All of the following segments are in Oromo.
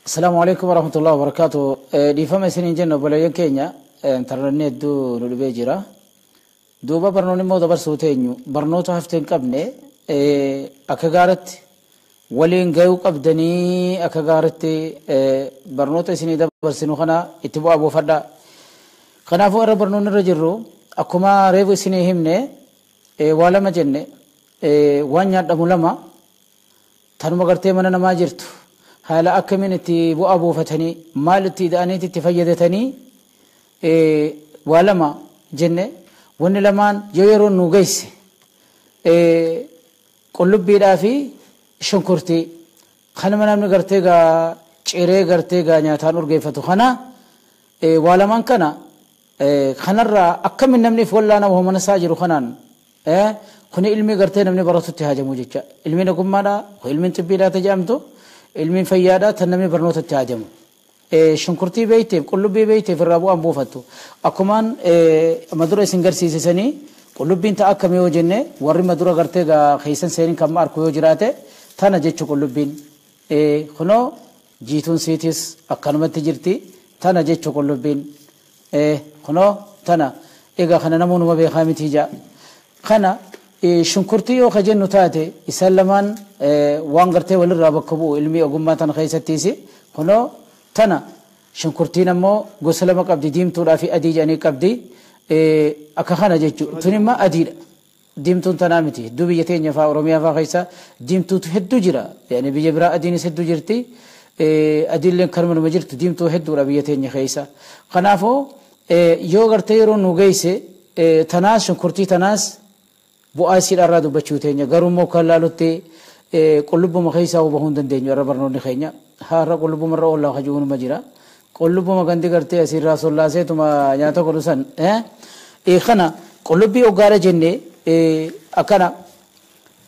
Asalaamu alaikum warahmatullahi wabarakatuh. Dhiifama isiniin jenna obboleeyyan keenya, intarneetni hedduu nu dhibee jira. Duuba barnoonni immoo dabarsuu teenyu barnoota haftee hin qabne akka gaaratti waliin gahuu qabdanii, akka gaaratti barnoota isinii dabarsinu kana itti bu'aa buufadhaa. Kanaafuu irra barnoonni irra jirru akkuma reefu isinii himne waa lama jenne, waan nyaadhamu lama tanuma gartee mana namaa jirtu haala akkamiin itti bu'aa buufatanii, maal itti ida'aniiti itti fayyadatanii, waa lama jenne. Wanni lamaan yoo yeroo nu geesse qullubbiidhaa fi shunkurtii kanuma namni gartee gaa ciree gartee gaa nyaataan urgeeffatu kana, waa lamaan kana kanarraa akkamiin namni if wallaana mana isaa jiru kanaan. Kuni ilmi gartee namni baratutti haajamu jecha, ilmiin ogummaadha, ilmiin xibbiidhaa jedhamtu, ilmiin fayyaadha tan namni barnootatti haajamu. Shunkurtii beeyteef qullubbii beeyteef irraa bu'aan buufattu akkumaan madura isin garsiisisanii. Qullubbiin ta'a akkamii yoo jenne, warri madura gartee gaa keessan seenin kan arku yoo jiraate, tana jechu qullubbiin. Kunoo jiituun siitis akkanumatti jirti, tana jechu qullubbiin. Kunoo tana egaa kana namoonni beekaa miti jaa. Kana shunkurtii yoo ka jennu taate, isaan lamaan waan gartee walirraa bakka bu'u ilmi ogummaa tana keessattiis. Kunoo tana shunkurtiin ammoo gosa lama qabdi, diimtuudhaa fi adii jedhanii qabdi. Akka kana jechuudha. Tun immoo adiidha, diimtuun tanaa miti. Hedduu biyya teenya faa, Oromiyaa faa keessa diimtuutu hedduu jira. Yani biyya biraa adiinis hedduu jirti, adiilleen kanuma numa jirtu, diimtuu hedduudha biyya teenya keessa. Kanaafuu yoo gartee yeroo nu geesse tanaas shunkurtii tanaas bu'aa isiidha dubbachuu teenya. Garuu immoo kan laalutti qullubbuma keessaa bahuu hin dandeenyu. Irra barnoonni keenya har'a qullubbuma irra oollaa kajuunuma jira. Qullubbuma gandi gartee asirraa sollaaseetuma nyaata godhu san. Kana qullubbii oggaadha jenne akkana.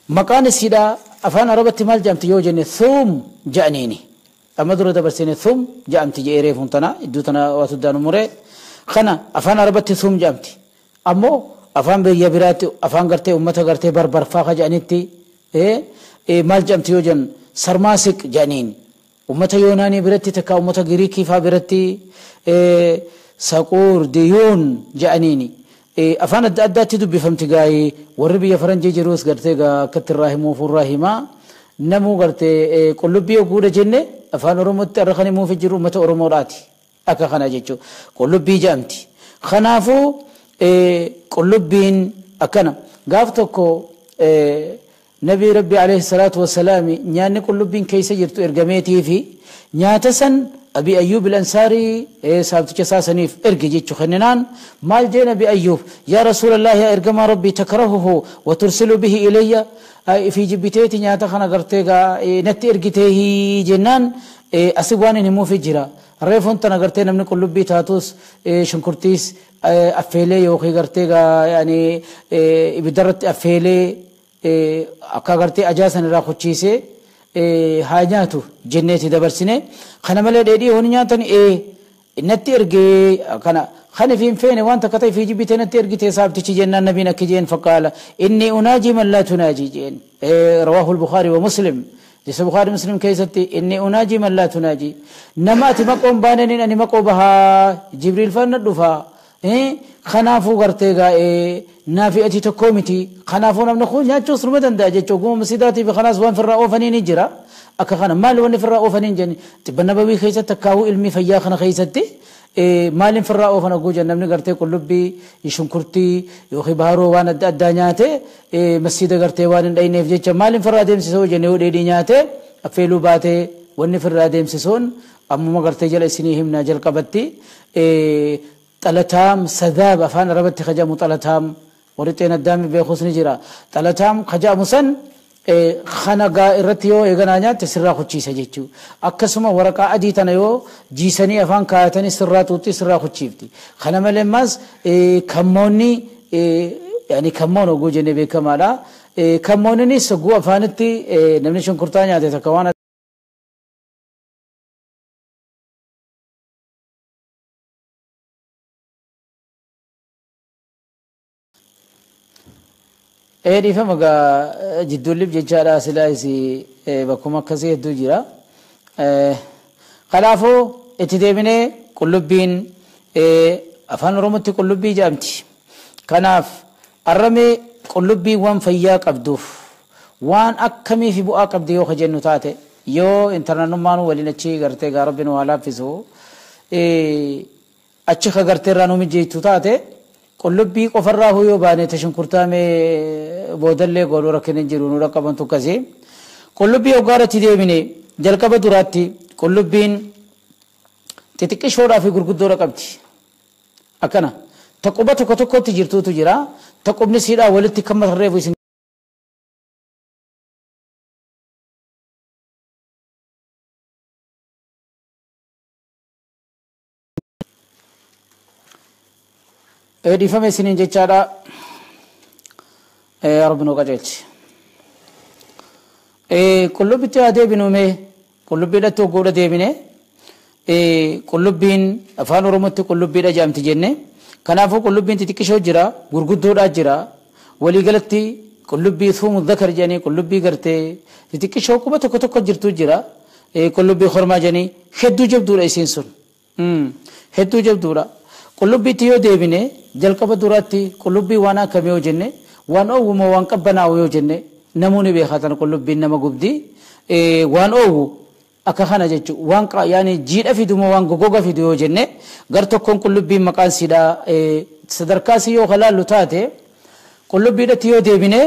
Maqaan isiidha afaan Arabatti maal jedhamti yoo jenne, thuum jedhaniini. Amma dura dabarsine thuum jedhamti jedhee reefuun tana iddoo tana waatu daanu muree. Kana afaan Arabatti thuum jedhamti. Ammoo afaan biyya biraatti, afaan gartee ummata gartee barbarfaa ka jedhanitti maal jedhamti yoo jennu, sarmaasiq jedhaniin. Ummata Yoonaanii biratti takka ummata Giriikii faa biratti saquur diyuun jedhaniini. Afaan adda addaatti dubbifamti gaayii. Warri biyya faranjii jirus gartee gaa akkatti irraa himuuf irraa himaa namuu gartee qullubbii ogguudha jenne. Afaan Oromootti irra kan himuuf jiru ummata Oromoodhaati akka kana jechuudha, qullubbii jedhamti. Kanaafuu qullubbiin akkana. Gaaf tokko nabii Rabbi alayhi salaatu wasalaami nyaanni qullubbiin keessa jirtu ergameetii fi nyaata san Abi Ayyub al-Ansaarii saabticha isaa saniif erge jechuu. Kenninaan maal jee Nabi Ayyub? Yaa Rasuulallah, yaa ergamaa Rabbii, takrahuhu wa tursilu bihi ilayya, fi jibbiteeti nyaata kana gartee gaa natti ergitee jennaan, asi waan hin himuufi jira. Reefuun tana gartee namni qullubbii taatus shunkurtiis affeelee yookiin gartee gaa yaani ibiddarratti affeelee akka gartee ajaa san irraa kuchiisee haa nyaatu jenneeti dabarsine. Kana malee dheedhii honi nyaatan natti ergee kana kan ifiin feene waan takka ta'e fi jibbite natti ergite saabtichi jennaan, nabiin akki jeen: faqaala inni unaaji man laa tunaaji jeen. Rawaahu al-Bukhari wa Muslim. Jisa Bukhari Muslim keessatti inni unaaji man laa tunaaji, nama ati maqoon baananiin ani maqoo bahaa, Jibriil faana dhufaa. Kanaafuu gartee gaa'ee naafi ati tokkoo miti. Kanaafuu namni kun nyaachuus numa danda'a jechuudha. Ogummaa masjidaatii fi kanaas waan firraa oofanii ni jira. Akka kana maali wanni firraa oofanii hin jenni xibba nabawii keessatti akkaawuu ilmi fayyaa kana keessatti maaliin firraa oofan oguu jenna, namni gartee qullubbii, shunkurtii yookiin baharoo waan adda addaa nyaate masjida gartee waan hin dhayneef jecha maaliin firraa deemsisoo jenne, yoo dheedhii nyaate affeeluu baatee wanni firraa deemsisuun ammuma gartee jala isinii himnaa. Jalqabatti xalataam sadaab afaan Arabatti kajamu, xalataam warri xeenaddaami beekus ni jira, xalataam kajamu san kana gaa irratti yoo eeganaa nyaatte sirraa kuchiisa jechuu. Akkasuma waraqaa adii tana yoo jiisanii afaan kaayatanii sirraa xuuxxii sirraa kuchiifti. Kana malee ammas kammoonni, yani kammoon oguu jennee beekamaadha. Kammoonnis oguu afaanitti namni shunkurtaa nyaate takka waan dhiifama gaa jidduullif jechaadha, silaa isi bakkuma akkasii hedduu jira. Kanaafuu itti deebinee qullubbiin afaan Oromootti qullubbii jedhamti. Kanaaf arramee qullubbii waan fayyaa qabduuf waan akkamii fi bu'aa qabdi yoo jennu taate yoo intarnanummaan waliin achi gartee gaa rabbi nu haa laaffisu achi ka gartee irraa nu mijeettu taate qullubbii qofarraa yoo baane tashunkurtaamee boodallee godhuu rakkina hin jiru nu dhaqqabantu akkasii. Qullubbii hoggaarratti deebine jalqaba duraatti qullubbiin xixiqqishoodhaa fi gurguddoodha qabdi. Akkana taquba tokko tokkotti jirtuutu jira. Taqubni siidhaa walitti kan matarreefu isin dhiifame isiniin jechaadha. Rabbi nu qajeelchi. Qullubbitti haa deebinu mee qullubbiidhatti hogguudha deebine qullubbiin afaan Oromootti qullubbiidha jedhamti jenne. Kanaafuu qullubbiin xixiqqishoo jira gurguddoodhaa jira waliigalatti qullubbii thuumu dhakar jedhanii qullubbii gartee xixiqqishoo quba tokko tokko jirtu jira qullubbii hormaa jedhanii hedduu jabduudha isiin sun hedduu jabduudha. Qullubbiitti yoo deebine jalqaba duraatti qullubbii waan akkamii yoo jenne waan oowwu moo waan qabbanaa'u yoo jenne namoonni beekatan qullubbiin nama gubdi waan oowwu akka kana jechuun waan yaani jiidha fidu moo waan goggoga fidu yoo jenne gar tokkoon qullubbiin maqaan siidhaa sadarkaa si yoo kalaallu taate qullubbiidhatti yoo deebine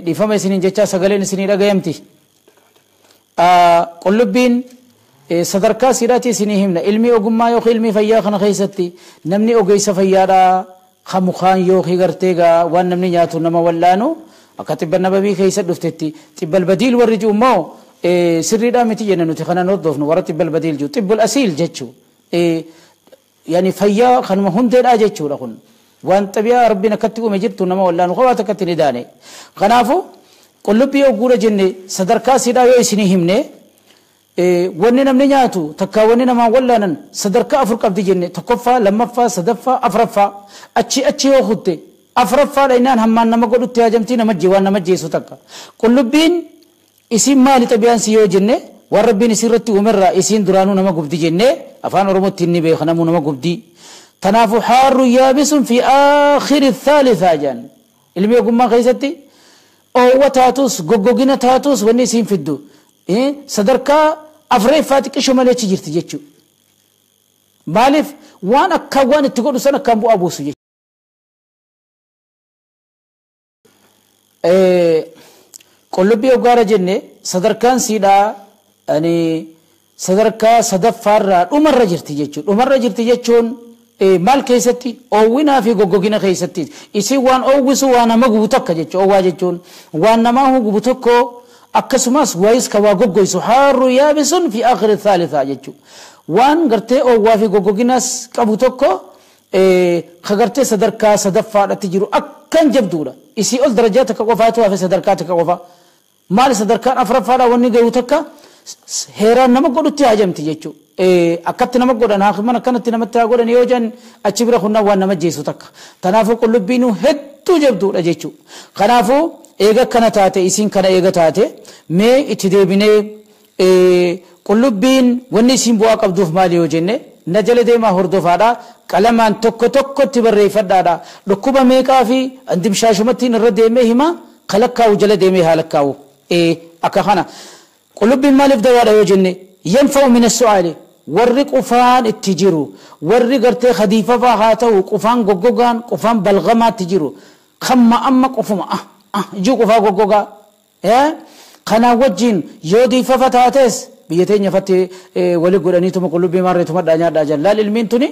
dhiifama isiniin jechaa sagaleen isinii dhagayamti. Qullubbiin sadarkaa siidhaatti isinii himna ilmi ogummaa yookiin ilmi fayyaa kana keessatti namni ogeessa fayyaadhaa kan mukaan yookiin gartee gaa waan namni nyaatu nama wallaanu akka xibba nababii keessa dhuftetti xibbal badiil warri jiru immoo sirriidhaa miti jenna nuti kanan hordofnu warra xibbal badiil jiru xibbul asiil jechuu yaani fayyaa kanuma hundeedhaa jechuudha kun waan xabiyaa rabbiin akkatti uume jirtu nama wallaanu kophaa takkatti ni daane. Kanaafuu qullubbii ogguudha jenne sadarkaa siidhaa yoo isinii himne wanni namni nyaatu takka wanni namaan wallaanan sadarkaa afur qabdi jenne tokkoffaa lammaffaa sadaffaa afraffaa achi achi yoo kutte afraffaadha innaan hammaan nama godhutti hajamtii nama waan nama jeessu takka. Qullubbiin isin maali xabiyaan si yoo jenne waan rabbiin isin irratti uumerraa isiin duraanuu nama gubdi jenne afaan Oromootti inni beeka namuu nama gubdi. Kanaafuu haarru yaabisun fi aakhiri thaalithaa jedhan ilmi ogummaa keessatti oowwa taatus goggogina taatus wanni isiin fiddu sadarkaa afreeffaa xiqqishoo malee achi jirti jechuudha. Maaliif waan akka waan itti godhu san akkaan bu'aa buusu jechuudha. Qullubbii hoggaara jenne sadarkaan siidhaa sadarkaa sadaffaarraa dhumarra jirti jechuudha. Dhumarra jirti jechuun maal keessatti oowwinaa fi goggogina keessatti isin waan oowwisu waan nama gubu tokko jechuudha. Oowwaa jechuun waan namaa gubu tokko akkasumas waayis ka waa goggoysu haarru yaabisun fi aakhiri thaalithaa jechuudha. Waan gartee oowwaa fi goggoginas qabu tokko ka gartee sadarkaa sadaffaadhatti jiru akkan jabduudha. Isii ol darajaa takka qofaatu hafe sadarkaa takka qofa. Maali sadarkaan afuraffaadhaa wanni gahu takka heeraan nama godhutti hajamti jechuudha. Akkatti nama godhan haakiman akkanatti namatti haa godhan yoo jedhan achi bira kunnaan waan nama jeessu takka. Kanaafuu qullubbiin hedduu jabduudha jechuudha. Kanaafuu eega kana taate isiin kana eega taate mee itti deebinee qullubbiin wanni isiin bu'aa qabduuf maali yoo jenne na jala deemaa hordofaadha. Qalamaan tokko tokkotti barreeffadhaadha. Dhukkuba meeqaa fi andimshaashumattiin irra deemee hima kalakkaa'u jala deemee haa lakkaa'u. Akka kana qullubbiin maaliif dawaadha yoo jenne yanfa'u min as-su'aali warri qufaan itti jiru warri gartee khadiifafaa haa ta'u qufaan goggogaan qufaan balgamaatti jiru kamma amma qufuma ijuu qufaa goggogaa kanaa wajjin yoo diifafa taates biyya teenya fatti wali godhaniituma qullubbii maarreetuma dhaa nyaadhaa jallaal ilmiin tuni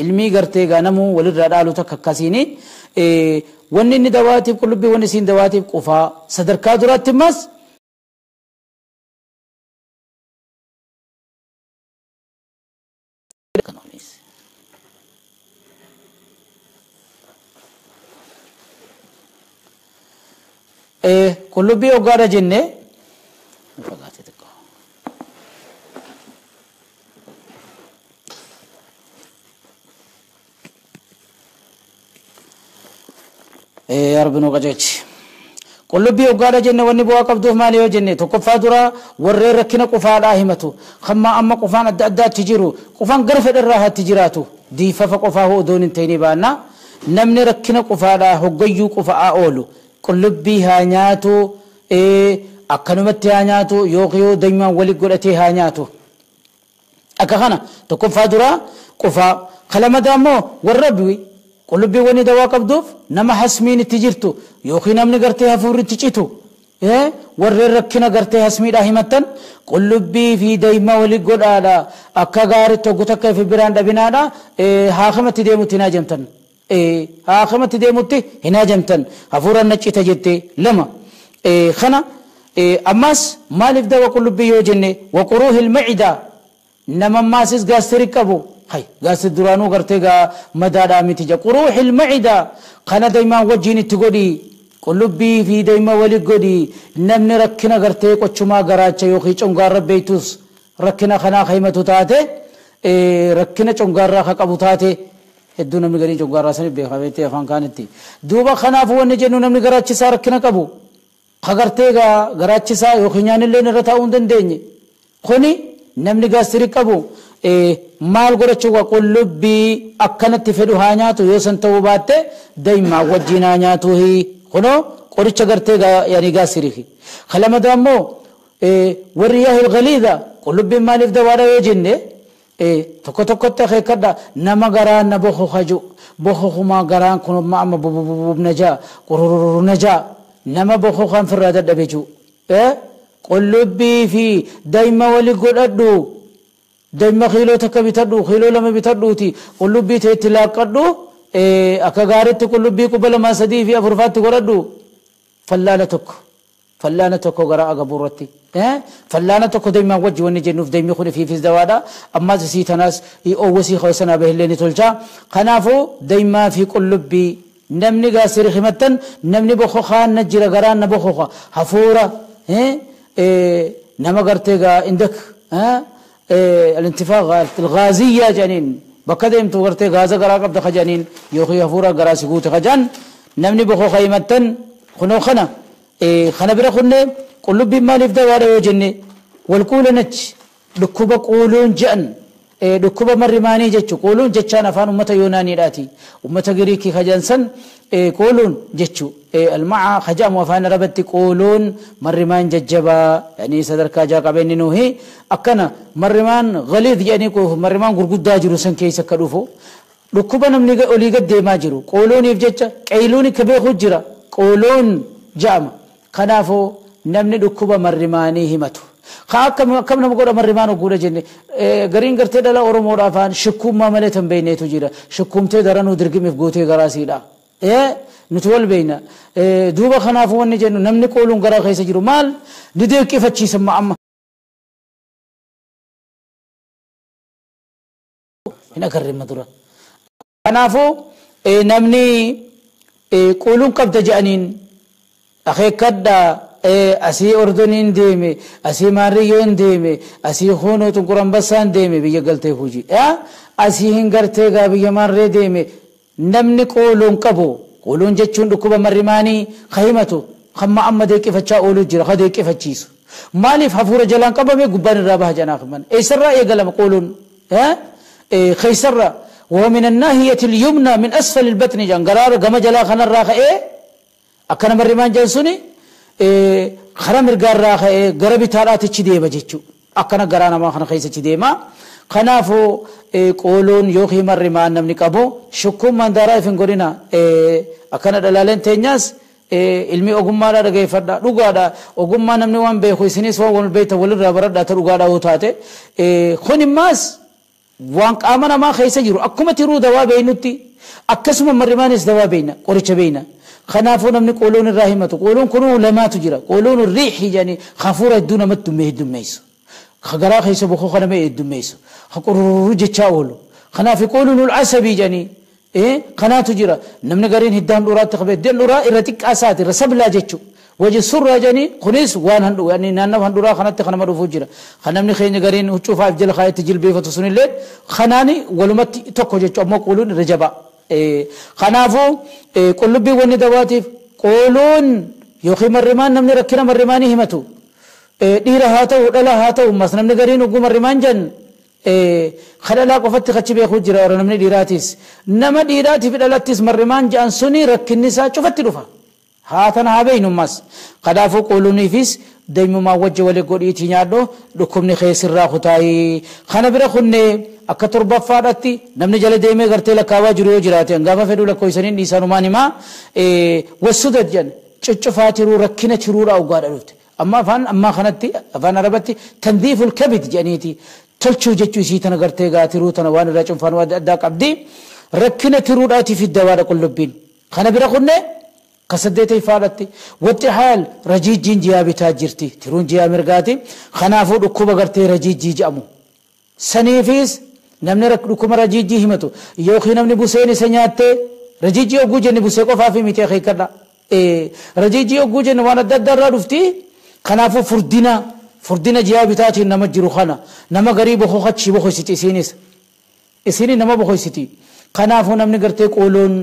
ilmii gartee gaanamuu walirraa dhaalu takka akkasiini wanni inni dawaatiif qullubbii wanni isiin dawaatiif qufaa sadarkaa duraatti immas Qullubbii hoggaadha jenne yaa rabbi nu qajeelchi. Qullubbii hoggaadha jenne wanni bu'aa qabduuf maali yoo jenne tokkoffaa dura warreen rakkina qufaadhaa himatu hamma amma qufaan adda addaatti jiru qufaan gara fedharraa hatti jiraatu diifafa qofaa odoon hin ta'inii baanna namni rakkina qufaadhaa hoggayyuu qufa'aa oolu qullubbii haa nyaatu akkanumatti haa nyaatu yookiin daymaan wali godhatee haa nyaatu akka kana tokkoffaa dura qufaa kalamadaa immoo warra bu'i qullubbii wanni dawaa qabduuf nama hasmiin itti jirtu yookiin namni gartee hafuurri itti citu warreen rakkina gartee hasmiidhaa himattan qullubbii fi dayma wali godhaadha akka gaaritti hoggu takka fi biraan dhabinaadha haakamatti deemutti hin hajamtan haakamatti deemutti hin hajamtan hafuuraan naccita jette lama kana ammas maaliif dawa qullubbii yoo jenne waquruuhil macidaa nama maasis gaastirik qabu hay gaasti duraanuu gartee gaa madaadhaa miti ja quruuhil macidaa kana daymaan wajjiin itti godhi qullubbii fi dayma wali godhi namni rakkina gartee qochumaa garaacha yookiin congaarra beeytus rakkina kanaa himatu taate rakkina congaarraa ka qabu taate hedduu namni garii congaarraa sani beekaa beektee afaan kaanitti duuba kanaaf wanni jennu namni garaachisaa rakkina qabu ka gartee gaa garaachisaa yookiin nyaanillee irra taa'uu hin dandeenye kuni namni gaastirii qabu maal godhachuu qaba qullubbii akkanatti fedhu haa nyaatu yoo san ta'uu baatte daymaa wajjiin haa nyaatu kunoo qoricha gartee yaani gaastiriiki kalamada ammoo warri yaahil galiidha qullubbiin maaliif dawaadha yoo jenne tokko tokkotti akeekkadha nama garaan na bokoka jiru bokokumaa garaan kun amma bububub na jaa qurururu na jaa nama bokokaan firraa dadhabe jiru qullubbii fi dayma wali godhadhu dayma kiiloo takka bitadhu kiiloo lama bitadhuuti qullubbii ta'etti laaqqadhu akka gaaritti qullubbii quba lama sadii fi afurfaatti godhadhu fallaana tokko gara agabuurratti fallaana tokko daymaan wajji wanni jennuuf daymi kun ifiifis dawaadha ammas isii tanaas oowwasii sanaa bahillee ni tolcha kanaafuu daymaa fi qullubbii namni gaasiri himattan namni bokokaan na jira garaan na bokoka hafuura nama gartee gaa indak الانتفاخ الغازية جانين بكذا يمتو غرتي غازة غرا قبض خجانين يوخي هفورا غرا سيغوت خجان نمني بخو خيمتن خنو خنا خنا برا خنة قلوب مالف دوارة يجني والقول نج دكوبا قولون جأن دكوبا مرماني جتشو قولون جتشان أفان أمة يوناني راتي أمة غريكي خجانسن قولون جتشو المع خجام وفان ربتي قولون مرمان ججبا يعني صدر كاجا قبين نوهي أكنا مرمان غليظ يعني مرمان غرغد داجرو سن كيس كدوفو ركوبا نمني أولي قد ما جرو قولون يفجتش قيلون كبيخ جرا قولون جام خنافو نمني ركوبا مرماني همتو خاكم كم نمقول مرمان وقول جني قرين قرتي دلا أورمو رافان شكوم ما ملتم بينيتو جرا شكوم تدرنو درقم في قوتي غراسي لا نتول بينا دوبا خنافو ونجنو نمني قولون غرا خيس جرو مال ندير كيف تشي سمع أما هنا كرر مدرة خنافو نمني قولون قبض جانين أخي كدا أسي أردنين ديمي أسي ماريون ديمي أسي خونو تنقرن بسان ديمي بيجا قلتي فوجي أسي هنقرتي بيجا ماري ديمي نمني قولون قبو قولون جتشون ركوبة مرماني خيمته خما أما ديك فتشا أولو جرا خديك فتشيس مالي ففورة جلان قبا مي قبان الرابح جناخ من إيه سر يقلم قولون ها إيه خيسر وهو من الناحية اليمنى من أسفل البطن جان قرار قم جلا خنا الراخ إيه أكنا مرمان جنسوني إيه خرم القراخ إيه قربي تارات تشديه بجتشو أكنا قرانا ما خنا خيسة تشديه ما خنافو إيه قولون يوخي مرمان نمني قبو شكوم من دارا فين قولنا إيه أكنا دلالين تنياس إيه علمي أغمارا رجع فردا رجعدا أغمار نمني وان بيخوي سنيس وان بيت ولد ربرد أترجعدا وتاته إيه خوني ماس وان آمنا ما خيسة جرو أكما ترو دوا بينوتي أكسم مرمانس دوا بينا قريش بينا خنافو نمني قولون الرحمة قولون كنوا لما تجرا قولون الريح يعني خفورة دون ما تمه دميس خجرا خيسة بخو خنا ما يدميس خقرر جتشاولو خناف قولون العصبي يعني إيه قناة تجرا نمني قرين هدان لورا تخبي دين لورا إرتك أساتي رسب لا جتشو وجه سر جاني خنيس وان هندو يعني نانا هندورا خنات خنا مرو فجرا خنا من خين قرين وتشوف عبد الخايت تجيل بيفة تصني الليل خناني ولمت تكو جتشو أما قولون رجبا إيه خنافو إيه قلبي وني دواتي قولون yookiin marrimaan namni rakkina marrimaanii himatu dhiira haa ta'u dhala haa ta'u mas namni gariin oguu marrimaan jan kadhalaa qofatti kachi beekuu jira warra namni dhiiraatis nama dhiiraatiif dhalattis marrimaan ja'an suni rakkinni isaa cufatti dhufa haa tana haa beeynummas kanaafuu quuluuniifis daymumaa wajji wali godhiitii nyaadho dhukkubni keessirraa kutaayii kana bira kunne akka torbaffaadhatti namni jala deemee gartee lakkaawaa jiru yoo jiraate gaafa fedhuu lakkoofsaniin dhiisanumaan himaa wassudat jedhan cuccufaa tiruu rakkina tiruudha ugaadha dhufte amma afaan ammaa kanatti afaan arabatti tandiiful kabid jedhaniiti tolchuu jechuu isii tana gartee gaa tiruu tana waan irraa cunfaan waan addaa qabdi rakkina tiruudhaatiif dawaadha qullubbiin kana bira kunne kasaddeetay faadhatti watti haal rajiijjiin jiyaa bitaa jirti tiruun jiyaa mirgaati kanaafuu dhukkuba gartee rajiijjii jedhamu saniifis namni dhukkuba rajiijjii himatu yookiin namni buseen isa nyaattee rajiijjii oguu jenne busee qofaaf miti akeekkadha rajiijjii oguu jenne waan adda addaa irraa dhufti kanaafuu furdina jiyaa bitaatiin nama jiru kana nama garii bokokachi bokoysiti isiinis isini nama bokoysiti kanaafuu namni gartee qooloon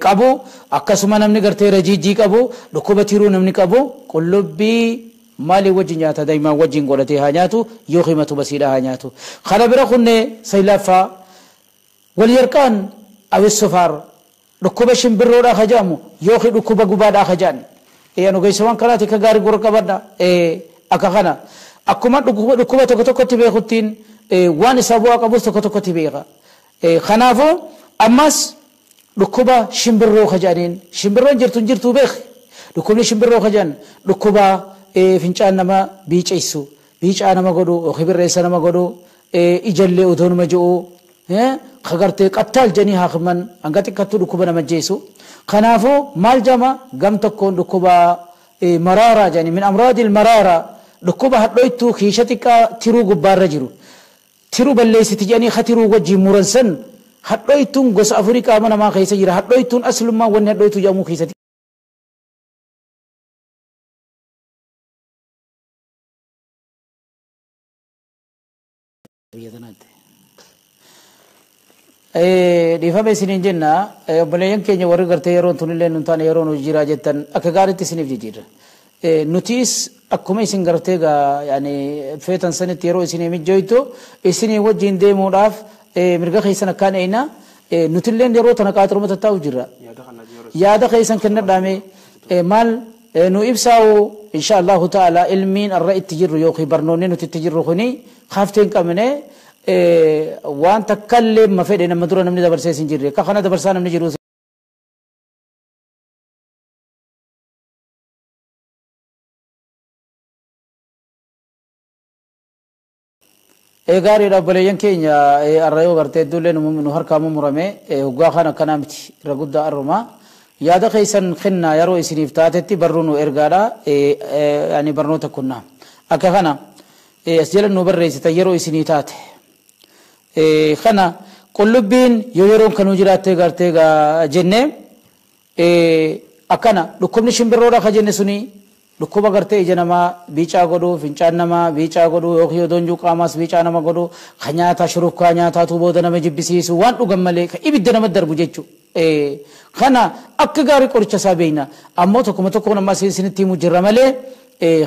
qabu akkasuma namni gartee rajiijjii qabu dhukkuba tiruu namni qabu qullubbii maalii wajjin nyaata daa'imaan wajjin godhatee haa nyaatu yookiin matuma siidhaa haa nyaatu kana bira kunne saylaffaa wal yarqaan awis sofaar dhukkuba shimbirroodhaa ka jedhamu yookiin dhukkuba gubaadhaa ka jedhan anu geessawwan kanaati akka gaarii gurra qabadha akka kana akkuma dhukkuba tokko tokkotti beekuttiin waan isaa bu'aa qabus tokko tokkotti beeka kanaafuu ammas dhukkuba shimbirroo ka jedhaniin shimbirroon jirtu hin jirtuu beek dhukkubni shimbirroo ka jedhan dhukkuba fincaan nama biiceessu biicaa nama godhu yookiin birreessa nama godhu ijallee odoo nama ji'u ka gartee qattaal jedhanii haakiman hanga xiqqattuu dhukkuba nama jeessu kanaafuu maal jama gam tokkoon dhukkuba maraaraa jedhanii min amraadil maraaraa dhukkuba hadhoytuu kiisha xiqqaa tiruu gubbaarra jiru tiruu balleessiti jedhanii ka tiruu wajjin muran san hadhoytuun gosa afurii qaama namaa keessa jira hadhoytuun aslummaa wanni hadhoytuu jedhamu keessatti. Dhiifama isiniin jenna obboleeyyan keenya warri gartee yeroon tunillee nun taane yeroon hojii jiraa jettan akka gaariitti isiniif jijjiirra. Nutis akkuma isin gartee gaa yaani feetan sanitti yeroo isinii mijjooytu isinii wajjin deemuudhaaf mirga keessan akkaan eeyna nutilleen yeroo tana qaaxiruma tattaa'u jirra. Yaada keessan kennadhaame maal nu ibsaa'u insha Allahu ta'ala ilmiin arra itti jirru yookiin barnoonni nuti itti jirru kuni haaftee hin qabne waan takkallee ma fedhe nama dura namni dabarsee hin jirre akka kana dabarsaa namni jiru. Gaariidha obboleeyyan keenya arra yoo gartee hedduullee nu harkaa murame hoggaa kana akkanaa miti irra guddaa arrumaa yaada keessan kennaa yeroo isiniif taatetti barruu nu ergaadha yani barnoota kunnaa akka kana as jala nu barreessitan yeroo isinii taate kana qullubbiin yoo yeroon kanuu jiraatte gartee jenne akkana dhukkubni shimbirroodha ka jenne suni dhukkuba gartee ija namaa biicaa godhu fincaan namaa biicaa godhu yookiin odoonjuu qaamaas biicaa nama godhu ka nyaata shurufkaa nyaataatu booda nama jibbisiisu waan dhugan malee ka ibidda nama darbu jechuudha. Kana akka gaarii qoricha isaa beekna ammoo tokkuma tokkoon ammas isinitti himu jirra malee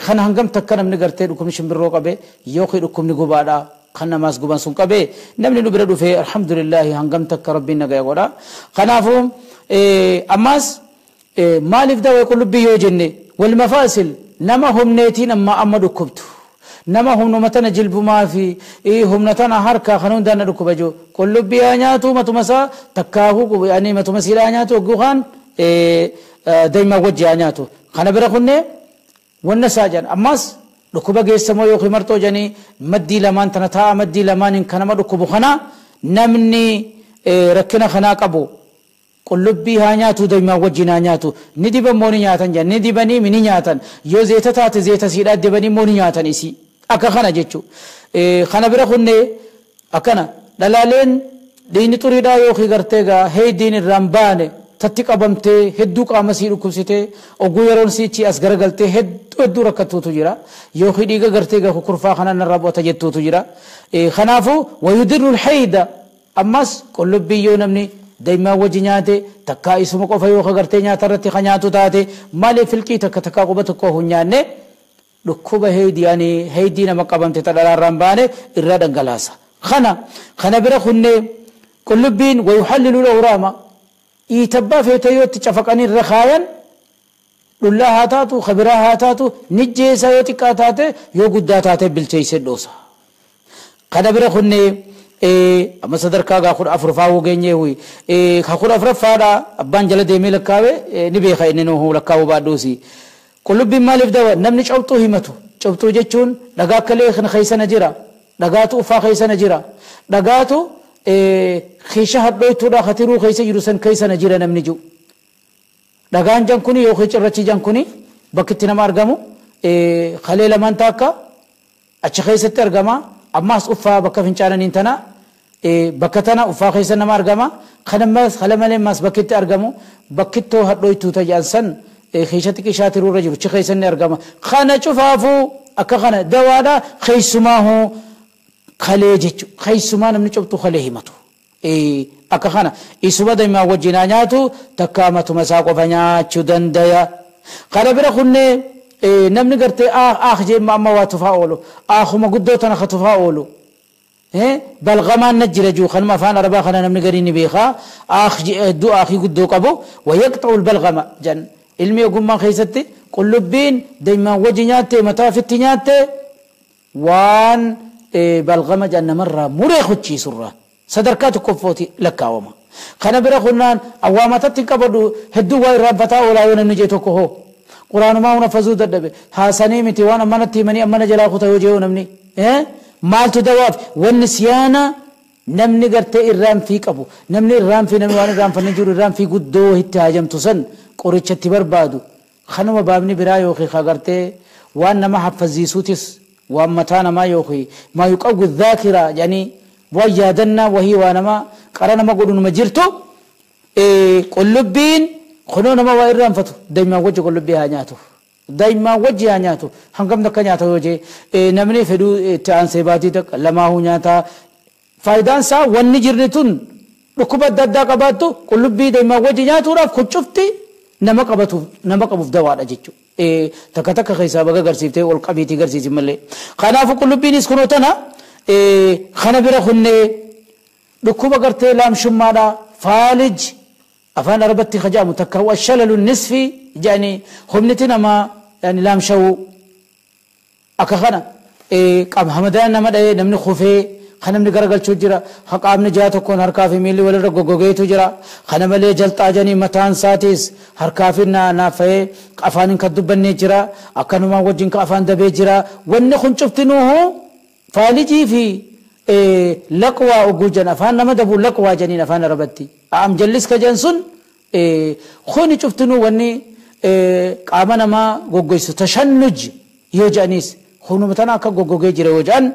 kana hangam takka namni gartee dhukkubni shimbirroo qabe yookiin dhukkubni gubaadha kan namaas guban sun qabe namni nu bira dhufee alhamdulillahi hangam takka rabbiin nagaya godha. Kanaafuu ammas maaliif dawaa qullubbii yoo jenne والمفاصل نما هم نيتين أما دكبتو نما هم نمتنا جلب ما في إيه هم نتنا حركة خنون دانا دكبجو كل بياناتو ما تمسا تكاهو يعني ما تمسيلاناتو جوهان إيه دايما وجهاناتو خنا برخونه والنساجن أماس دكبا جيسمو يوخي مرتو جاني مدي لمان تنتا مدي لمان إن كان ما دكبو خنا نمني إيه ركنا خنا قبو qullubbii haa nyaatu daymaa wajjin haa nyaatu ni diban moo ni nyaatan jedhan ni dibanii mi ni nyaatan yoo zeeta taate zeeta siidhaa dibanii moo ni nyaatan isii akka kana jechuu kana bira kunne akkana dhalaaleen dhiigni xuriidhaa yookiin gartee gaa heeydiin irraan baane tatti qabamtee hedduu qaama sii dhukkubsitee oguu yeroon siichi as garagaltee hedduu hedduu rakkattuutu jira yookiin dhiiga gartee gaa kukurfaa kana narraa bu'ata jettuutu jira kanaafuu wayudirru lhayda ammas qullubbii yoo namni Daa'imaa wajji nyaate takkaa isuma qofa yoo gartee nyaata irratti ka nyaatu taate malee filqii takka takkaa quba tokko hin nyaanne dhukkuba heydii yani heydii nama qabamte ta dhalaarraan baane irraa dhangalaasa. Kana bira kunne qullubbiin wayuxallilu lawraama iitabbaa feete yoo itti cafaqanii irra kaayan dhullaa haa taatu kabiraa haa taatu nijjeessa yoo xiqqaa taate yoo guddaa taate bilcheessee dhoosa. Kana bira kunne amma sadarkaa gaa 14ffaa geenyee huyi ka 14ffaadha abbaan jala deemee lakkaawe ni beeka inni nuhu lakkaa'uu baadhuusi. Qullubbiin maaliif dawa namni cobxuu himatu cobxuu jechuun dhagaa akkalee kana keessa jira dhagaatu uffaa keessa jira dhagaatu keesha hadhooytuudha katiruu keessa jiru san keessa jira namni jiru. Dhagaan jan kuni yookiin cirrachi jan kuni bakki itti nama argamu kalee lamaan takka achi keessatti argama ammas uffaa bakka fincaananiin tana bakka tana uffaa keessa nama argama kanammas kala malee ammas bakki itti argamu bakkittoo hadhooytuu tajaan san keesha xiqqishaa tiruurra jiru achi keessa ni argama. Kana cufaafuu akka kana dawaadha keessumaahu kalee jechuudha keessumaa namni cobxu kalee himatu. Akka kana isuma daa'imaa wajjin haa nyaatu takka matuma isaa qofa nyaachuu dandaya. Kana bira kunne namni gartee aah jee amma waa tufaa oolu aahuma guddoo tana ka tufaa oolu. Balgamaan na jira juu kanuma afaan arabaa kana namni garii ni beekaa aah hedduu aahii guddoo qabu wayaqxa'u balgama jan ilmi ogummaa keessatti qullubbiin daa'imaa wajji nyaatte mataa ofitti nyaatte waan balgama jan namarraa muree kuchiisurraa. Sadarkaa tokkoffooti lakkaawama. Kana bira kunnaan awwaamatatti hin qabadhu hedduu waa irraanfataa oolaa yoo namni jee tokko hoo. Quraanumaa huna fazuu dadhabe haasanii miti waan ammanatti himanii ammana jalaa kuta yoo jee namni. Maaltu dawaaf wanni siyaana namni gartee irraanfii qabu namni irraanfii namni waan irraanfanne jiru irraanfii guddoo itti haajamtu san qorichatti barbaadu kanuma baabni biraa yookiin gartee waan nama haffaziisuutis waan mataa namaa yookiin maa yuqawwi dhaakiraa jedhanii waan yaadannaa wahii waa nama qara nama godhunuma jirtu qullubbiin kunoo nama waa irraanfatu daa'imaan wajji qullubbii haa nyaatu. Daa'imaan wajji haa nyaatu hangam takka nyaata yoo jee namni fedhuu itti aansee baatii takka lamaahuu nyaataa. Faayidaan isaa wanni jirni tun dhukkuba adda addaa qabaattu qullubbii daa'imaan wajji nyaatuudhaaf kuccufti nama qabatuuf nama qabuuf dawaadha jechuudha. Takka takka keessaa baga garsiiftee ol qabiitii garsiisi malee. Kanaafuu qullubbiinis kunoo tana kana bira kunne dhukkuba gartee laamshummaadha faalij afaan arabatti kajaamu takka huwa shalalu nisfi jedhanii humniti namaa yani laamshawuu akka kana hamadaan nama dha'ee namni kufee kan namni garagalchuu jira qaamni ji'a tokkoon harkaa fi miilli walirra goggogeetu jira kana malee jalxaa jedhanii mataan isaatis harkaa fi naafa'ee afaaniin kan dubbannee jira akkanumaan wajjin ka afaan dabee jira wanni kun cuftinuuhu faalijii fi laqwaa oguu jan afaan nama dabuu laqwaa janiin afaan arabatti am jallis ka jan sun kuni cuftinuu wanni qaama namaa goggoysu tashannuj yoo jedhanis hunuma tana akka goggogee jira yoo jedhan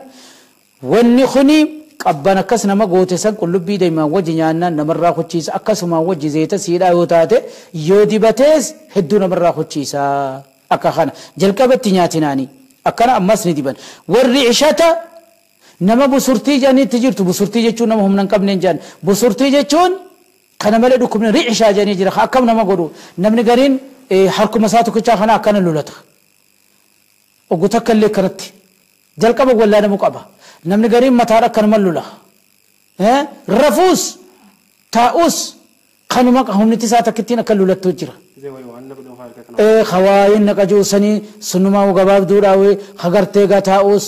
wanni kuni qabban akkas nama goote san qullubbii daa'imaan wajji nyaannaan namarraa kuchiisa akkasumaan wajji zeeta siidhaa yoo taate yoo dibatees hedduu namarraa kuchiisa akka kana jalqabatti nyaatinaanii akkana ammas ni diban warri ishata nama busurtii jedhaniitti jirtu busurtii jechuun nama humna hin qabneen jedhan busurtii jechuun kana malee dhukkubni ri'ishaa jedhanii jira akkam nama godhu namni gariin harkuma isaa tokkichaa kana akkana lulata oggu takka illee akkanatti jalqaba wallaanamuu qaba namni gariin mataadha akkanuma lula rafuus taa'us kanuma humniti isaa takkittiin akka lulattu jira. Hawaayin naqa juusanii sunnumaa gabaabduudhaa hagartee gaa taa'us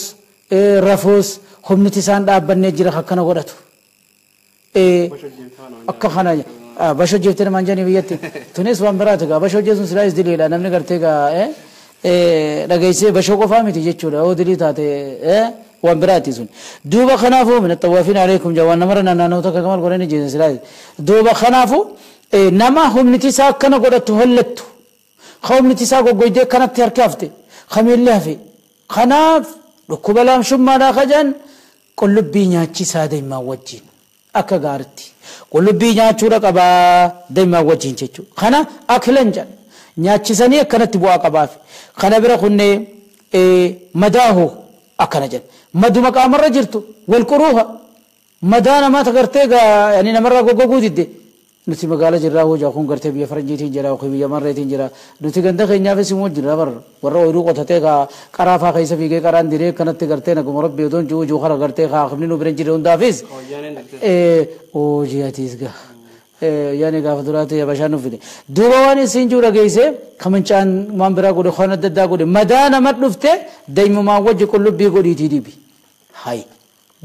rafuus humniti isaan dhaabbannee jira akkana godhatu. Akka kana bashoo jeeftee namaan jedhanii biyyatti tunis waan biraati gaa bashoo jeesuun silaayis diliidha namni gartee gaa dhageessee bashoo qofaa miti jechuudha yoo dilii taate waan biraati sun. Duuba kanaafuu min xawaafiin aleekum jawaan namarra naannoo takka kamal godhanii jeesan silaayis. Duuba kanaafuu nama humniti isaa akkana godhattu hollattu humniti isaa goggoydee akkanatti harka hafte kamiillee hafe kanaaf dhukkuba laamshummaadhaa kajan qullubbii nyaachisaa daa'imaan wajjin akka gaaritti qullubbii nyaachuudha qabaa daa'imaan wajjin jechuudha. Kana akilan jedhan nyaachisanii akkanatti bu'aa qabaaf kana bira kunne madaahu akkana jedhan maduma qaamarra jirtu wal quruuha madaa namaa tagartee yani namarraa goggoguu didde Nuti magaala jirraa hojaa kun gartee biyya faranjiitiin jira yookiin biyya marreetiin jira. Nuti ganda keenyaafis immoo jira bar warra ooyiruu qotatee kaa qaraafaa keessa fiigee qaraan diree kanatti gartee naguma rabbi odoon jiru jiru kara gartee kaa hafni nu bira hin jirre hundaafis. Hojii atiis gaa. Yaani gaafa duraatti habashaan nu fide. Duuba waan isin jiru dhageesse kamancaan waan biraa godhe waan adda addaa godhe madaa nama dhufte daa'imumaan wajji qullubbii godhiitii dibi. Hayi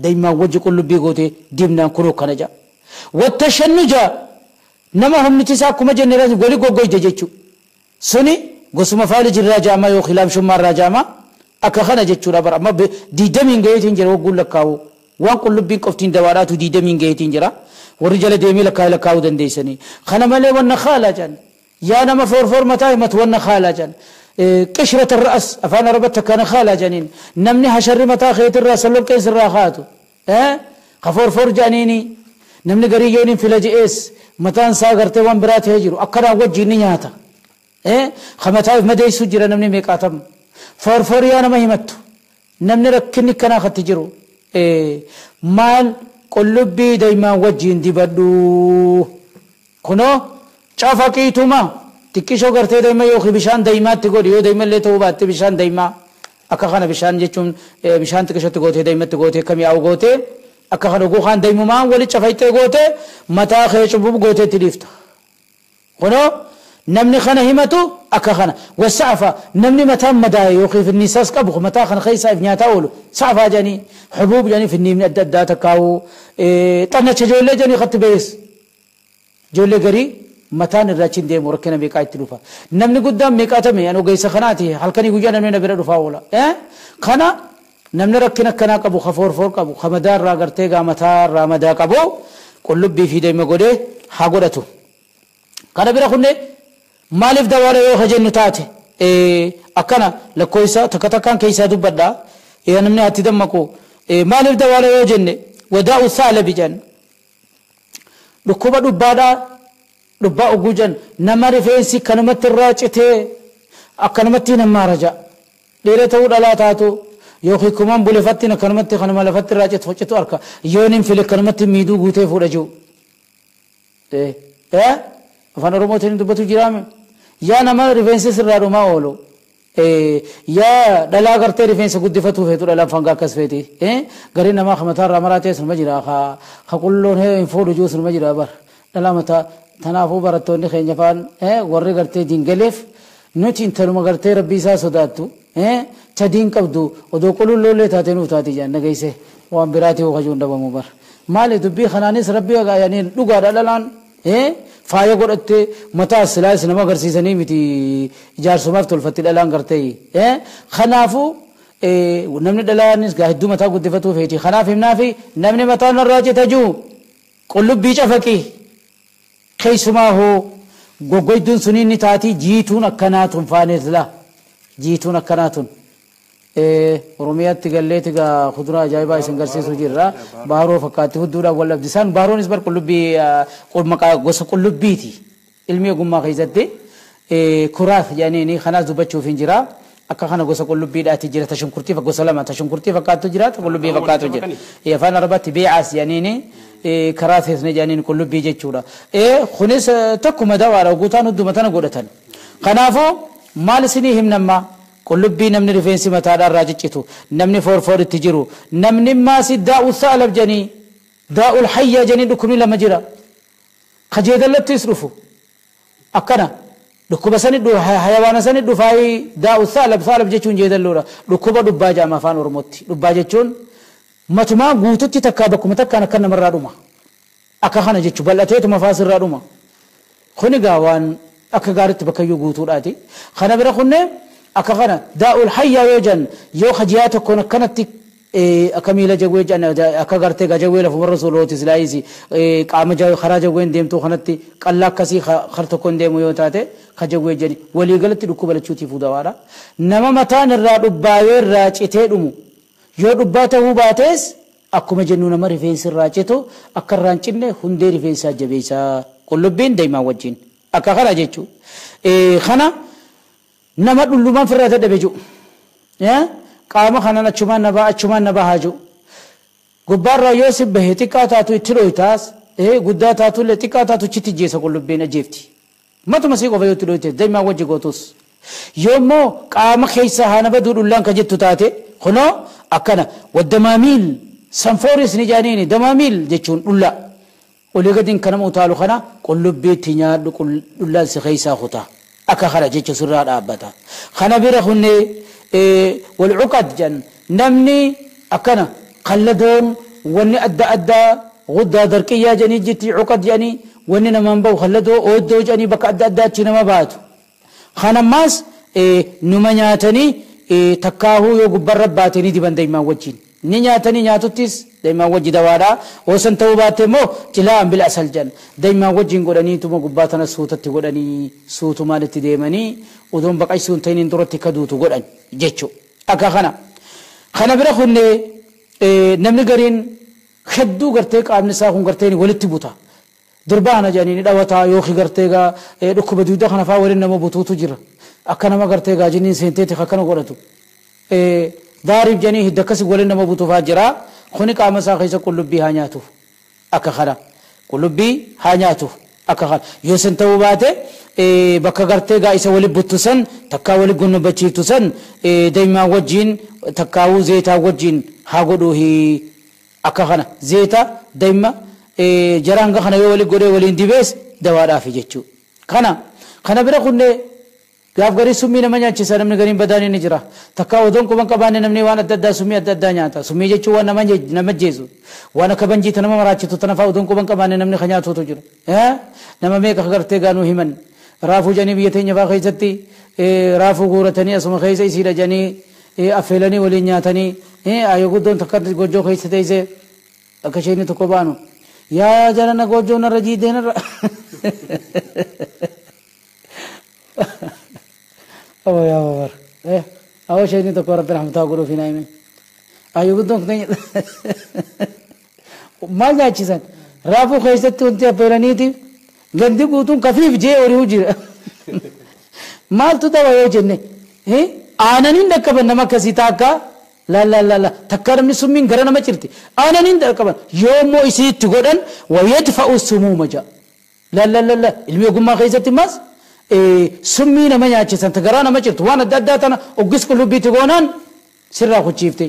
daa'imaan wajji qullubbii gootee dibnaan kunoo kana ja'a. Wattashannu ja'a nama humniti isaa akkuma jenne wali goggoyte jechuudha. Suni gosuma faali jirraa jaamaa yookiin laamshummaarraa jaamaa akka kana jechuudha bara amma 20 gaheetiin jira wagguun lakkaa'u waan qullubbiin qoftiin dawaadhaatu 20 gaheetiin jira. Warri jala deemee lakkaa'uu dandeessanii. Kana malee wanna khaalaa jedhan yaa nama foorfoor mataa himatu wanna khaalaa jedhan. Qishrata ra'as afaan arabatti akkana khaalaa jedhaniin namni hasharri mataa keetirraa salloqqeen sirraa kaatu. Ka foorfoor jedhaniini namni garii yooniin fila je'ees mataan isaa gartee waan biraa ta'ee jiru akkanaan wajjin ni nyaata. Ka mataaf madeessu jira namni meeqaatam. Foorfoor yaa nama himattu namni rakkinni akkanaa katti jiru. Maal qullubbii daa'imaan wajjin dibadhu. Kunoo cafaqiituma xiqqishoo gartee daa'ima yookiin bishaan daa'imaatti godhi yoo daa'ima illee ta'uu baatte bishaan daa'imaa akka kana bishaan jechuun bishaan xiqqishootti gootee daa'imatti gootee akka mi'aawu gootee akka kana guukaan daa'imumaan wali cafaytee gootee mataa kee cubbuu gootee itti dhiifta. Kunoo namni kana himatu akka kana wasa'afa namni mataan madaa'e yookiin finniisaas qabu mataa kana keessaaf nyaataa oolu sa'afaa jedhanii hubuub jedhanii finniifni adda addaa takkaa'u xannacha ijoollee jedhanii katti bees ijoollee garii mataan irraa achiin deemu rakkina meeqaa itti dhufa namni guddaan meeqaatame ani ogeessa kanaati halkanii guyyaa namni na bira dhufaa oola kana namni rakkina akkanaa qabu ka foorfoor qabu ka madaa irraa gartee gaa mataa irraa madaa qabu qullubbii fi deema godhee haa godhatu kana bira kunne maaliif dawaala yoo kajennu taate akkana lakkoofsa takka takkaan keessaa dubbadha namni hatti dammaqu maaliif dawaala yoo jenne wadaa'u saalabi jedhan dhukkuba dhubbaadhaa dhubbaa oguu jedhan nama rifeensi kanumatti irraa citee akkanumatti nama raja dhiira ta'uu dhalaa taatu yookiin kumaan bulefatti akkanumatti kanuma lafatti irraa citu citu harka yoon hin file akkanumatti miidhuu guutee fuudha jiru. Afaan Oromootiin dubbatu jiraame. Yaa nama rifeensi sirraa dhumaa oolu. Yaa dhalaa gartee rifeensa guddifatuu feetu dhalaan fangaa akkas feeti. Garii namaa mataa irraa maraa ta'e sunuma jira. Ka qulloon hin fuudhu jiru sunuma jira bar. Dhalaa mataa tanaafuu barattoonni keenya faan warri gartee diingaleef nuti intaluma gartee rabbii isaa sodaattu. Tadiin qabdu odoo qululloollee taatee nuuf taati jaan dhageesse waan biraatii hoo kajuun dhabamu bar. Maali dubbii kanaanis rabbii yaani dhugaadha dhalaan. Faaya godhattee mataa silaas nama agarsiisanii miti ijaarsumaaf tolfatti dhalaan gartee. Kanaafuu namni dhalaanis gaa hedduu mataa guddifatuu feeti. Kanaaf himnaafi namni mataan irraa cita jiru qullubbii cafaqi keessumaa hoo goggoyduun suniin ni taati jiituun akkanaatun faaneet la jiituun akkanaatun. Oromiyaatti galleeti gaa kuduraa ajaa'ibaa isin garsiisuu jirra. Baaroo fakkaatti hudduudhaan wal dhabdi. Isaan baaroonis bar qullubbii maqaa gosa qullubbiiti. Ilmi ogummaa keessatti kuraaf jedhanii kanaas dubbachuuf hin jira. Akka kana gosa qullubbiidhaati jira. Ta shunkurtii gosa lama ta shunkurtii fakkaattu jira ta qullubbii fakkaattu jira. Afaan Arabaatti beecaas jedhanii karaa feesne jedhanii qullubbii jechuudha. Kunis tokkuma dawaadha guutaan hunduma tana godhatan. Kanaafuu maal isinii himnammaa? Qullubbii namni rifeensi mataadhaa irraa ciccitu namni foorfooritti jiru namni maasi daa'u saalab jedhanii daa'ul hayyaa jedhanii dhukkubni lama jira kajeedallattis dhufu akkana dhukkuba sani hayawaana sani dhufaayi daa'u saalab saalab jechuun jeedalloodha dhukkuba dhubbaa jedhama afaan Oromootti dhubbaa jechuun matumaa guututti takkaa bakkuma takkaan akka namarraa dhuma akka kana jechuun bal'ateetuma faasirraa dhuma kuni gaa waan akka gaariitti bakkayyuu guutuudhaati kana bira kunneen akka kana daa'ul hayyaa yoo jennu yoo hajiyaa tokkoon akkanatti akka miila jawwee jedhan akka gartee gajawwee lafumarra solooti silaayisi qaama karaa jawween deemtuu kanatti qallaa akkasii kar tokkoon deemu yoo taate ka jawwee jedhi waliigalatti dhukkuba lachuutiif dawaadha. Nama mataan irraa dhubbaayee irraa citee dhumu yoo dhubbaa ta'uu baates akkuma jennu nama rifeensi irraa citu akka irraa hin cinne hundee rifeensaa jabeessaa qullubbiin daa'imaa wajjin akka kana jechuudha. Kana nama dhullumaan firraa dadhabe jiru. Qaama kanaan achumaan na ba'a achumaan na bahaa jiru. Gubbaarraa yoo si bahe xiqqaa taatu itti dhoytaas Guddaa taatullee xiqqaa taatu chitti jeessa qullubbiin ajeefti. Matuma sii qofa yoo itti dhoyte daymaa wajji gootus. Yoommoo qaama keessa haana baduu dhullaan ka jettu taate kunoo akkana waddamaamiil sanfooris ni jaaniini damaamiil jechuun dhullaa. Olii gadiin kan nama utaalu kana qullubbiitti nyaadhu dhullaan si keessaa kutaa. Akka kana jecha sirraa dhaabbata. Kana bira kunne walcuqad jedhan namni akkana kalladoon wanni adda addaa guddaa darqiyyaa jedhanii jirti cuqad jedhanii wanni namaan bahu kalladoo ooddoo jedhanii bakka adda addaatti nama baatu. Kanammaas numa nyaatanii takkaahuu yoo gubbarra baatanii diban daa'imaan wajjin. Ni nyaatanii nyaatuttis daa'imaan wajji dawaadha. Oosan ta'uu baatte immoo cilaan bila asal jedhan daa'imaan wajjin godhaniituma gubbaa tana suutatti godhanii suutumaan itti deemanii odoon baqaqsuun ta'iniin duratti akka duutu godhan jechuudha. Akka kana. Kana bira kunne namni gariin hedduu gartee qaamni isaa kun gartee walitti buta. Durbaana jedhanii ni dhawataa yookiin gartee gaa dhukkuba duudaa kana fa'aa waliin nama butuutu jira. Akka nama gartee gaa jinniin seenteeti akkana godhatu. Daariif jedhanii hidda akkasii waliin nama butuufaa jira. Kuni qaama isaa keessa qullubbii haa nyaatuuf. Akka kana. Qullubbii haa nyaatuuf. Akka kana. Yoo san ta'uu baate bakka gartee gaa isa waliin buttu san takkaa waliin gonnobachiiftu san daa'imaa wajjin takkaawuu zeetaa wajjin haa godhuuhi. Akka kana zeeta daa'ima jara hanga kana yoo waliin godhee waliin dibees dawaadhaafi jechuudha. Kana bira kunne gaaf garii summii nama nyaachisa namni gariin badaan inni jira. Takka odoon quban qabaanne namni waan adda addaa summii adda addaa nyaata. Summii jechuun waan nama jeesu. Waan akka banjiita nama maraachitu tana fa'aa odoon quban qabaanne namni kan nyaatutu jira. Nama meeqa gartee gaanuu himan. Raafuu jedhanii biyya teenya fa'aa keessatti raafuu guuratanii asuma keessa isiidha jedhanii affeelanii waliin nyaatanii ayyoo guddoon takka gojjoo keessa teessee akka isheen tokko baanu. Yaa jalana gojjoo narra jiidee narra. أبو يا أبو بر إيه أول شيء نتكو ربنا رحمة الله قولوا فينا إيمان أيوة قدوم كنتين ما جاتش سن رافو خيستي وانت أبيرانيتي غندي قوتون كفيف جي وريو جي مال تدوا يوجني إيه أنا نين دكبن نما كسيتاكا لا لا لا لا تكرمني سمين غرنا ما شرتي أنا نين دكبن يوم مو يسيت تقولن ويدفع السموم جا لا لا لا لا اللي يقوم ما خيستي ماس summii nama nyaachisan garaa nama jirtu waan adda addaa tana oggis qullubbiitti goonaan sirraa kuchiifte.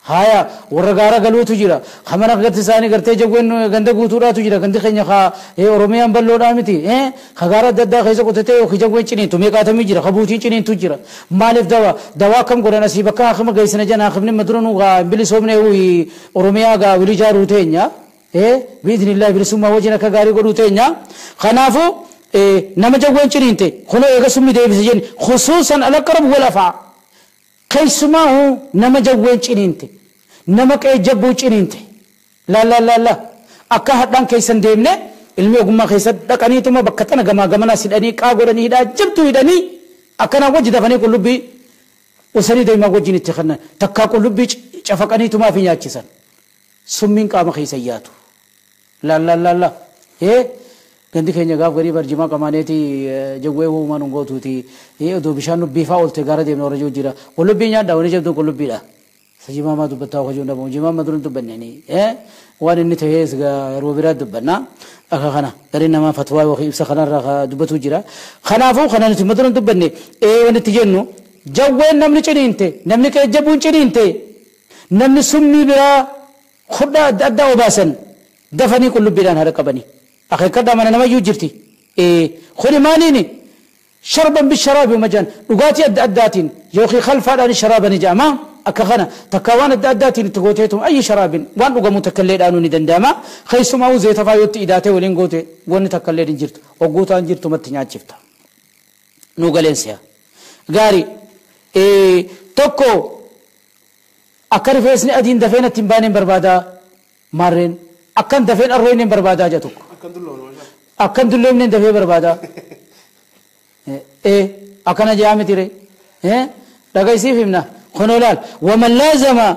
Haya warra gaara galuutu jira. Kamana garti isaanii gartee jawween ganda guutuudhaatu jira. Gandi keenya kaa Oromiyaan bal'oodhaa miti. Ka gaara adda addaa keessa qotatee yookiin jawween ciniintu meeqaatamii jira. Ka buutiin ciniintu jira. Maaliif dawaa dawaa akkam godhan asii bakka haakima geessina jana haakimni madura gaa bilisoomne Oromiyaa gaa wili jaaruu teenya. Biidhnillaahi bilisummaa wajjin akka gaarii godhuu teenya. Kanaafuu nama jawween ciniinte kunoo eega summi deebise jenni khusuusan alaqrab wal afaa keessumaahu nama jawween ciniinte nama qeejjabbuu ciniinte la la la la akka hadhaan keessan deemne ilmi ogummaa keessa dhaqaniituma bakka tana gamaa gamanaa sidhanii qaa godhanii hidhaa jabtuu hidhanii akkanaa wajji dafanii qullubbii usanii deemaa wajjin itti kennan takkaa qullubbii cafaqaniitumaa fi nyaachisan summiin qaama keessa yaatu la la la la gandi keenya gaaf garii barjimaa qamaaneeti jawwee uumaan hongootuuti odoo bishaan lubbii fa'aa oolte gaara deemne warra jiru jira qullubbii nyaadha wani jabduun qullubbiidha. Jimaa maa dubbataa hojii hundaa jimaa ma durin dubbanneen waan inni ta'ees yeroo biraa dubbanna akka kana gariin namaa fatwaa yookiin ibsa kanarraa dubbatu jira. Kanaafuu kana nuti ma durin dubbanne wanti itti jennu jawween namni ciniinte namni qeejjabuun ciniinte namni summii biraa hodhaa adda addaa obaasan dafanii qullubbiidhaan haadha qabanii. Akeekadhaa mana namayyuu jirti. Kuni maaliini? Sharban bisharaabi majaan dhugaatii adda addaatiin yookiin khalfaadhaan sharaaba ni jedhama. Akka kana takka waan adda addaatiin itti gooteetum ayyi sharaabin waan dhugamu takkallee dhaanuu ni danda'ama. Keessumaa zeeta fa'aa yootti idaatee waliin goote wanni takkallee hin jirtu. Ogguutaan jirtu matti nyaachifta. Nu galeensiya. Gaarii tokko akka rifeensni adiin dafeen ittiin baaneen barbaadaa maarreen akkan dafeen arrooyin hin barbaadaa jedha tokko. Akkan dulloomne dafee barbaadaa. Akkana jedhaa miti ree. Dhagaysiif himna. Kunoo laal waman laazama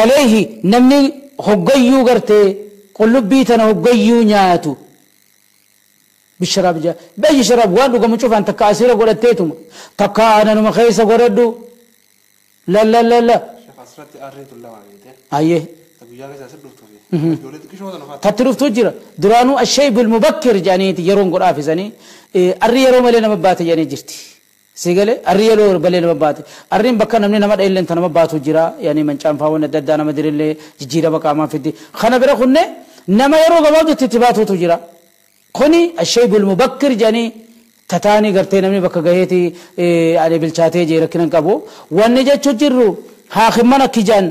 alayhi namni hoggayyuu gartee qullubbii tana hoggayyuu nyaatu. Bisharaab jaa bayyi sharaab waan dhugamu cufaan takka asiira godhatteetuma takka aananuma keessa godhadhu. La la la la. Ayyee Tatti dhuftuu jira. Duraanuu ashaybu almubakkir jedhaniiti yeroon godhaafisanii arri yeroo malee nama baate jedhanii jirti. Sigale arri yeroo malee nama baate. Arriin bakka namni nama dha'illee nama baatu jira. Yaani mancaanfaa waan adda addaa nama dirillee jijjiirama qaamaa fiddi. Kana bira kunne nama yeroo gabaabdutti itti baatutu jira. Kuni ashaybu almubakkir jedhanii tataanii gartee namni bakka gaheeti ani bilchaatee jee rakkina hin qabu. Wanni jechuu jirru haakimman akki jedhan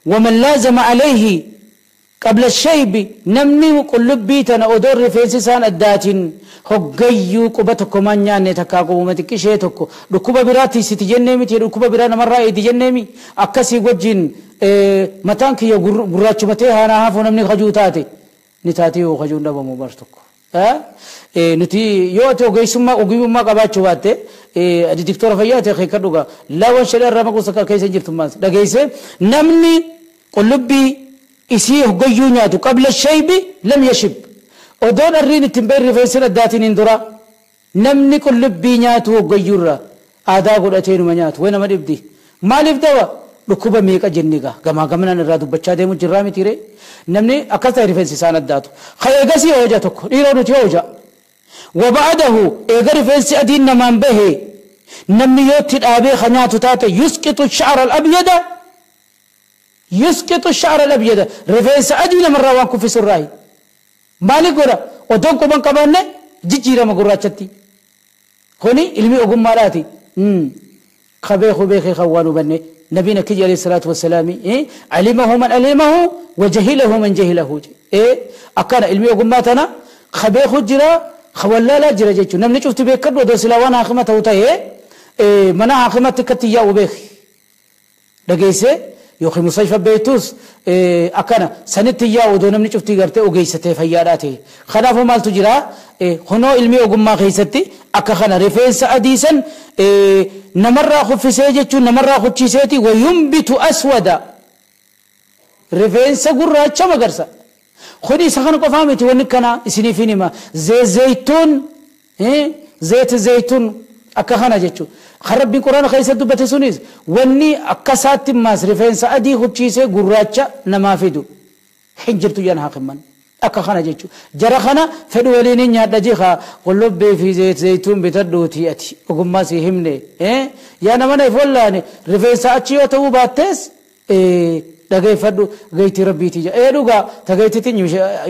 ومن لازم عليه قبل الشيب نمني قلبي تنا أدور رفنسان الداتين هجيو قبتك ما نيان تكاكو ومتكشيتك ركوب براتي ستجنمي تي ركوب برانا مرة يتجنمي أكسي وجين متانك يا غراتش متى أنا هافو نمني خجوتاتي نتاتي وخجون دبا مبارتك نتي يوتو جيسما وجيبو ما قباتشو باته دكتور فياتي خي كدوغا لا وشل الرمق سكر كيس جرتم ماس دغيسه نمني قلبي إسيه جيو نياتو قبل الشيب لم يشب ودون الرين تنبير رفيسر الداتين اندرا نمني قلبي نياتو جيورا آدا قد أتين منياتو وين ما نبدي ما لفدوا ركوبة ميكا جنيغا غما غمنا نرادو بچا ديمو جرامي تيري نمني أكثر رفنسي ساند داتو خيغسي هوجا تكو إيرانو تيوجا وبعده إيغا رفنسي أدين نمان به نمني يوتي الآبي خنياتو تاتا يسقط الشعر الأبيض يسقط الشعر الأبيض رفنسي أدين من روانكو في سراي مالك ورا ودونكو بان كمان جيجيرا مغراتشتي هوني علمي أقوم مالاتي خبيخو بيخي خوانو بني نبينا كجي عليه الصلاة والسلام إيه؟ علمه من علمه وجهله من جهله إيه؟ أكان علمي وقماتنا خبيخ جرا خولا لا جرا جيتشو نمني شفت بيكر ودو سلاوان حاكمته وتايه إيه منا حاكمة تكتيا وبيخ دقيسة يوخي مستشفى بيتوس إيه أكان سنتيا ودو نمني شفت غرتي وجيسته فياراته خلافه مال تجرا إيه هنو علمي وقما خيستي أكخنا رفنس أديسا إيه نمر خفسيجة نمر خشيسيتي وينبت أسودا رفنس قرة مغرسة خدي سخن قفامتي ونكنا سنيفيني ما زيت زيتون إيه زيت زيتون أكخنا جتشو خرب بقرآن خيسة دبت سونيز وني أكسات ماس رفنس أدي خشيسة قرة نمافيدو حنجرتو ينها خمان أكخنا جتشو جرخنا فدولين نيا قلوب في زيت زيتون بتدوتي أتي وقم سيهمني إيه يا نمنا يفولاني رفيسا أتشي وتو باتس إيه دقي فدو غيتي ربي تيجا إيه دوغا تغيتي تني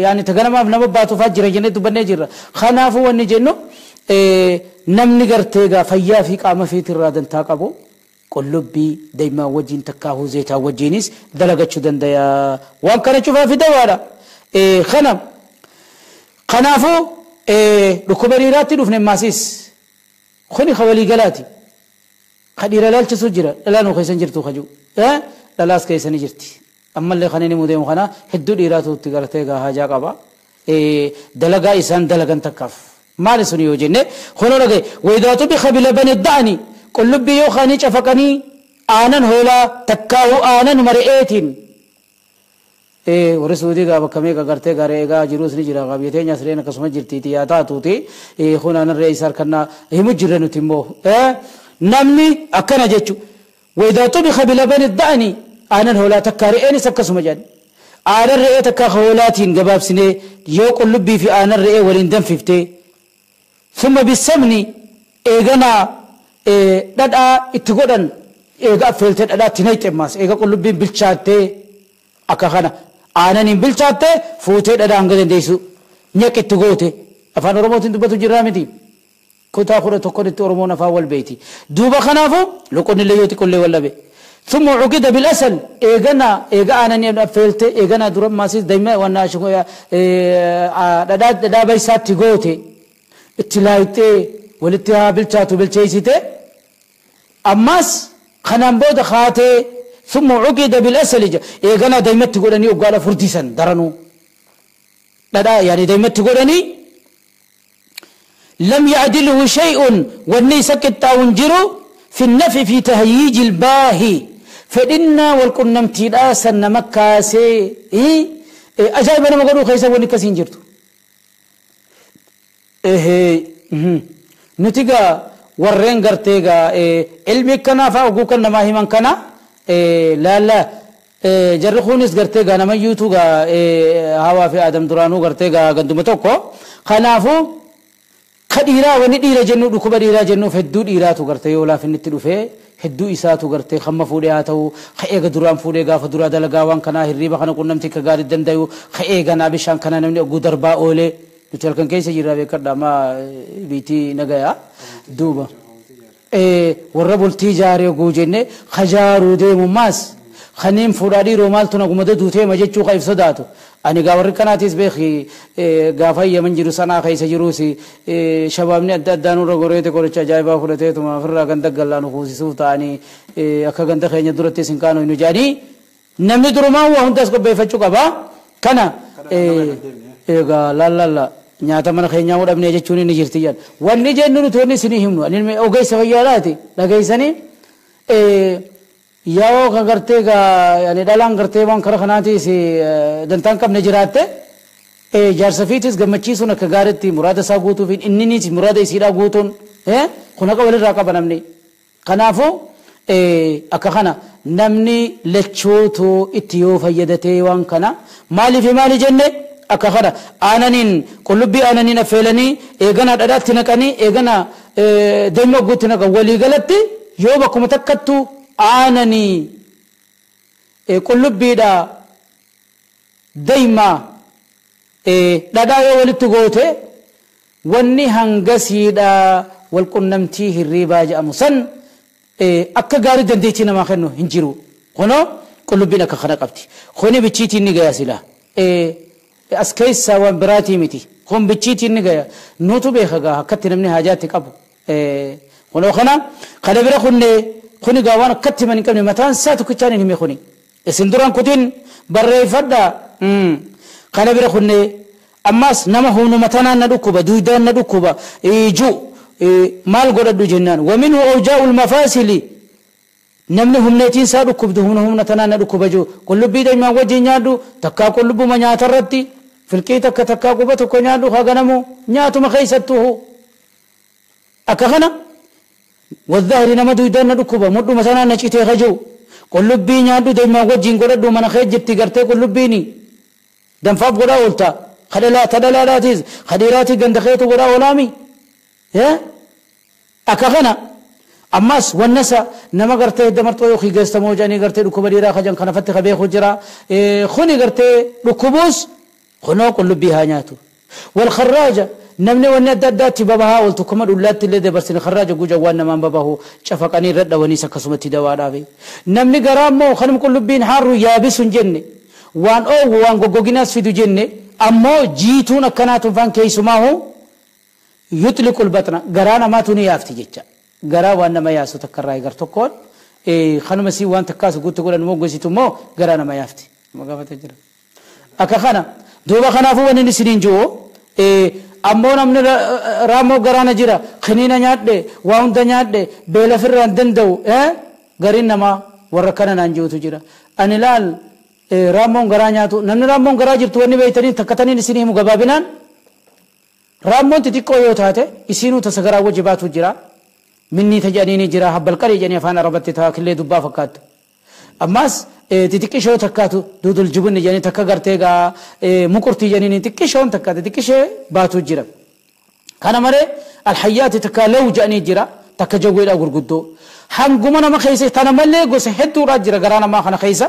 يعني تغنما نما باتو فجر جنة تبني جرا خنافو ونجنو إيه نم نقرتيغا فيا في قام في ترادن تاقبو قلوبي دايما وجين تكاهو زيتا وجينيس دلقتشو دنديا وان كان تشوفها في دوارة إيه خنم خنافو إيه ركوبريراتي رفن ماسيس خني خوالي قلاتي خدير لالش سجرة لا نو خيسن جرتو خجو إيه لالاس كيسن جرتي أما اللي خنيني موديم خنا هدو ديراتو تقرتيغا هاجا قبا إيه دلقا إسان دلقا تكاف ما لسوني يوجنة خنو لغي وإذا طبخ بلبن الدعني قلبي يوخاني شفقني آنن هولا تكاو آنن مرئيتين إيه ورسودي غا بكمي غرتي غاريغا جروس ني جرا غابيتي نسرين قسم جرتي تي ياتا توتي إيه خونا الرئيس كنا همجرن تيمو إيه نمني أكنا جچو وإذا طبخ بلبن الدعني آنن هولا تكارئين سكسم جان آنن رئي تكا خولاتين غباب سني يو قلبي في آنن رئي ولين دم فيفتي ثم بالسمن إيغنا إيه ددا اتغودن إيغا فلتت ددا تنيت ماس إيغا قلبي بالشاتي أكخنا آنن بالشاتي فوتي ددا هنگدن ديسو نيك اتغوتي أفان أورموتين دبتو جرامتي كنت أخذ تقول أورمونا فاول بيتي دوبا خنافو لو كن اللي يوتي كل ولا بي ثم عقد بالأسل إيغنا إيغا آنن فلتي إيغنا درب ماسيس دايما وانا شكو ددا ددا بيسات تغوتي اتلايتي ولتها بالشاتو بالشيسيتي أماس خنان بود خاتي ثم عقد بالأسل إيغنا دايما تقولني وقال فرديسا درنو لا يعني دايما تقولني لم يعدله شيء والني سكت تاونجرو في النفي في تهييج الباهي فإنا والقنمتي الآسا نمكاسي إيه أجايب أنا مقولو خيسا ونكاسين جرتو إيه نتيجة ورين قرتيجا إيه علمي كنا فأقول كنا ما هي من كنا إيه لا لا Jarri kunis gartee gaa namayyuutu gaa hawaa fi aadam duraanuu gartee gaa ganduma tokko. Kanaafuu ka dhiiraa wanni dhiira jennu dhukkuba dhiiraa jennuuf hedduu dhiiraatu gartee yoo laafinnitti dhufee hedduu isaatu gartee hamma fuudhee haa ta'u ka eega duraan fuudhee gaafa duraa dalagaa waan kanaa hirriiba kana qunnamtii ka gaarii dandayu ka eeganaa bishaan kana namni ogguu darbaa oolee nuti halkan keessa jirra beekadha amma biitii nagayaa duuba. Warra bultii jaaree oguu jenne ka jaaruu deemu maas kanneen fuudhaa dhiiroo maaltu naguma duuteema jechuu ka if sodaatu. Ani gaa warri kanaatis beeki gaafa yaman jiru sanaa keessa jiruus shabaabni adda addaa nurra goreete qoricha ajaa'ibaa fudhateetuma ofirraa ganda gallaan kuusisuuf ta'anii akka ganda keenya duratti isin kaanu hin jedhanii namni durumaa waa hundas qopheeffachuu qaba. Kana egaa laallalla nyaata mana keenyaa mudhamne jechuun ni jirti jedha. Wanni jennu nuti wanni isinii himnu ani ogeessa fayyaadhaati dhageessanii yoo kan gartee gaa dhalaan gartee waan kara kanaatiis dantaan qabne jiraatte jaarsa fiitis gammachiisuun akka gaariitti muraada isaa guutuuf inninis muraada isiidhaa guutuun kun haqa walirraa qaba namni. Kanaafuu akka kana namni lachootu itti yoo fayyadatee waan kana maaliif maali jenne akka kana aananiin qullubbii aananiin affeelanii eegana dhadhaatti naqanii eegana deemma guutti naqan walii galatti yoo bakkuma takkattu aananii qullubbiidha deema dhadhaa yoo walitti goote wanni hangasiidha walqunnamtii hirriibaa jedhamu san akka gaarii dandeettii namaa kennu hin jiru. Kunoo qullubbiin akka kana qabdi. Kuni bichiitiin ni gaya sila. As keessaa waan biraatii miti. Kun bichiitiin ni gaya. Nutu beeka gaa akkatti namni haajaatti qabu. Kunoo kana kana bira kunne kuni gaa waan akkatti himan hin qabne mataan isaa tokkichaan hin hime kuni. Isin duraan kutin barreeffadhaa. Kana bira kunne ammas nama humnuma tanaan na dhukkuba duudaan na dhukkuba ijuu maal godhadhu jennaan waminhu awjaa'ul mafaasili namni humneetiin isaa dhukkubdu humna humna tanaan na dhukkuba jiru qullubbii daa'imaan wajjin nyaadhu takkaa qullubbuma nyaatarratti filqii takka takkaa quba tokko nyaadhu haa ganamu nyaatuma keessattuu akka kana wadhahri nama duudaan na dhukkuba mudhuma tanaan na citee kajuu qullubbii nyaadhu daa'imaan wajjin godhadhu mana kee jirti gartee qullubbiini danfaaf godhaa oolta kadhalaa tadhalaadhaatis kadhiiraatii ganda keetu godhaa oolaami. Akka kana ammas wannasa nama gartee damartoo yookiin geessamoo jedhanii gartee dhukkuba dhiiraa kajan kana fatti qabeeku jira kuni gartee dhukkubuus kunoo qullubbii haa nyaatu. Wal kharraaja namni wanni adda addaatti babahaa ooltu kuma dhullaatti illee dabarsine kharraaja guja waan namaan babahu cafaqanii irra dhawaniis akkasumatti dawaadhaafi. Namni garaa immoo kanuma qullubbiin haarru yaabisu hin jenne waan oowwu waan goggoginaas fidu jenne ammoo jiituun akkanaatuun faan keessumaahu يطلق البطن غرانا ما توني يافتي جيتشا غرا وانا ما ياسو تكراي غر تكون خنو مسي وان تكاس غوت تقول مو غوسيتو مو غرانا ما يافتي ما غافت جرا اكا خنا دوبا خنافو وني سنين جو امو نمن رامو غرانا جرا خنينا نيادde واون دنيادde بيلا فران دندو غرين ما وركنا نانجوتو جرا اني لال رامون غرا نياتو نمن رامون غرا جرتو وني بيتني تكتني سنين مو غبابنان Rammoon xixiqqoo yoo taate isinuu tasa garaa wajji baatu jira. Minni tajaniini jira habbalqarii jedhanii afaan arabatti taakillee dubbaa fakkaattu. Ammas xixiqqishoo takkaatu duudul jibunni jedhanii takka gartee gaa muqurtii jedhanii xixiqqishoon takka xixiqqishee baatu jira. Kana malee alhayyaati takka law jedhanii jira takka jawweedhaa gurguddoo. Hanguma nama keessa tana malee gosa hedduudhaa jira garaa namaa kana keessa.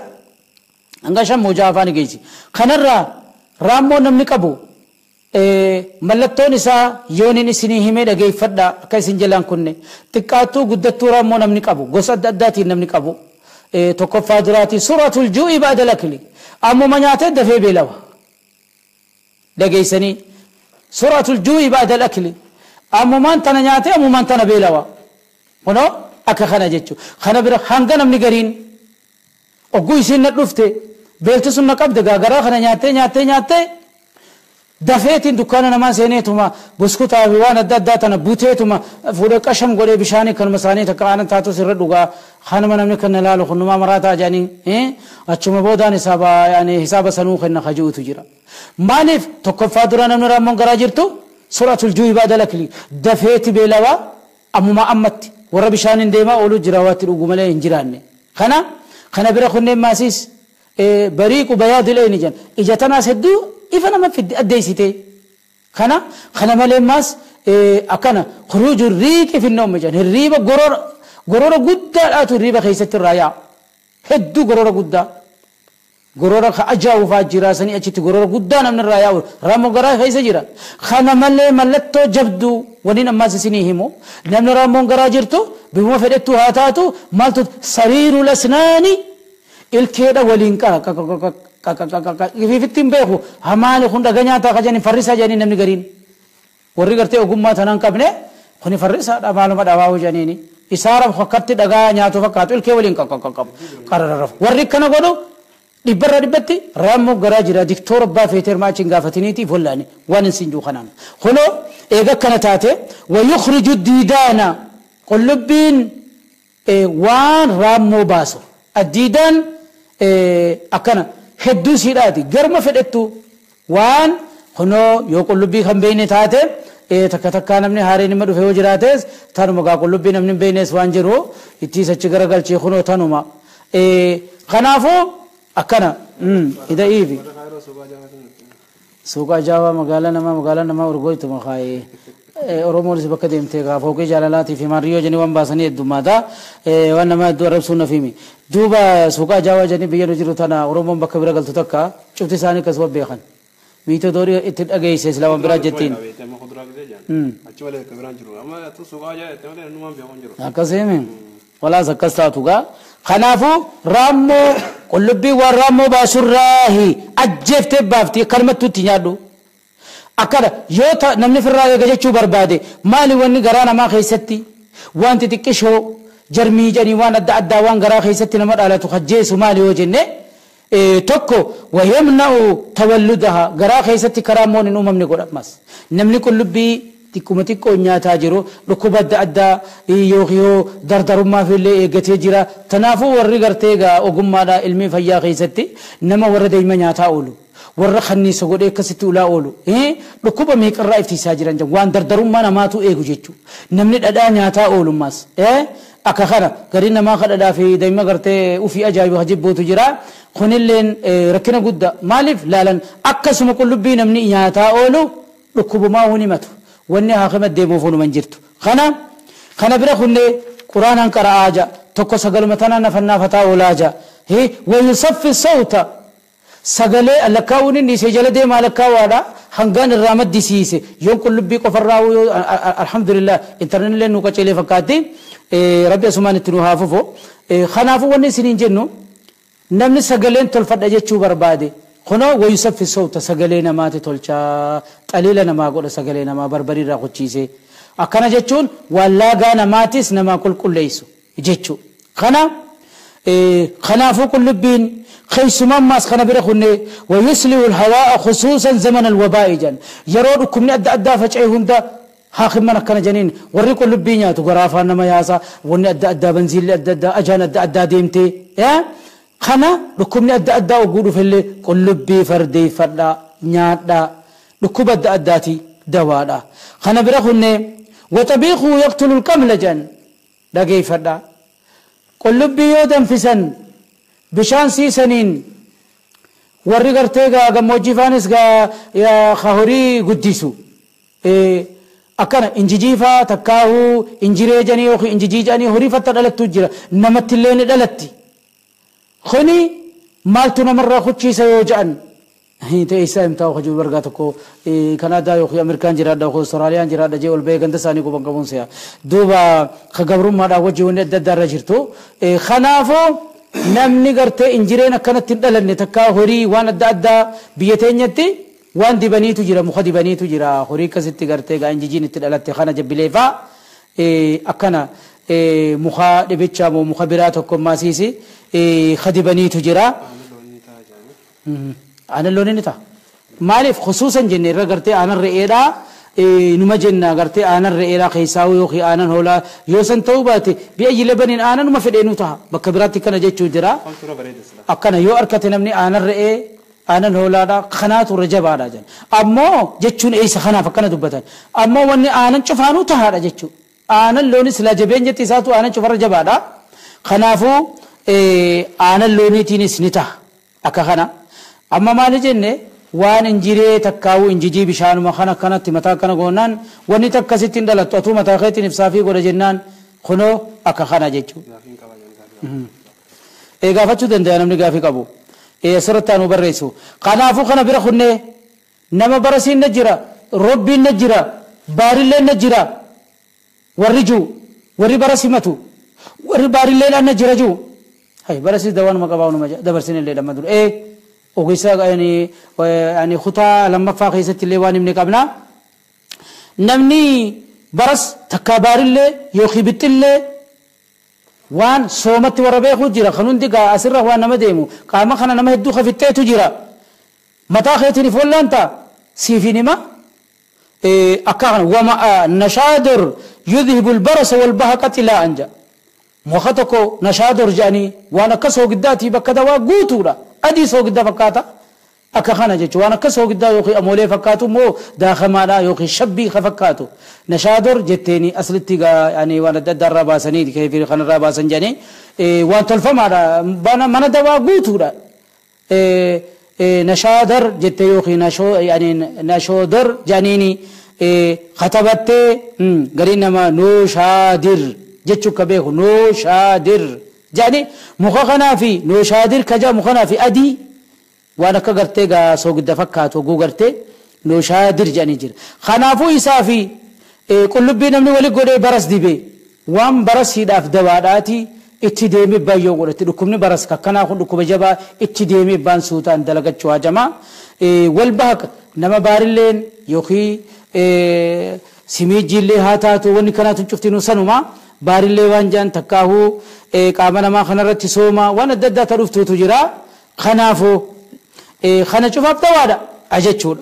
Hanga shan moojaa afaan geessi. Kanarraa raammoo namni qabu mallattoon isaa yooniin isinii himee dhageeffadha akka isin jalaan kunne xiqqaattuu guddattuu raammoo namni qabu gosa adda addaatiin namni qabu tokkoffaa duraatii suratul juu'i ba'da lakli ammuma nyaatee dafee beelawa dhageessanii suratul juu'i ba'da lakli ammumaan tana nyaatee ammumaan tana beelawa kunoo akka kana jechuu kana bira hanga namni gariin ogguu isin na dhufte beelti sun na qabde gaagaraa kana nyaatee nyaatee nyaatee dafeetiin dukkaana namaa seeneetuma buskutaa fi waan adda addaa tana buteetuma fuudhee qasham godhee bishaanii kanuma isaanii takka aanan taatus irra dhugaa kanuma namni kan ilaalu kunumaa maraataa jedhanii achuma boodaan hisaaba sanuu kenna kaji'utu jira. Maaliif tokkoffaa dura namni raammoon garaa jirtu suratul juu'i ba'da lakli dafeeti beelawaa ammuma ammatti warra bishaaniin deemaa ooluu jira waatti dhugu malee hin jiraanne. Kana bira kunneen maasiis Bariiqu bayaadil eyni jan ija tanaas hedduu ifa nama fiddi addeessite. Kana kana malee maas akkana khuruuju riiqi fi nawmi jan hirriiba gorora gorora guddaadhaatu hirriiba keessatti irraa yaa'a. Hedduu gorora guddaa. Gorora ka ajaa'u fa'aa jira sanii achitti gorora guddaa namni irraa yaa'u raammoo garaa keessa jira. Kana malee mallattoo jabduu waliin ammaas isinii himu namni raammoon garaa jirtu bifuma fedhettu haa taatu maaltu sariiru lasnaani ilkeedha waliin qara ifiifitti hin beeku hamaali kun dhaga nyaataa ka jedhanii farrisaa jedhanii namni gariin warri gartee ogummaa tanaan qabne kuni farrisaadha maaluma dhabaa'u jedhaniini isaara fakkatti dhagaa nyaatu fakkaatu ilkee waliin qarararraf warri akkana godhu dhibbarra dhibbatti raammoo garaa jira diktoora abbaa feeteer maachiin gaafatiniitiif wallaani waan hin siinjuu kanaan kunoo eega akkana taate wayukhriju diidaana qullubbiin waan raammoo baasu addiidaan akkana hedduu siidhaati garma fedhettu waan kunoo yoo qullubbii kan beeyne taate takka takkaa namni haareen ima dhufe yoo jiraates tanuma gaa qullubbii namni hin beeynes waan jiru ittiis achi garagalchee kunoo tanuma kanaafuu akkana ida iifi suuqa ajaa'ibaa magaalaa namaa urgooytuma kaayee Oromoonis bakka deemtee gaa fooqii jaalalaatii fi maariyyoo jedhanii waan baasanii heddummaata waan nama hedduu arrabsuun na fiimi duuba suuqa ajaa'ibaa jedhanii biyya nu jiru tana Oromoon bakka bira galtu takka cufti isaanii akkasuma beekan miitoo doorii itti dhageesse islaamaan biraa jettiin. Akkasiimi walaas akkas taatu gaa kanaafuu raammoo qullubbii waan raammoo baasurraahi ajjeeftee baafti akkanumattuu itti nyaadhu. Akkana yoo namni firraa eega jechuu barbaade maali wanni garaa namaa keessatti wanti xiqqishoo jarmii jedhanii waan adda addaa waan garaa keessatti nama dhalatu hajjeessu maali yoo jenne tokko wayamna'u tawalludaha garaa keessatti karaa moon hin uumamne godhamas namni qullubbii xiqquma xiqqoo nyaataa jiru dhukkuba adda addaa yookiin dardarummaaf illee eeggatee jira tanaafuu warri gartee egaa ogummaadha ilmii fayyaa keessatti nama warra deema nyaataa oolu warra kanniisa godhee akkasitti ulaa oolu dhukkuba meeqarraa iftiisaa jiran waan dardarummaa namaatu eegu jechuudha namni dhadhaa nyaataa oolummaas akka kana gariin namaa ka dhadhaa fi daa'ima gartee ufii ajaa'ibu hajibbuutu jira kunilleen rakkina guddaa maaliif laalan akkasuma qullubbii namni nyaataa oolu dhukkubumaa hun himatu wanni haakima deemuuf hunuman jirtu kana bira kunnee quraanaan qara'aa ja'a tokko sagaluma tanaan nafannaafataa oolaa ja'a wayusaffi sawta sagalee lakkaa'uun inni isee jala deemaa lakkaa'uudha hangaan irraa maddisiise yoon qullubbii qofarraa alhamdulillah intarneetillee nu qaceelee fakkaatti rabbi asumaan itti nu haa fufu kanaafuu wanni isiniin jennu namni sagaleen tolfadha jechuu barbaade kunoo wayusaffi sawta sagalee namaati tolchaa xaliila namaa godha sagalee namaa barbariirraa qochiise akkana jechuun waan laagaa namaatis namaa qulqulleessu jechuu kana kanaafuu qullubbiin خيسمان ماس خنا برخونه ويسلي الهواء خصوصا زمن الوباء جن يرود كم أدى أدى فجأة ده حاكم من كان جنين وريكو لبينيا تغرافا نما ياسا وني أدى أدى بنزيل أدى أدى أجان أدى أدى ديمتي يا خنا لكم أدى أدى وقولوا في اللي قلبي فردي فردا نيادا لكم أدى أداتي دوادا خنا برخونه وطبيخه يقتل القمل جن دقي فردا قلبي يودن في سن بشان سيسنين warri gartee gaa gammoojjii faanis gaa horii guddisu akkana injijii faa takkaahuu injiree jedhanii yookiin injijii jedhanii horii fatta dhalattu jira namatti illee ni dhalatti kuni maaltu namarraa kuchiisa yoo jedhan ta'e isaa himtaa hojii bargaa tokko Kanaadaa yookiin Ameerikaan jiraadha yookiin Austraaliyaan jiraadha jee ol ba'ee ganda isaanii quban qabuun si'a duuba ka gabrummaadhaan wajjin wanni adda addaa irra jirtu kanaafuu namni gartee injireen akkanatti hin dhalanne takkaa horii waan adda addaa biyya teenyatti waan dibaniitu jira muka dibaniitu jira horii akkasitti gartee gaa injijiin itti dhalatte kana jabbilee faa akkana muka dhibichaa moo muka biraa tokko maasiisi ka dibaniitu jira. Aannan loonii ni ta'a. Maaliif khusuusan jenne irra gartee aannan re'eedhaa numa jenna gartee aannan re'eedhaa keessaa yookiin aannan hoolaa yoo san ta'uu baate biyya labaniin aananuma fedheenuu ta'a bakka biraatti kana jechuu jira. Akkana yoo harkate namni aannan re'ee aannan hoolaadhaa kanaatu irra jabaadha jenna. Ammoo jechuun eessa kanaaf akkana dubbatan. Ammoo wanni aannan cufaanuu tahaadha jechuudha. Aannan loonis silaa jabeenyatti isaatu aannan cufarra jabaadha. Kanaafuu aannan looniitiinis ni ta'a. Akka kana amma maali jenne waan injiree takkaawuu injijii bishaanuma kana kanatti mataa kana goonaan wanni takkasitti hin dhalattu atuu mataa keetiin ibsaafii godha jennaan kunoo akka kana jechuudha. Gaafachuu danda'a namni gaafii qabu. Asirratti anuu barreessu. Kanaafuu kana bira kunnee nama barasiin na jira, robbiin na jira, baarilleen na jira, warri jiru, warri bara simatu, warri baarilleen na jira jiru. Hay barasiis dawaanuma qabaa dabarsin illee dhamma dura. Ogeessa yani kutaa lammaffaa keessatti illee waan himne qabna. Namni baras takkaa baarillee yookiin bixxillee waan soomatti warra beeku jira kan hundi gaa asirra waan nama deemu qaama kana nama hedduu kafixxeetu jira. Mataa keetiin if wallaanta siifin hima. Akka kana wama nashaadur yudhibu albarasa walbahaqa xilaa'an jedha. Muka tokko nashaadur jedhanii waan akka soogiddaatii bakka dawaa guutuudha. Adii soogidda fakkaata. Akka kana jechuun waan akka soogiddaa yookiin amoolee fakkaatu immoo daakamaadha yookiin shabbii ka fakkaatu. Nashaadur jetteeni aslitti yani waan adda addaa irraa baasanii keefii kanarraa baasan jedhanii waan tolfamaadha. Mana dawaa guutuudha. Nashaadar jettee yookiin nashoodor jedhaniini katabattee gariin nama nooshaadir jechuu ka beeku nooshaadir jedhanii muka kanaa fi nooshaadir kaja muka kanaa fi adii waan akka gartee gaa soogidda fakkaatu oguu gartee nooshaadir jedhanii jira. Kanaafuu isaa fi qullubbii namni wali godhee baras dibee waan barasiidhaaf dawaadhaati itti deemee baay'ee godhate dhukkubni baras kakkanaa kun dhukkuba jabaa itti deemee baan suutaan dalagachuu hajamaa. Wal bahaqa nama baarilleen yookiin simiijjiillee haa taatu wanni kanaatu cuftinuu sanuma baarillee waan jaan takkaahuu qaama namaa kanarratti sooma waan adda addaa ta'uuftuutu jira. Kanaafuu kana cufaaf dawaadha jechuudha.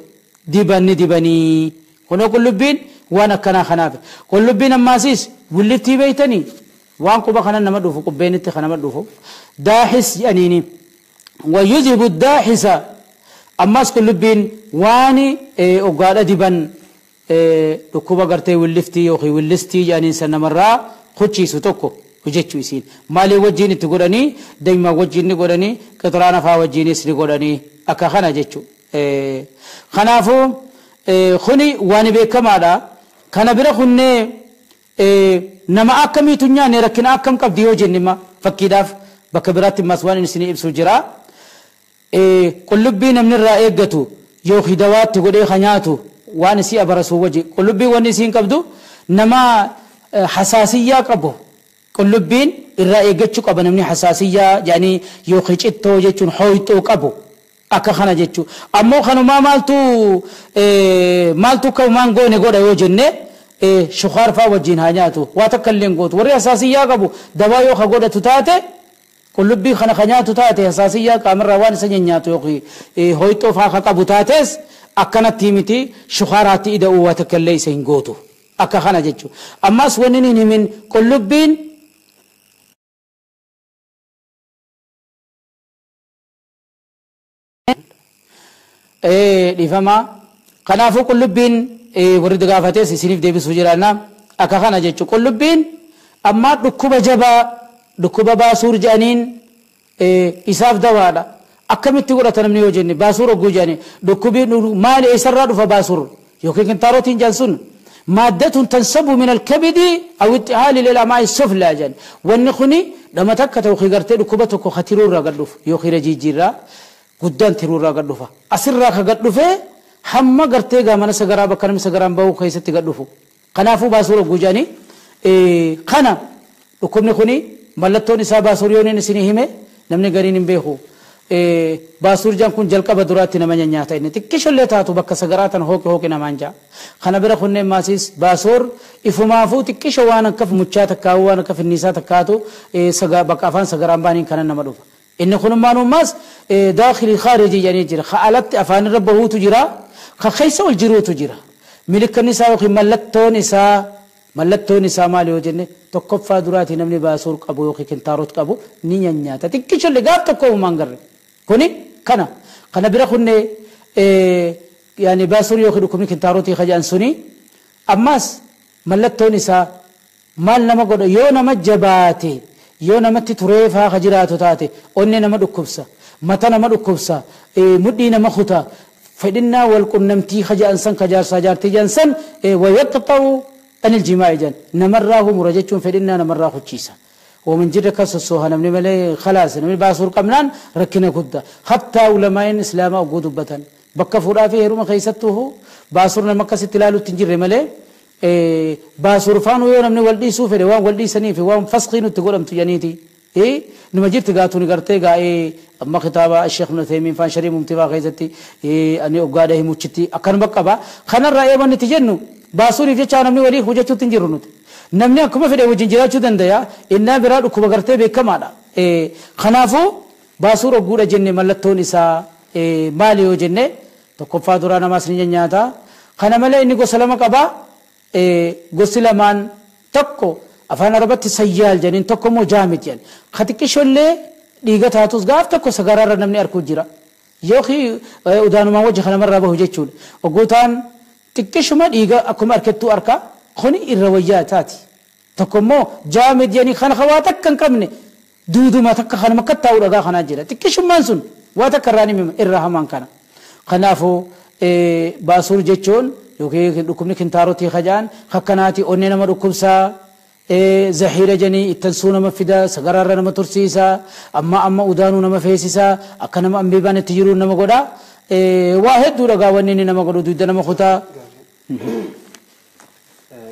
Dibanni dibanii kunoo qullubbiin waan akkanaa kanaaf qullubbiin ammaasiis wulliftii beeytanii waan quba kana nama dhufu qubbeenitti kana nama dhufu daaxis jedhaniini wayudhibu daaxisa ammas qullubbiin waan oggaadha diban dhukkuba gartee wulliftii yookiin wullistii jedhaniin san namarraa kuchiisu tokko hojjechuu isiin maalii wajjiin itti godhanii damma wajjiin ni godhanii qixiraana faa wajjiinis ni godhanii akka kana jechuu. Kanaafuu kuni waan beekamaadha. Kana bira kunnee nama akkamiitu nyaanne rakkina akkam qabdi yoo jenne fakkiidhaaf bakka biraatti ammas waan inni isin ibsu jira. Qullubbii namni irraa eeggatu yookiin dawaatti godhee kan nyaatu waan isii abarasuu wajji qullubbii wanni isiin qabdu nama hasaasiyyaa qabu qullubbiin irraa eeggachuu qaba namni hasaasiyyaa jedhanii yookiin cittoo jechuun hooyxoo qabu. Akka kana jechuu ammoo kanumaa maaltu maaltu kanumaan goone godha yoo jenne shukaar faa wajjiin haa nyaatu waa takka illee gootu warri hasaasiyyaa qabu dawaa yoo ka godhatu taate qullubbii kana ka nyaatu taate hasaasiyyaa qaamarraa waan isa nyaatu yookiin hooyxoo faa ka qabu taates akkanatti miti shukaaraatti ida'uu waa takka illee isa hin gootu akka kana jechuu ammas wanni hin himin qullubbiin dhiifama. Kanaafuu qullubbiin warri gaafates isiniif deebisuu jiraanna akka kana jechuun qullubbiin ammaa dhukkuba jabaa dhukkuba baasuur jedhaniin isaaf dawaadha. Akkamitti godhata namni yoo jenne baasuur hogguu jedhanii dhukkubi maali eessarraa dhufa baasuur yookiin kintaarotiin jedhan sun maaddatun tansabu min alkabidi aw ittihaali lil'amaa'i suflaa jedhan wanni kuni dhama takka ta'u gartee dhukkuba tokko katiruurraa gad dhufu yookiin rajiijjiirraa guddaan tiruurraa gad dhufa asirraa ka gad dhufee hamma gartee gaa mana sagaraa bakka namni sagaraan bahu keessatti gad dhufu kanaafuu baasuur hogguu jedhanii kana dhukkubni kuni mallattoon isaa baasuur yoo inni isinii hime namni gariin hin beeku. Baasuur jaan kun jalqaba duraatti nama nyaata inni xiqqishollee taatu bakka sagaraa tan hooqi hooqi namaan jaa. Kana bira kunneen maasiis baasuur ifumaafuu xiqqisho waan akka muchaa takkaa'u waan akka finniisaa takkaatu bakka afaan sagaraan baaniin kana nama dhufa. Inni kunummaan ummaas daakhilii khaarijii jedhanii jira. Ka alatti afaan irra bahuutu jira. Ka keessa ol jiruutu jira. Milikkanni isaa yookiin mallattoon isaa maali yoo jenne tokkoffaa duraatii namni baasuur qabu yookiin kintaarot qabu ni nyaata. Xiqqishollee gaaf tokko uumaan garre. Kuni kana kana bira kunne yani baasuur yookiin dhukkubni kintaarotii kajaan suni ammas mallattoon isaa maal nama godha yoo nama jabaate Yoo namatti turee faa ka jiraatu taate onnee nama dhukkubsa, mata nama dhukkubsa, mudhii nama kuta, fedhinnaa wal qunnamtii ka jedhan san ka jaarsaa jaartii jedhan san wayaqxa'u anil jimaa'i jedhan namarraa humura jechuun fedhinnaa namarraa kuchiisa. ومن جد كسسوها نمني ملي خلاص نمني باسور قمنان ركنا كدا حتى علماء الإسلام أقود بتن بكفورا في هرم خيسته باسور مكة ستلالو تنجر ملي باسور فانو يو نمني ولدي سوف وان ولدي سني في وان فسخين تقول أم تجانيتي نمجد تقاتوني قرتي قا أما خطابة الشيخ ابن تيمين فان شريم ممتبا خيستي أني أقاده مجتي أكن بقبا خنا الرأي من تجنو باسوري في جانا نمني ولي خوجة تنجرونت namni akkuma fedhe wajjin jiraachuu danda'a innaa biraa dhukkuba gartee beekamaadha. Kanaafuu baasuur ogguudha jenne mallattoon isaa maali yoo jenne tokkoffaa duraa namaas ni nyaata. Kana malee inni gosa lama qaba. Gosi lamaan tokko afaan arabatti sayyaal jedhaniin tokko immoo jaamid jedhan. Ka xiqqishollee dhiiga taatus gaaf tokko sagaraarra namni arguu jira. Yookiin udaanumaan wajji kanamarraa bahu jechuudha. Oggootaan xiqqishuma dhiiga akkuma arkettuu arka kuni irra wayyaa taati. Tokkommoo jaamid jedhanii kana waa takka hin qabne duuduma takka kanuma akka taa'u dhagaa kanaa jira. Xiqqishummaan sun waa takka irraa ni irra hamaan kana. Kanaafuu baasuur jechuun yookiin dhukkubni kintaarotii kajaan kakkanaati onnee nama dhukkubsaa zahiira jedhanii ittansuu nama fida sagaraarra nama tursiisa amma amma udaanuu nama feesisa akka nama ambiibaan itti jiru nama godha waa hedduu dhagaa wanni inni nama godhu dugda nama kutaa.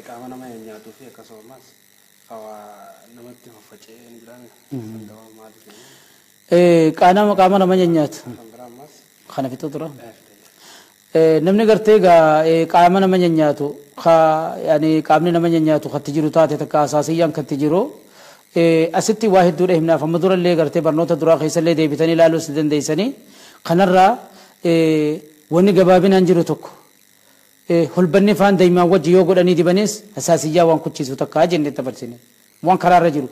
Qaama nama nyaatuu fi akkasumas namatti faffaca'ee hin jiraan dawaa maali kennu? Qaama nama nyaatu. Kana fixuu dura. Namni gartee qaama nama nyaatu qaamni nama nyaatu katti jiru taate takka asaasiyyaan katti jiru asitti waa hedduudha himnaaf amma durallee gartee barnoota duraa keessallee deebitanii ilaaluus dandeessanii kanarraa wanni gabaabinaan jiru tokko hulbanni faan daa'imaan wajji yoo godhanii dibanis asaasiyyaa waan kuchiisu takka jennee dabarsine waan karaarra jiru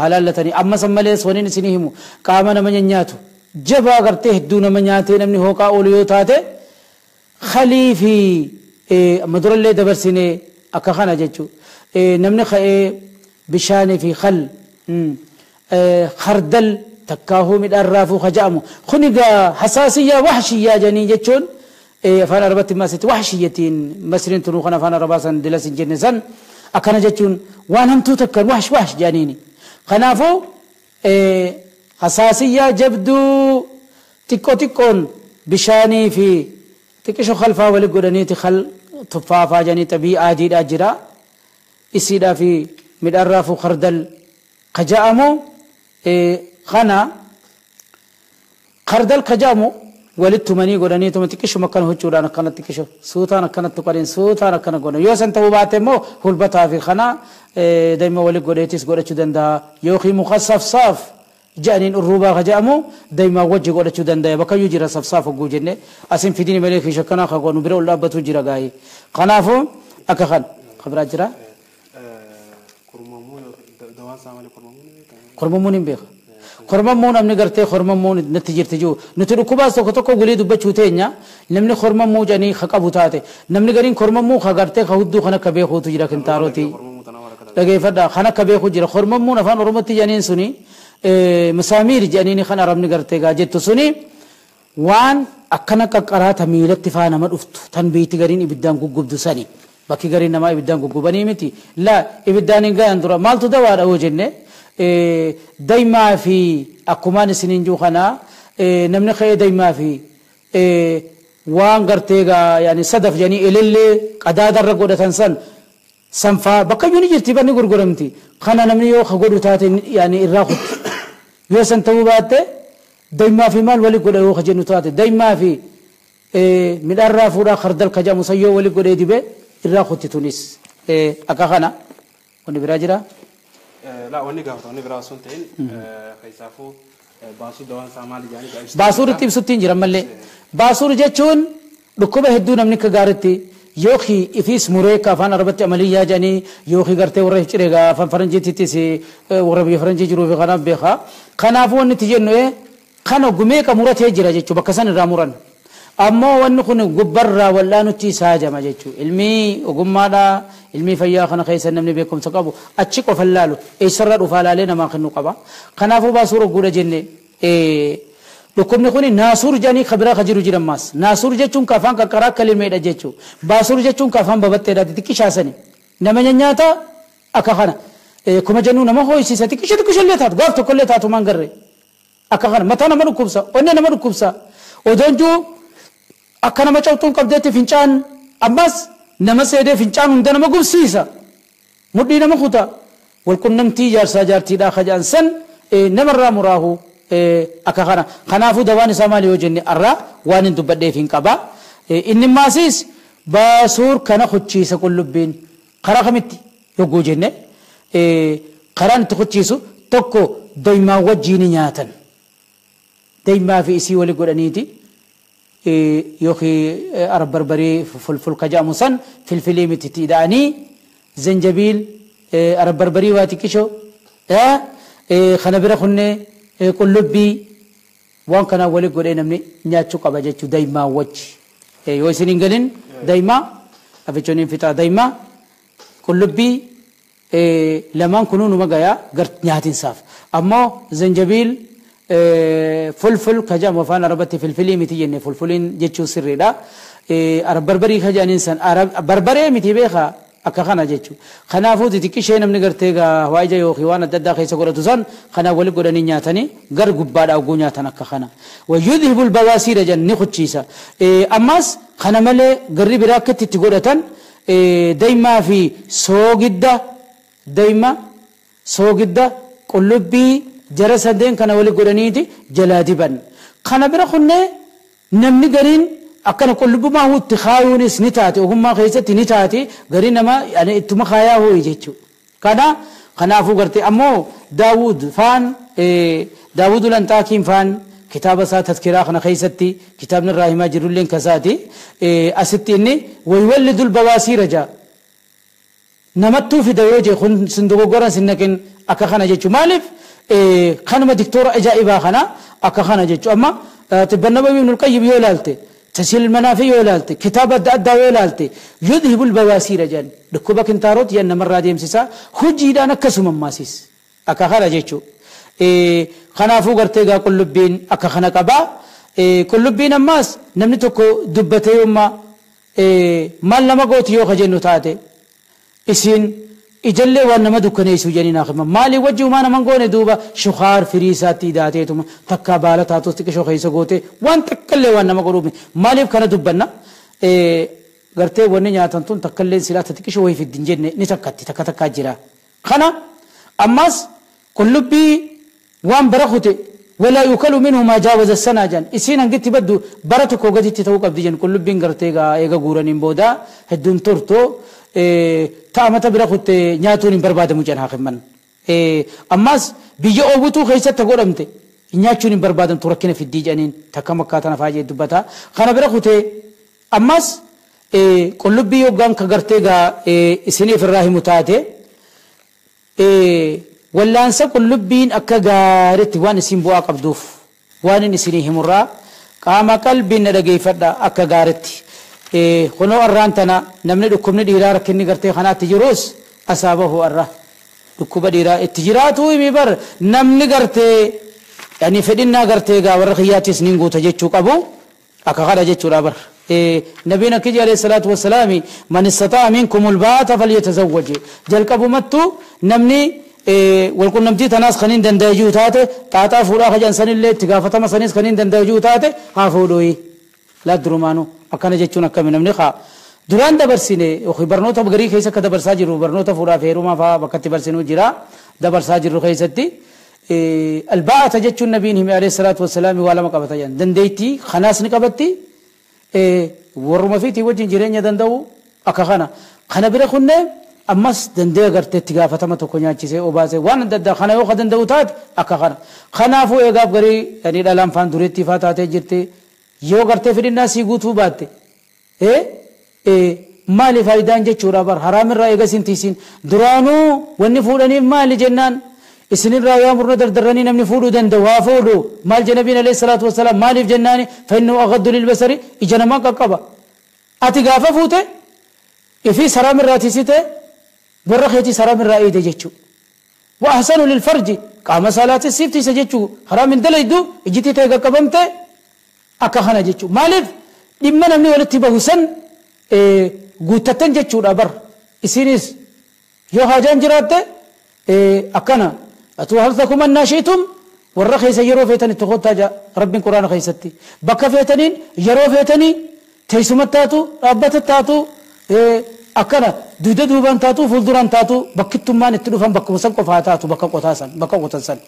halaallatanii amma san malees waniin isinii himu qaama nama nyaatu jabaa gartee hedduu nama nyaatee namni hooqaa oolu yoo taate khalii fi amma durallee dabarsine akka kana jechuu namni ka'ee bishaanii fi khal khardal takkaahuu midhaan raafuu kaja'amu kun egaa hasaasiyyaa wahshiyyaa jedhanii jechuun afaan arabatti masitti wahshiyyatiin masriin tunuu kan afaan arabaa san dilas hin jenne san akkana jechuun waan hamtuu takkan wahsh wahsh jedhaniini kanaafuu hasaasiyyaa jabduu xiqqoo xiqqoon bishaanii fi xiqqisho khalfaa wali godhaniiti khal tuffaafaa jedhanii xabii adiidhaa jira isiidhaa fi midhaan raafuu khardal kaja'amu kana khardal kaja'amu walittumanii godhaniituma xiqqishuma akkana huccuudhaan akkana xiqqisho suutaan akkanatti qoriin suutaan akkana godhan yoo san ta'uu baate immoo hulbataa fi kana daa'ima wali godheetis godhachuu danda'a yookiin muka safsaaf jedhaniin urruubaa ka jedhamu daa'ima wajji godhachuu danda'a bakkayyuu jira safsaaf hogguu jenne asin fidini malee kiisha akkanaa ka godhu bira ol dhaabbatu jira gaa'ee kanaafuu akka kan kabiraa jira. Kormammuun hin beeka. Kormammuun namni gartee kormammuun natti jirti jiru nuti dhukkubaas tokko tokko gulii dubbachuu teenya namni kormammuu jedhanii ka qabu taate namni gariin kormammuu ka gartee ka hudduu kan akka beekuutu jira kintaarotii dhageeffadha kan akka beeku jira kormammuun afaan oromootti jedhaniin suni masaamiir jedhaniin kan arabni gartee gaa jettu suni waan akkana qaqqaraata miilatti faa nama dhuftu tan biitti gariin ibiddaan guggubdu sani bakki gariin namaa ibiddaan guggubanii miti laa ibiddaan hin gahan dura maaltu dawaadha hoo jenne daa'imaa fi akkumaan isiniin jiru kana namni ka'ee daa'imaa fi waan gartee gaa yaani sadaf jedhanii elellee qadaadarra godhatan san sanfaa bakka iyyuu ni jirti banni gurguramti kana namni yoo ka godhu taate yaani irraa kutti yoo san ta'uu baatte daa'imaa fi maal wali godha yoo ka jennu taate daa'imaa fi midhaan raafuudhaa khardal ka jedhamu san yoo wali godhee dibe irraa kutti tunis akka kana wanni biraa jira. لا wanni gaafata wanni biraa osoo hin ta'in keessaafuu baasuu dawaan isaa maali jedhanii baasuuritti ibsutti hin jiran malee baasuur jechuun dhukkuba hedduu namni akka gaaritti yookiin ifiis muree akka afaan arabatti amaliyyaa jedhanii yookiin gartee warra ciree afaan faranjiittis warra biyya faranjii jiruu fi kanaaf beekaa kanaafuu wanni itti jennu kana gumee ka muratee jira jechuudha bakka san irraa muran Ammoo wanni kun gubbarraa wal'aanutti isaa jama jechuudha. Ilmi ogummaadhaa ilmi fayyaa kana keessa namni beekumsa qabu achi qofa laalu eessarraa dhufaa laalee namaa kennuu qaba. Kanaafuu baasuur ogguudha jenne dhukkubni kun naasuur jedhanii ka biraa ka jiru jiran maas. Naasuur jechuun ka afaan qaqqaraa akka lilmeedha jechuudha. Baasuur jechuun ka afaan babatteedha xixiqqishaasani. Nama nyaata akka kana. Kuma jennu nama hoo'isiisa xiqqisha xiqqisha taatu gaaf tokkollee taatu maan garree. Akka kana mataa nama dhukkubsa onnee nama dhukkubsa odoon jiru akka nama cabxuun qabdeetti fincaan ammas nama seedee fincaan hunda nama gubsiisa mudhii nama kuta walqunnamtii jaarsaa jaartiidhaa kajaan san namarraa muraahu akka kana kanaafuu dawaan isaa maali yoo jenne arraa waan hin dubbadheef hin qaba inni maasiis baasuur kana kuchiisa qullubbiin karaa kamitti yogguu jenne karaan itti kuchiisu tokko daymaa wajjiin nyaatan daymaa fi isii wali godhaniiti yookiin arab barbarii fulful kajaamu san filfilii miti itti ida'anii zanjabiil arab barbarii waa xiqqishoo kana bira kunnee qullubbii waan kanaa wali godhee namni nyaachuu qaba jechuu daymaa wajji yoo isin hin galin daymaa afichooniin fixaa daymaa qullubbii lamaan kunuu numa gayaa gar nyaatinsaaf ammoo zanjabiil fulful kajaam afaan arabatti filfilii miti jenne fulfuliin jechuu sirriidha arab barbarii kajaaniin san arab barbaree miti beekaa akka kana jechuu kanaafuu xixiqqishee namni gartee waayija yookiin waan adda addaa keessa godhatu san kanaa wali godhanii nyaatanii gar gubbaadhaa oguu nyaatan akka kana wayyudhibul bawaasiira jedhan ni kuchiisa ammas kana malee garri biraa akkatti itti godhatan daymaa fi soogidda dayma soogidda qullubbii jara sadeen kana wali godhaniiti jalaa diban kana bira kunnee namni gariin akkana qullubbumaa huutti kaayuunis ni taate ogummaa keessatti ni taate garii nama ittuma kaayaa hooyi jechuudha. Kana kanaafuu gartee ammoo Daawud faan Daawud Lantaakiin faan kitaaba isaa tazkiraa kana keessatti kitaabni irraa himaa jirulleen kasaati asitti inni waywallidul bawaasiira jaa namattuu fida yoo jee kun sin dogoggoran sin naqin akka kana jechuudha maaliif kanuma diktoora ajaa'ibaa kana akka kana jechuudha amma xibba nabawi ibnul qayyim yoo ilaalte تسيل المنافي يولالتي كتاب أدى يولالتي يذهب البواسير جن دكوبا كنتاروت ين مرة ديم سيسا خجي دانا كسوم ماسيس أكا خلا جيتشو خنافو غرتيغا قلبين أكا خنا قبا قلبين أماس نمني تكو دبتي يوما مال لما قوتي يو خجنو تاتي إسين ijallee waan nama dukkaneessu jedhanii naa hima maali wajji umaa naman goone duuba shukaar firii isaatti hidhaateetuma takka baala taatus xiqqishoo keessa goote waan takkallee waan nama godhuuf maaliif kana dubbanna gartee wanni nyaatan tun takkallee silaa xiqqishoo wayii fiddi hin jenne ni takkatti takka takkaa jira kana ammas qullubbii waan bara kute ولا يؤكل منه ما جاوز السنة جن إسين أنجت بدو برتك وقدت توقف دي جن قلوبين غرتيغا إيغا غورانين بودا هدون تورتو تامتا برخوت نياتون برباد مجن حاكمن أماس بيجي أوبتو خيسة تقولمت نياتون برباد تركنا في الديجانين تكمكاتنا فاجي دبتا خنا برخوت أماس قلوبي يوغان كغرتيغا إسيني في الراهي متاتي wallaansa qullubbiin akka gaariitti waan isin bu'aa qabduuf waan inni isinii himurraa qaama qalbiin na dhageeffadha akka gaariitti. Kunoo arraan tana namni dhukkubni dhiiraa rakkinni gartee kanaatti jirus asaabahu arra dhukkuba dhiiraa itti jiraatu himi bar namni gartee yani fedhinnaa gartee gaa warra kiyyaattis niin guuta jechuu qabu akka kana jechuudha bar. نبينا كجي عليه الصلاة والسلام من استطاع منكم الباءة فليتزوج جلقبو متو نمني والقنمتي تناس خنين دندجو تاتي تاتا فورا خجان سن اللي تغافتا ما سنيس خنين دندجو تاتي ها فولوي لا درمانو اكنا جچون اكم نمني خا duraan dabarsine yookiin barnoota garii keessa akka dabarsaa jirru barnoota fuudhaa fi heerumaa fa'aa bakka itti barsinuu jira dabarsaa jirru keessatti albaa'ata jechuun nabiin hime alayhi salaatu wassalaam waa lama qabata jedhan dandeettii kanaas ni qabatti warruma fiitii wajjin jireenya danda'u akka kana kana bira kunne ammas dandee gartee itti gaafatama tokko nyaachisee obaasee waan adda addaa kana yoo ka danda'u taate akka kana kanaafuu eegaaf garii yani dhalaan faan dureetti faa taatee jirti yoo gartee fedhinnaa sii guutuu baatte maali faayidaan jechuudha bar haraamirraa eegas hin tiisin duraanuu wanni fuudhaniif maali jennaan Isinirraa yaa murna dardarranii namni fuudhuu danda'u haa fuudhu. Maal jedhe Nabiin alayhi salaatu wassalaam? Maaliif jennaani? Fa-innahu aghaddu lilbasari, ija namaa qaqqaba. Ati gaafa fuute ifii saraam irraa tiisite, warra keetii saraam irraa eeyde jechuu. Wa ahsanu lilfarji, qaama saalaatis siif tiisa jechuu. Haraam hin dalaydu, ijjitii ta'e qaqqabamte akka kana jechuu. Maaliif dhimma namni walitti bahu san guuttattan jechuudha bar. Isinis yoo haajaan jiraatte akkana atuu harthakum annaa shi'tum, warra keessa yeroo feetan itti kottaa jaa Rabbiin Quraana keessatti. Bakka feetaniin yeroo feetanii teessuma taatu, dhaabbata taatu, akkana dugda duubaan taatu, fuulduraan taatu, bakkittummaan itti dhufan bakkuma san qofa haa taatu, bakka qotaa san, bakka qotan san,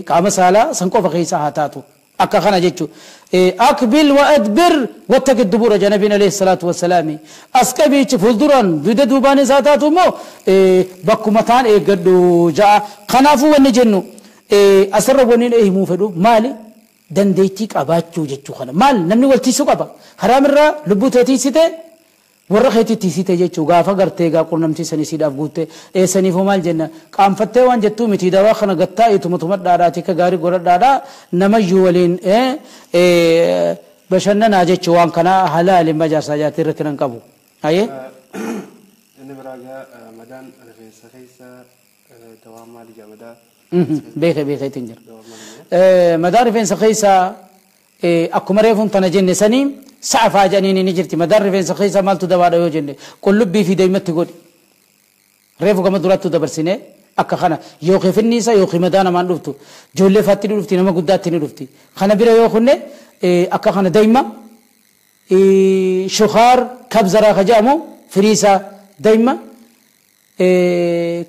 qaama saalaa san qofa keessa haa taatu, akka kana jechuudha. Aqbil wa adbir wattaqi dubura jedha Nabiin alayhi salaatu wassalaami. As qabiichi fuulduraan dugda duubaanis haa taatu immoo bakkuma taan eeggadhu ja'a. Kanaafuu wanni jennu asirra wanni himuu fedhu maali? Dandeettii qabaachuu jechuu kana. Maal namni wal tiisuu qaba. Haraamirraa lubbuu tee tiisite, warra keetii tiisite jechuu gaafa gartee gaa qunnamtii sanii siidhaaf guutte. Saniifuu maal jenna? Qaanfattee waan jettuu miti, dawaa kana gattaa ituma tumadhaadhaati akka gaarii godhadhaadha, namayyuu waliin bashannanaa jechuu, waan kana halaali majaarsaa jaartii rakkina hin qabu. Ayyee? Inni biraa gaa madaan rifeensa keessa dawaa maali jaa madaa? Beekee beekeetiin jira. Madaa rifeensa keessa akkuma reefuun tana jenne sanii sa'afaa jedhaniin ni jirti. Madaan rifeensa keessa maaltu dawaadha yoo jenne, qullubbii fi deematti godhi. Reefu gama durattu dabarsine akka kana yookiin finniisa yookiin madaa namaan dhuftu, ijoollee faatti ni dhufti, nama guddaatti ni dhufti. Kana bira yoo kunne akka kana daa'ima shukaar kabzaraa ka jedhamu firiisaa, daa'ima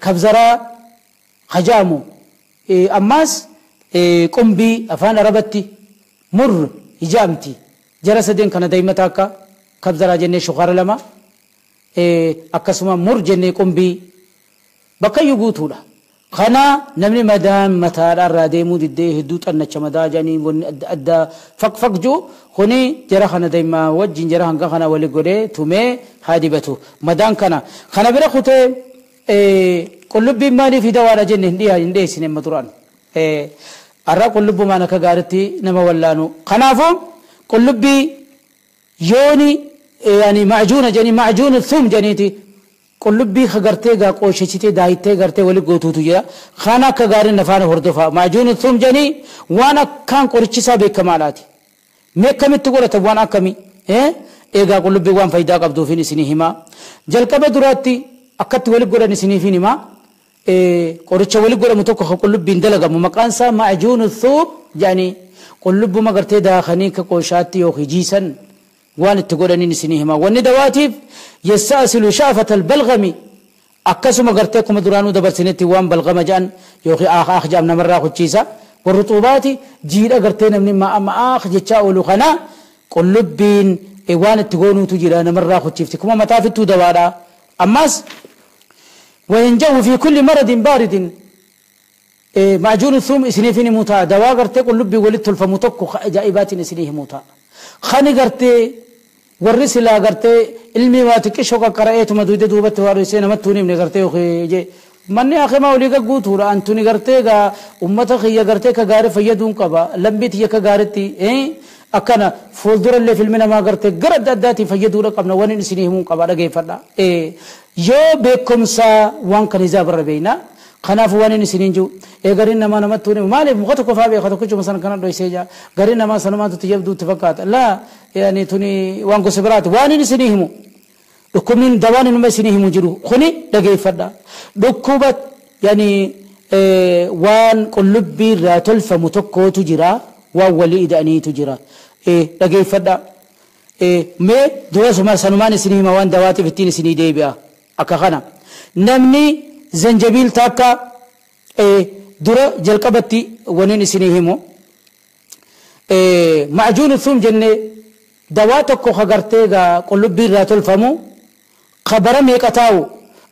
kabzaraa ka jedhamu, ammaas qumbii afaan Arabatti mur ijaamti. Jara sadeen kana, daa'imata akka kabzaraa jennee shukaara lama, akkasuma mur jennee qumbii, bakkayyuu guutuudha. Kana namni madaan mataadhaa irraa deemuu diddee hedduu xannacha madaa jedhanii wanni adda addaa faq faq jiru kuni, jara kana daa'ima wajjin jara hanga kana wali godhee tumee haa dibatu madaan kana. Kana bira kutee qullubbiin maaliif dawaadha jenne hin dhiyeessine amma duraan. Har'a qullubbumaan akka gaariitti nama wallaanu. Kanaafuu qullubbii yooni yaani macjuuna jedhanii, macjuuna thum jedhaniiti, qullubbii ka gartee gaa qooshechitee daayittee gartee wali gootuutu jira. Kana akka gaariin nafaana hordofa. Macjuuna thum jedhanii waan akkaan qorichisaa beekamaadhaati. Mee akkamitti godhatan, waan akkamii? Egaa qullubbii waan faayidaa qabduufin isinii himaa. Jalqaba duraatti akkatti wali godhan isiniifin himaa. Qoricha wali godhamu tokko ka qullubbiin dalagamu maqaan isaa macjuunu thuum jedhanii, qullubbuma gartee daakanii ka qooshaatti yookiin jiisan waan itti godhaniin isinii hima. Wanni dawaatiif yassa'asilu shaafata albalgami, akkasuma gartee akkuma duraanuu dabarsinetti waan balgama jedhan yookiin aak aak jedham namarraa kuchiisa. Warri xuubaati jiidha gartee namni ma'a ma'aak jechaa oolu kana qullubbiin waan itti goonuutu jira, namarraa kuchiifti. Kuma mataa fittuu dawaadha. Ammas وينجو في كل مرض بارد. معجون الثوم isiniifin himuu ta'a. Dawaa gartee qullubbii walitti tolfamu tokko ajaa'ibaatiin isinii himuu ta'a. Kani gartee warri silaa gartee ilmi waa xiqqishoo qaqqara'eetuma dugda duubatti waa dhoysee namatti hin himne gartee yookiin manni hakimaa olii gagguutuudha. Antuni gartee gaa ummata kiyya gartee ka gaarii fayyaduun qaba. Lambii tiyya ka gaaritti akkana fuuldurallee filmi namaa gartee gara adda addaatiin fayyaduudha qabna, waan inni isinii himuun qaba dhageeffadha. Yoo beekumsa waan kan isaa barra beeyna. Kanaafuu waan inni isiniin jiru gariin namaa namatti himu maaliif muka tokko faa beeka, tokkichuma sana kana dhoysee jaa, gariin namaa sanumaatu itti jabduutti fakkaata. Laa, yaani tuni waan gosa biraati. Waan inni isinii himu, dhukkubni dawaan inni isinii himu jiru kuni dhageeffadha. Dhukkuba yaani waan qullubbii irraa tolfamu tokkootu jira, waan walii ida'aniitu jira, dhageeffadha. Mee dura sanumaan isinii hima, waan dawaatiif ittiin isinii deebi'a. Akka kana namni zanjabiil takka dura jalqabatti waniin isinii himu, macjuun thum jenne, dawaa tokko ka gartee gaa qullubbii irraa tolfamu ka bara meeqa taa'u,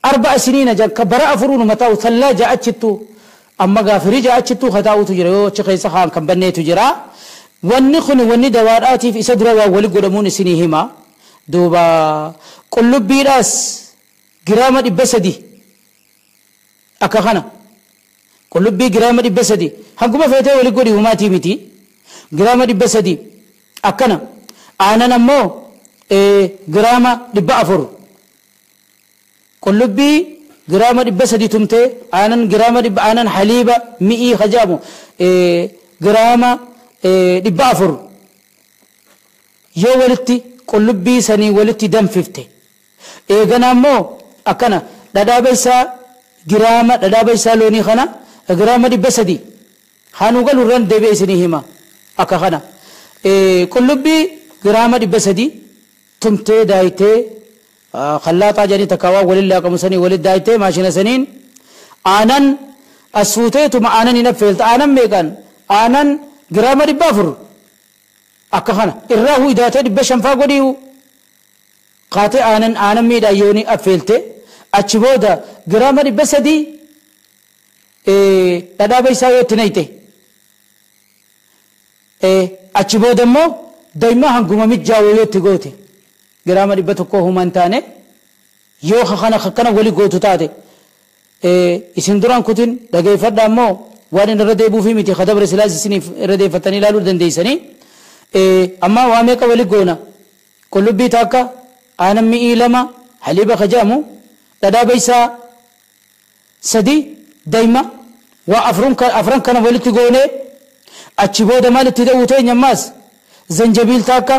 4 siniina ka bara afuruunuma taa'u, thallaaja achittu amma gaa firija achittu ka taa'utu jira, yoo achi keessa kaan kan banneetu jira. Wanni kun wanni dawaadhaatiif isa dura waa wali godhamuun isinii hima. Duuba qullubbiidhaas giraama 300 akka kana. Qullubbii giraama 300 hanguma feetee wali godhi humaatii miti giraama 300 akkana. Aanan ammoo giraama 400 qullubbii giraama 300 tumtee aanan giraama 100 aanan haliiba mi'ii hajaamu giraama 400 yoo walitti qullubbii sanii walitti danfifte. Eegana ammoo akkana dhadhaa isaa giraama dhadhaa isaa loonii kana giraama 300 hanuu galu irraan deebi'ee isinii hima akka kana. Qullubbii giraama 300 tumtee daayitee khallaaxaa jedhanii takka waan waliin laaqamu sanii walitti daayitee maashina saniin aanan as fuuteetuma aanan hin affeelta. Aanan meeqaan? Aanan giraama 400 akka kana irraa huidaatee 500 faa godhiihu qaatee aanan miidhaan yoonii affeelte achi booda giraama 300 dhadhaa isaa yoo itti nayte achi booda immoo daa'ima hanguma mijaa'u yoo itti goote giraama 100 human taane yoo kana akkana wali gootu taate isin duraan kutin dhageeffadha ammoo waan inni irra deebi'uufi miti kadabre silaas isiniif irra deeffattanii ilaaluu dandeessanii. Amma waa meeqa wali goona? Qullubbii takka, aanan mi'ii 2, haliiba kajaamu, dhadhaa isaa 3, daa'ima waa afran kana walitti goone achi booda maal itti da'uu teenya ammaas zanjabiil takka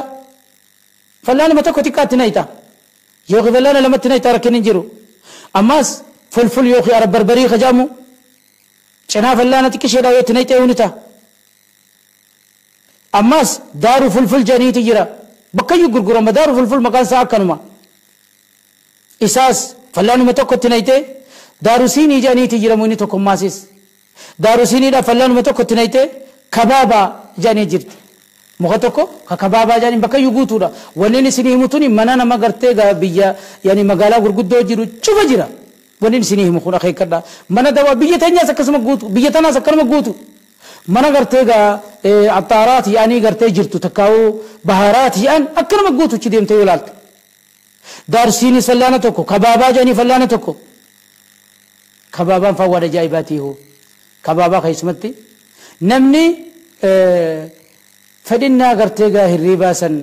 fallaanuma tokko xiqqaatti nayita yookiin fallaana lamatti nayita rakkin hin jiru. Ammaas fulful yookiin arab barbarii kajaamu cinaa fallaana xiqqisheedhaa yoo itti nayitee ni ta'a. Ammaas daaru fulful jedhaniitu jira bakkayyuu gurgurama daaru fulful maqaan isaa akkanuma. Isaas fallaanuma tokkotti nayitee daaru siinii jedhaniitu jira inni tokkummaasis daaru siiniidha fallaanuma tokkotti nayitee kabaabaa jedhanii jirti. Muka tokko ka kabaabaa jedhanii bakkayyuu guutuudha. Wanni isinii himu tuni mana nama gartee biyya yaani magaalaa gurguddoo jiru cufa jira. Wanni isinii himu kun akeekkadha. Mana dawaa biyya teenyaas akkasuma guutu biyya tanaas akkanuma guutu. Mana gartee axaaraat yaanii gartee jirtu takkaa'uu baharaat yaan akkanuma guutu achi deemtee yoo ilaalte. Daarsiinis fallaana tokko kabaabaa jedhanii fallaana tokko. Kabaabaan faa waan ajaa'ibaatii hoo kabaabaa keessumatti namni fedhinnaa gartee gaa hirriibaa san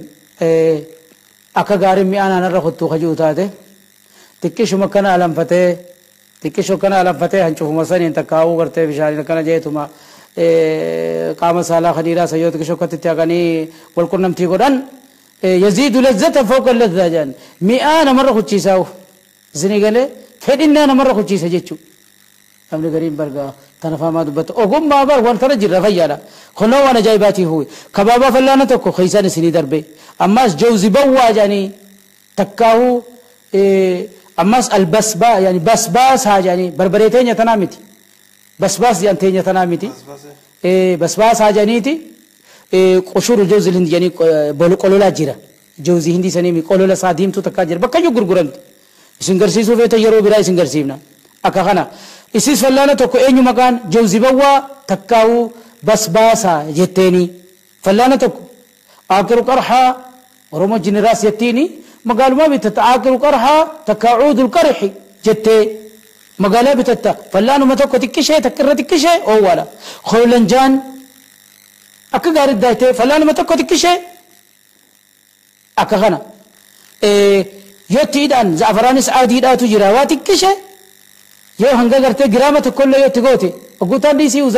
akka gaariin mi'aan aanarra kottuu kajuu taate xiqqishuma akkana alanfatee xiqqishu akkana alanfatee hancufuma saniin takkaa'uu gartee bishaaniin akkana jeetuma qaama saalaa kadiiraa sayyoo xiqqishu akkatti haqanii wal qunnamtii godhan yaziidu lazzata fawqa lazzaa jedhan mi'aa namarra kuchiisaa isinii galee fedhinnaa namarra kuchiisa jechuudha. Namni gariin bargaa tana faamaa dubbata ogummaa bar waan tana jirra fayyaadha. Kunoo waan ajaa'ibaatii huwe kabaabaa fallaana tokko keessaan isinii darbe ammaas jawzi bawwaa jedhanii takkaa'uu ammaas albasbaa yaani basbaasaa jedhanii barbaree teenya tanaa miti basbaas jedhan teenya tanaa miti basbaasaa jedhaniiti qushuru jawzi hindi jedhanii qololaa jira jawzi hindi sanii qolola isaa diimtuu takkaa jira bakkayyuu gurguramti isin garsiisuu feete yeroo biraa isin garsiifna akka kana. Isis fallaana tokko eenyu maqaan jawzi bawwaa takkaa'uu basbaasaa jetteeni fallaana tokko aakiru qarxaa oromoo jiniraas jettiini magaalumaa bitatta aakiru qarxaa takkaa cuudul qarxi jettee magaalaa bitatta fallaanuma tokko xiqqishee takka irra xiqqishee oowwaadha. Hoolanjaan akka gaarii daayitee fallaanuma tokko xiqqishee akka kana yoo itti hidhaan za'afaraanis adiidhaatu jira waa xiqqishee yoo hanga gartee giraama tokkollee yoo itti goote ogguutaan dhiisii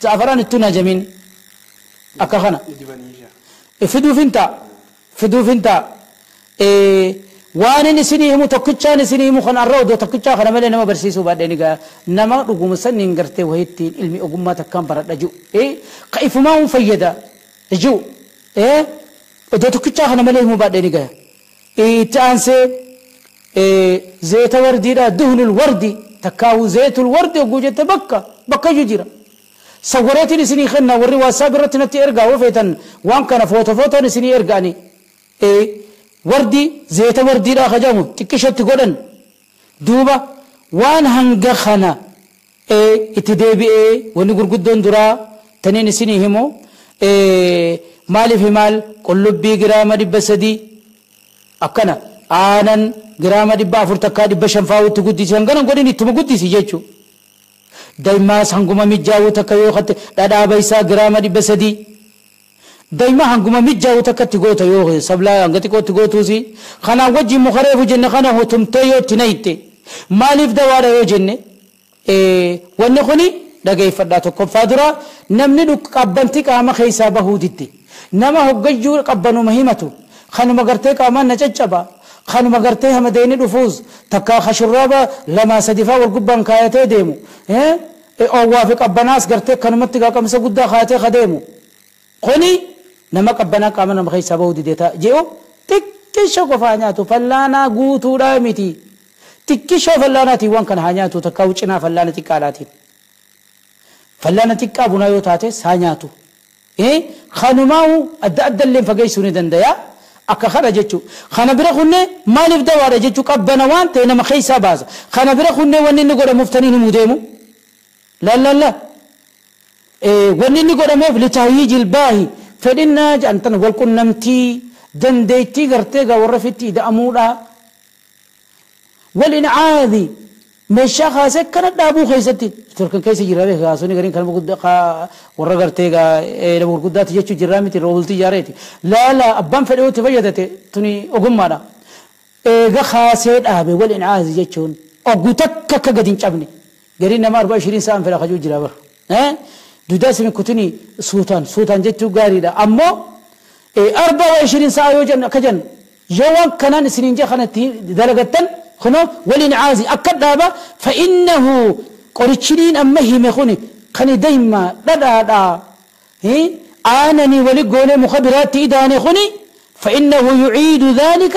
za'afaraan ittuu najamin akka kana fiduuf hin ta'a waan inni isinii himu tokkichaan isinii himu kan arra odoo tokkichaa kana malee nama barsiisuu baadhee ni gaa nama dhuguma sanniin gartee wayittiin ilmi ogummaa takkaan baradha jiru ka ifumaa hun fayyada jiru odoo tokkichaa kana malee himuu baadhee ni gaa itti aansee zeeta wardiidha duhnul wardi takkaahu zeetul wardi ogguu jette bakka iyyuu jira. Sawwareetiin isinii kenna warri waasaap irratti natti ergaa yoo feetan waan kana footoon isinii ergaani wardi zeeta wardiidha kajamu xiqqishatti godhan duuba waan hanga kana itti deebi'ee wanni gurguddoon duraa taniin isinii himu maaliif himaal qullubbii giraama 300 akkana aanan giraama 400 takkaa 500 faawutti guddisi hangana godhin ittuma guddisi jechuu. Daymaas hanguma mijaa'uu takka yoo hatte dhadhaa baysaa giraama 300. Dayma hanguma mijaa'uu takka itti goota yoo sablaa hanga xiqqootti gootuusi. Kanaan wajjin mukareefu jenne kana hutumtee yoo itti nayte maaliif dawaadha yoo jenne wanni kuni dhageeffadhaa tokkoffaa dura namni qabbanti qaama keessaa bahuu didde nama hoggayyuu qabbanuma himatu kanuma gartee qaamaan na caccaba kanuma gartee hamadeeni dhufuus takka kashurraaba 2 3 faa wal gubbaan kaayatee deemu oowwaa fi qabbanaas gartee kanumatti qamisa guddaa kaayatee ka deemu kuni nama qabbanaa qaama nama keessaa bahuu didde ta'a je'u xiqqisho qofaa nyaatu fallaanaa guutuudhaa miti xiqqishoo fallaanaatiin waan kana haa nyaatu takka cinaa fallaana xiqqaadhaatiin fallaana xiqqaa bunaa yoo taate haa nyaatu kanumaa'u adda adda illee fageessuu ni danda'a akka kana jechuu kana bira kunne maaliif dawaadha jechuu qabbana waan ta'e nama keessaa baasa kana bira kunne wanni inni godhamuuf taniin himuu deemu la la la wanni inni godhameef litaayyii jilbaahi fedhinnaa jedhan wal qunnamtii dandeettii gartee gaa warra fitti ida'amuudha والإنعاذ meeshaa kaasee kana dhaabuu keessatti turkan keessa jira beeka kaasonni gariin kan warra gartee nama gurguddaatti jechuu jirraa miti roobultii ijaareeti laala abbaan fedhe itti fayyadate tuni ogummaadha. Eega kaasee dhaabe wal inaazi jechuun oguu takka akka gadi hin cabne gariin nama 24 sa'aan fedha kajuu jira bara. Duudaa isin kutuni suutaan suutaan jechuu gaariidha ammoo 24 sa'a yoo jennu akka jennu yoo waan kanaan isiniin jee kanatti dalagattan خنو والإنعازي أكد دابا فإنه قريتشين أما هي مخوني خني دايما لا لا لا هي آنني ولقوني مخبرات إداني خني فإنه يعيد ذلك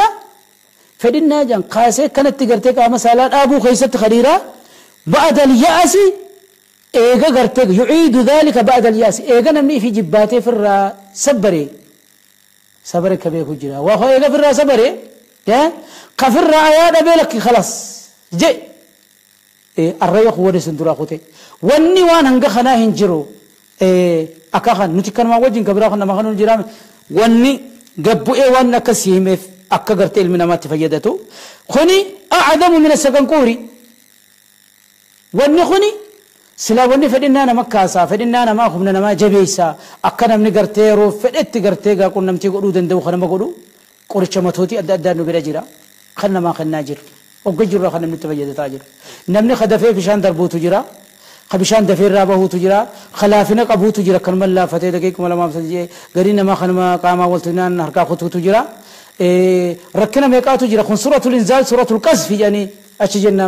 فإن جن قاسي كانت تقرتك مثلا أبو خيست خريرة بعد اليأس إيجا قرتك يعيد ذلك بعد اليأس إيجا نمني في جباتي في الرا سبري سبري كبير كجرا وهو إيجا في الرا سبري يا كفر آيات أبيلك خلاص جي إيه الريق هو رسن دراقته والني وان هنجا خنا هنجرو إيه أكاخن نتكلم ما وجهن كبرا خنا ما خنون جرام والني جبوا إيه وان كسيم أكجرت المنا ما تفيدته خني أعظم من السكنكوري والني خني سلا والني فدينا أنا مكاسا فدينا أنا ما خمنا ما جبيسا أكنا من جرتيرو فدت جرتيجا كنا متي قولوا دندو خنا ما قولوا قرش متوتي أدى أدى نبي جرا خلنا ما خلنا جر وقجر خلنا نتفجد تاجر نمني خدفه في شان دربوت جرا خبشان دفير رابه تجرا خلافنا قبوت جرا كلمة لا فتي دقيق ولا ما مسجي قرينا ما خلنا قام ولتنا هركا خطوت تجرا إيه ركنا ميقاتو جرا خن سورة الإنزال سورة القذف يعني أشجنا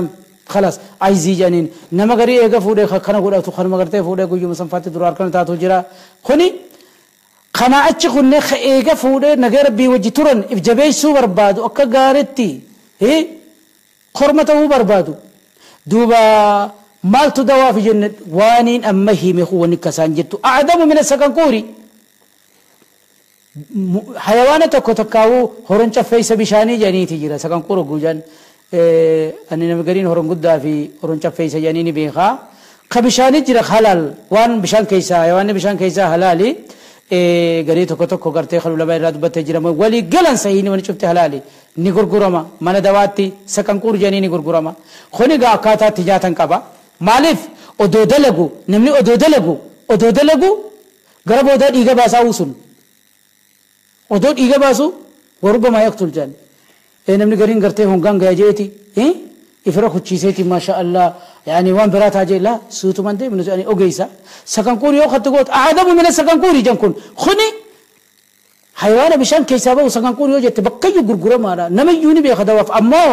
خلاص عايزي يعني نما قري إيجا فودي خنا قول أو تخن ما قرتي فودي قوي مثلا فاتي درار كنا تاتو جرا خني خنا أتشخن نخ إيجا فودي نجار بيوجي ترن إفجابي سو بربادو أكا قارتي إيه خرمته بربادو دوبا مالتو دوا في جنة وانين أما هي مخو ونكسان جتو أعدم من السكنكوري حيوانة كتكاو هرنشا فيس بشاني جاني تجرا سكنكورو جوجان أني نمقرين هرن قدا في هرنشا فيس جانيني بيخا خبشاني جرا حلال وان بشان كيسا حيوان بشان كيسا حلالي غري tokko tokko gartee khalu lama irraa dubbattee jira walii galan sahiini wani cufte halaali ni gurgurama mana dawaatti sakanquur jedhanii ni gurgurama kuni gaa akkaataatti nyaatan qaba maaliif odoo dalagu namni odoo dalagu gara boodaa dhiiga baasaa usun odoo dhiiga baasu warubamaa yaqtul jedhan namni gariin gartee hongaan gaya jeeti ifira kuchiiseeti maasha allah يعني وان براتا جي لا سوتو من دي من يعني اوغيسا سكنكوري يو خط غوت اعدم من السكنكوري جنكون خني حيوان بشان كيسابه سكنكوري يو جت بقي غرغره مالا نميوني بي خدواف امو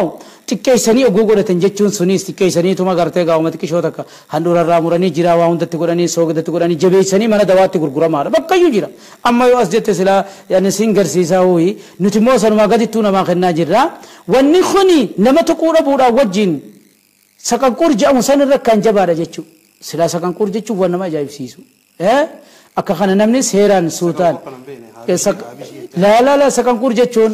تكيسني اوغوغورتن جچون سونيس تكيسني توما غرتي غاو مت كيشوتك هندور رامورني جرا واوندت غورني سوغدت غورني جبيسني من دوات غرغره مالا بقي جرا اما يو اسجت سلا يعني سينغر سيسا وي نتي موسن ما غدتو نما خنا جرا وني خني نمت قوره بودا وجين سكنكور جاء مسن ركان جبارة جتشو سلا سكنكور جتشو وانا ما جايب سيسو أكا خنا نمني سيران سلطان لا لا لا سكنكور جتشون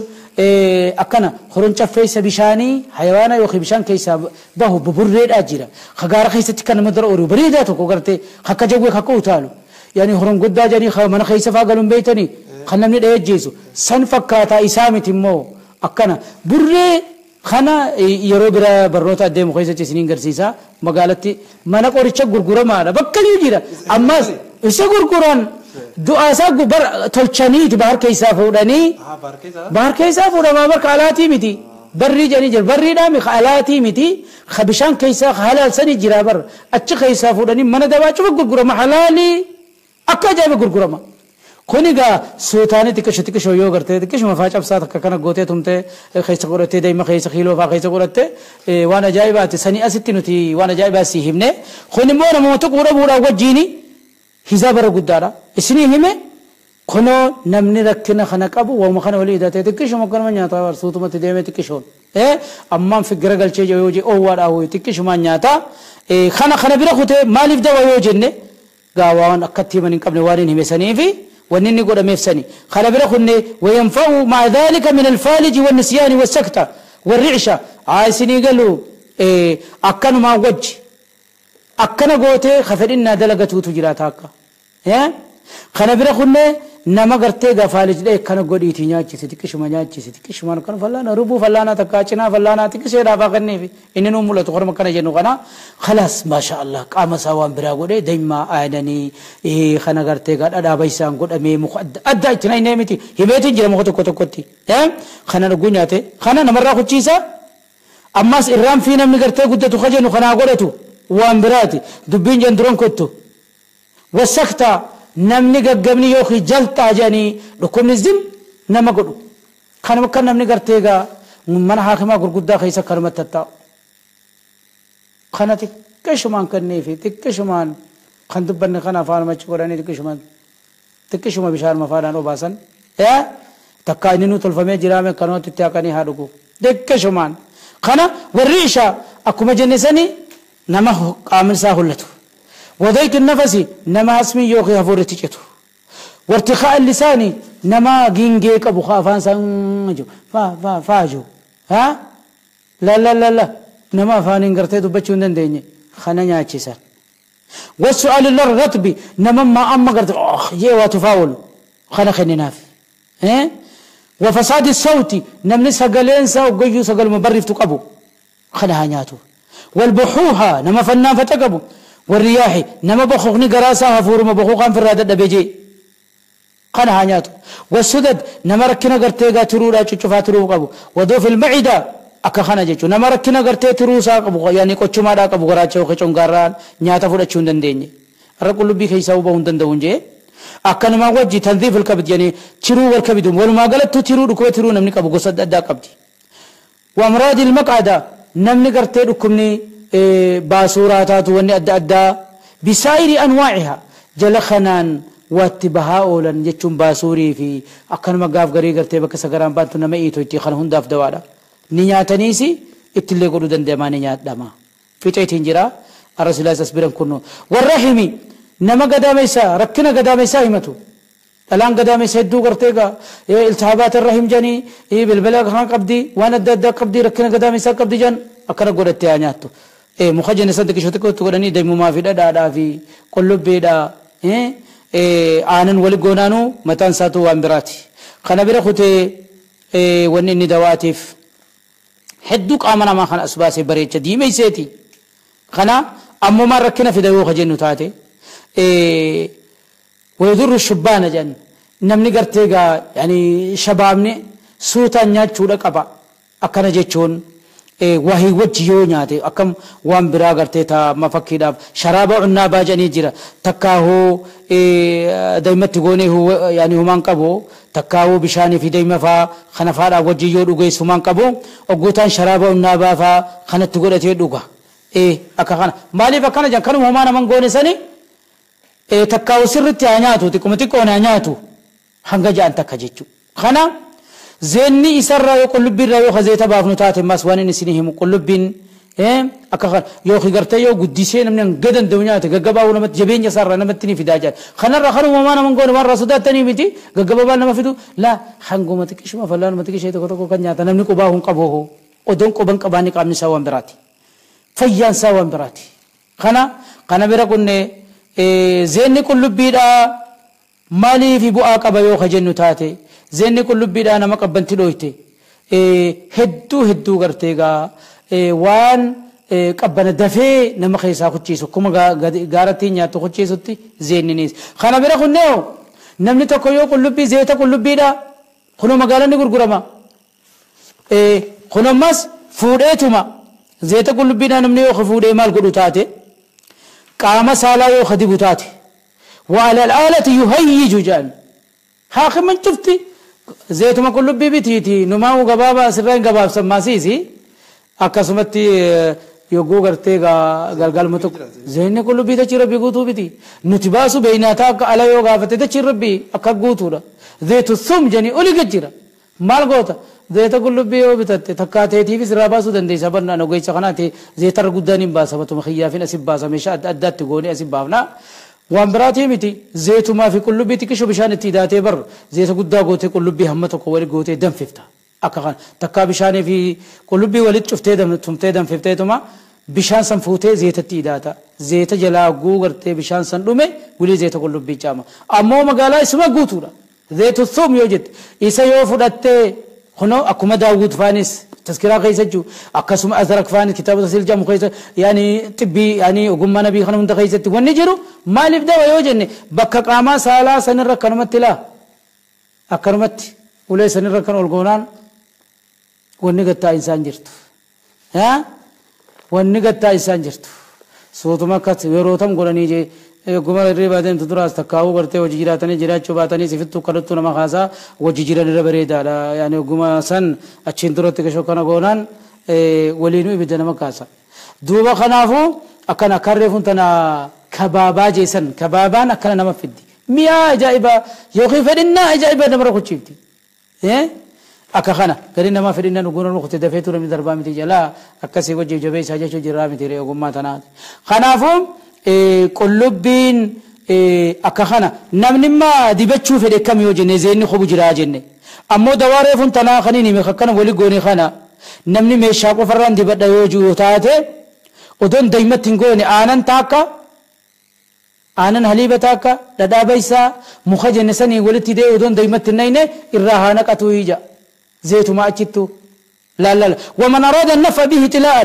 أكنا خرنشا فيس بشاني حيوانا يوخي بشان كيسا بهو ببريد أجيرا خجارة خيسة تكن مدر أورو بريدة تكو قرتي خكا جوي خكو تالو يعني خرن قدا جاني خ من خيسة فاقلون بيتني خلنا من الأجيزو سن فكاتا إسامة مو أكنا بري Kana yeroo bira barnoota adeemu keessatti isiniin garsiisa. Magaalatti mana qoricha gurguramaadha. Bakka iyyuu jira. Ammas isa gurguran du'aa isaa tolchaniiti bahar keessaa fuudhanii. Bahar keessaa fuudhamaa barka alaatii miti. Barrii jedhanii jira. Barriidhaa mi alaatii miti. Bishaan keessaa halaal sanii jira bar. Achi keessaa fuudhanii mana dabaa cufa gurgurama halaalii akka ajaa'iba gurgurama. Kun egaa suutaanii xiqqisho xiqqisho yoo gartee xiqqishuma faa cabsaa takka kana gootee tumtee keessa godhattee daa'ima keessa kiiloo faa keessa godhattee waan ajaa'ibaati. Sanii asitti nuti waan ajaa'ibaa si himne. Kun immoo namoota quudhamuudhaan wajjiini hisaa bara guddaadha. Isinii hime kunoo namni rakkina kana qabu waanuma kana walii hidhatee xiqqishuma akkanuma nyaataa suutumatti deemee xiqqishoon. Ammaan figira galchee yoo jee oowwaadhaa hooyi xiqqishumaan nyaataa. Kana kana bira kutee maaliif dawa yoo jenne gaa waan akkatti himan hin qabne waan hin hime saniifi wanni inni godhameef sani. Kana bira kunne wayanfa'u ma'a dhalika min alfaaliji wannisyaani wassakta warricsha. Haa isinii galu akkanumaan wajji akkana gootee ka fedhinnaa dalagatuutu jiraata akka. Kana bira kunne nama gartee gaa faalij dhee akkana godhiitii nyaachisi xiqqishuma nyaachisi xiqqishumaan akkana fallaana rubuu fallaanaa takkaa cinaa fallaanaa xiqqisheedhaaf haa kenneefi inni nuu mul'atu korma akkana jennu kana khalaas maasha Allah qaama isaa waan biraa godhee daa'immaa aananii kana gartee gaa dhadhaa baysaan godhamee muka adda addaa itti naynee miti himeetiin jira muka tokko tokkotti kana dhuguu nyaate kana namarraa kuchiisa ammas irraan fi namni gartee guddatu ka jennu kanaa godhatu waan biraati dubbiin jen duran kottu wasakta namni gaggabni yookiin jalxaa jedhanii dhukkubni zim nama godhu. Kanuma akka namni gartee egaa mana haakimaa gurguddaa keessa akkanumatti tattaa'u. Kana xiqqishumaan kenneefi xiqqishumaan kan dubbanne kana afaanuma achi godhanii xiqqishumaan xiqqishuma bishaanuma afaanaan obaasan. Takkaa inni nuu tolfamee jiraame akkanumatti itti haqanii haa dhugu. Xiqqishumaan. Kana warri ishaa akkuma jenne sanii nama qaamni isaa hollatu. وضيق النفس نما اسمي يوخي هفور تجتو وارتخاء اللسان نما جينجيك ابو خافان سانجو فا فا فاجو ها لا لا لا لا نما فانين قرتي دبچون دندني خنا نياچيسا والسؤال الرطبي نما ما اما قرت اخ جي وتفاول خنا خنيناف ها وفساد الصوت نمني سغلين سا وغيو سغل مبرف تقبو خنا هانياتو والبحوها نما فنان فتقبو والرياح نما بخوخني قراسا هفور ما بخوخان في الرادة بيجي قنا هانياتو والسدد نما ركنا قرتيغا ترورا تشوفا ترو قبو وضوف المعدة أكا خنا جيتشو نما ركنا قرتي تروسا قبو يعني قوچو ما دا قبو غراچو خچون غاران نياتا فودا چون دنديني الرقل بي خيساو بون دندون جي أكا نما وجي تنظيف الكبد يعني ترو والكبد ولما قالت ترو ركوة ترو نمني قبو قصد أدا قبدي وأمراض المقعدة نمني قرتي ركمني باسوراتات وني أدى أدى بسائر أنواعها جلخنان واتبها أولا يجون باسوري في أكن مقاف غري غرتي بك سغران بانتو نما إيتو إتي خان هنداف دوالا نياتنيسي اتلي قدو دندما نيات دما في تيتين جرا الرسول الله سبحانه كنو والرحمي نما قداميسا ركنا قداميسا همتو الآن قداميسا يدو غرتيغا التهابات الرحم جاني بالبلاغ خان قبدي وانا أدى أدى قبدي ركنا قداميسا قبدي جان أكنا قدتي آنياتو مخجن صدق شو تقول تقولني دايما ما في دا دا في كل بيدا آنن ولي جونانو متان ساتو وامبراتي خنا بيرا خوتي ونني دواتف حدوك آمنا ما خن أسباسي بريتش دي ميسيتي خنا أمو ما ركنا في دواء خجنو تاتي ويضر الشبان جن نمني قرتيجا يعني شبابني سوتا نيات شودا كبا أكنا جيتشون وهي وجهو نياتي أكم وان برا قرتي تا ما فكيدا شراب عنابا جاني جرا تكاهو دايما تغوني هو يعني همان قبو تكاهو بشاني في دايما فا خنفارا وجهو دوغي سمان قبو وغوتان شراب عنابا فا خنت تغولتي دوغا أكا خنا مالي فكنا جان كانوا همان من غوني سني تكاهو سرتي عنياتو تكمتي كون عنياتو هنگا جان تكاجيچو خنا زيني إسرّا يقول بيرا يو خزيتا بافنو تاتي ماس وانين سينهم قلوبين أكخر يو خيرتي يو قديسين من قدن دنيا تجبا ونمت جبين يسرّا نمتني في داجات خنا رخرو وما نمن قول مرة صدات تاني بيتي جبا نما فيدو لا خنقو ما تكش ما فلان ما تكش يتكتكو كن ياتا نمني كوباهم قبوه ودون كوبن كباني قامني سوان براتي فيان سوان براتي خنا خنا بيرا كنا زيني كل بيرا مالي في بؤا قبا يو خجنو تاتي زيني كل بيرا أنا ما قبنتي لويتي Hedduu hedduu gartee gaa waan qabbana dafee nama keessaa kuchiisu akkuma gaaratti nyaattu kuchiisutti zeenninis. Kana bira kunnee namni tokko yoo qullubbii zeeta qullubbiidha kunoo magaalaan ni gurgurama. Kun ammas fuudheetuma zeeta qullubbiidha namni yoo fuudhee maal godhu taate qaama saalaa yoo kadibu taate وعلى الآلة يهيج جان حاكم شفتي زيتuma qullubbii bitiiti numaa gabaabaa asirraan gabaabsan maasiisi akkasumatti yogguu gartee galgalma tokko zeenni qullubbii dachii rabbii guutuu biti nuti baasu beeynaataa akka ala yoo gaafate dachii rabbii akka guutuudha zeetu sum janii oli gajjira maal goota zeeta qullubbii yoo bitatte takkaa teetiifis irraa baasuu dandeessa barnaan ogeessa kanaati zeetarra guddaan hin baasa batuma xiyyaafin asii baasa meeshaa adda addaatti goonee asii baafna. Waan biraatii miti zeetumaa fi qullubbii xiqqisho bishaan itti hidhaatee bar zeeta guddaa gootee qullubbii hamma tokko wali gootee danfifta akka kana takkaa bishaanii fi qullubbii walitti cuftee tumtee danfifteetuma bishaan san fuutee zeetatti hidhaata zeeta jalaa guugartee bishaan san dhume wulii zeeta qullubbii caama ammoo magaalaa isuma guutuudha zeetu sum yoo jette isa yoo fudhattee kunoo akkuma Daawud faanis تذكرة كيسة جو أقسم أزرق فان كتاب تسيل جام كيسة يعني طبي يعني وجمع نبي خنم ده كيسة ونجرو ما لبدا ويوجن بك قاما سالا سنر كرمت لا أكرمت ولا سنر كن الجونان ونقطع إنسان جرت ها ونقطع إنسان جرت صوت ما كت ويروتم قرني جي gumara irree deemtu duraas takkaa'uu gartee hojii jiraatanii jiraachuu baatanii sifittuu kadhattuu nama kaasaa hojii jiran irra bareedaadha. Yaani guma san achiin duratti gashoo kana goonaan waliinuu ibidda nama kaasa. Duuba kanaafuu akkana akka reefuun tana kabaabaa jeesan kabaabaan akkana nama fiddi. Mi'aa ajaa'ibaa yookiin fedhinnaa ajaa'ibaa nama rakuchiifti. Akka kana gadi nama fedhinnaa dhuguun rukutte dafee ture namni darbaa miti jalaa akkasii hojii jabeessaa jechuu jirraa miti ogummaa tanaati. Kanaafuu qullubbiin akka kana namni immoo dibachuu fedhe kam yoo jenne zeenni qobu jiraa jenne ammoo dawaa reefuun tanaa kan inni akkana wali goone kana namni meeshaa qofarraan dibadha yoo jiru taate odoon daa'imatti hin goone aanan taakka aanan haliiba taakka dhadhaa baysaa muka jenne sanii walitti dee odoon daa'imatti hin nayne irraa haa naqatu ija zeetuma achittu. لا لا لا ومن أراد النفع به تلاء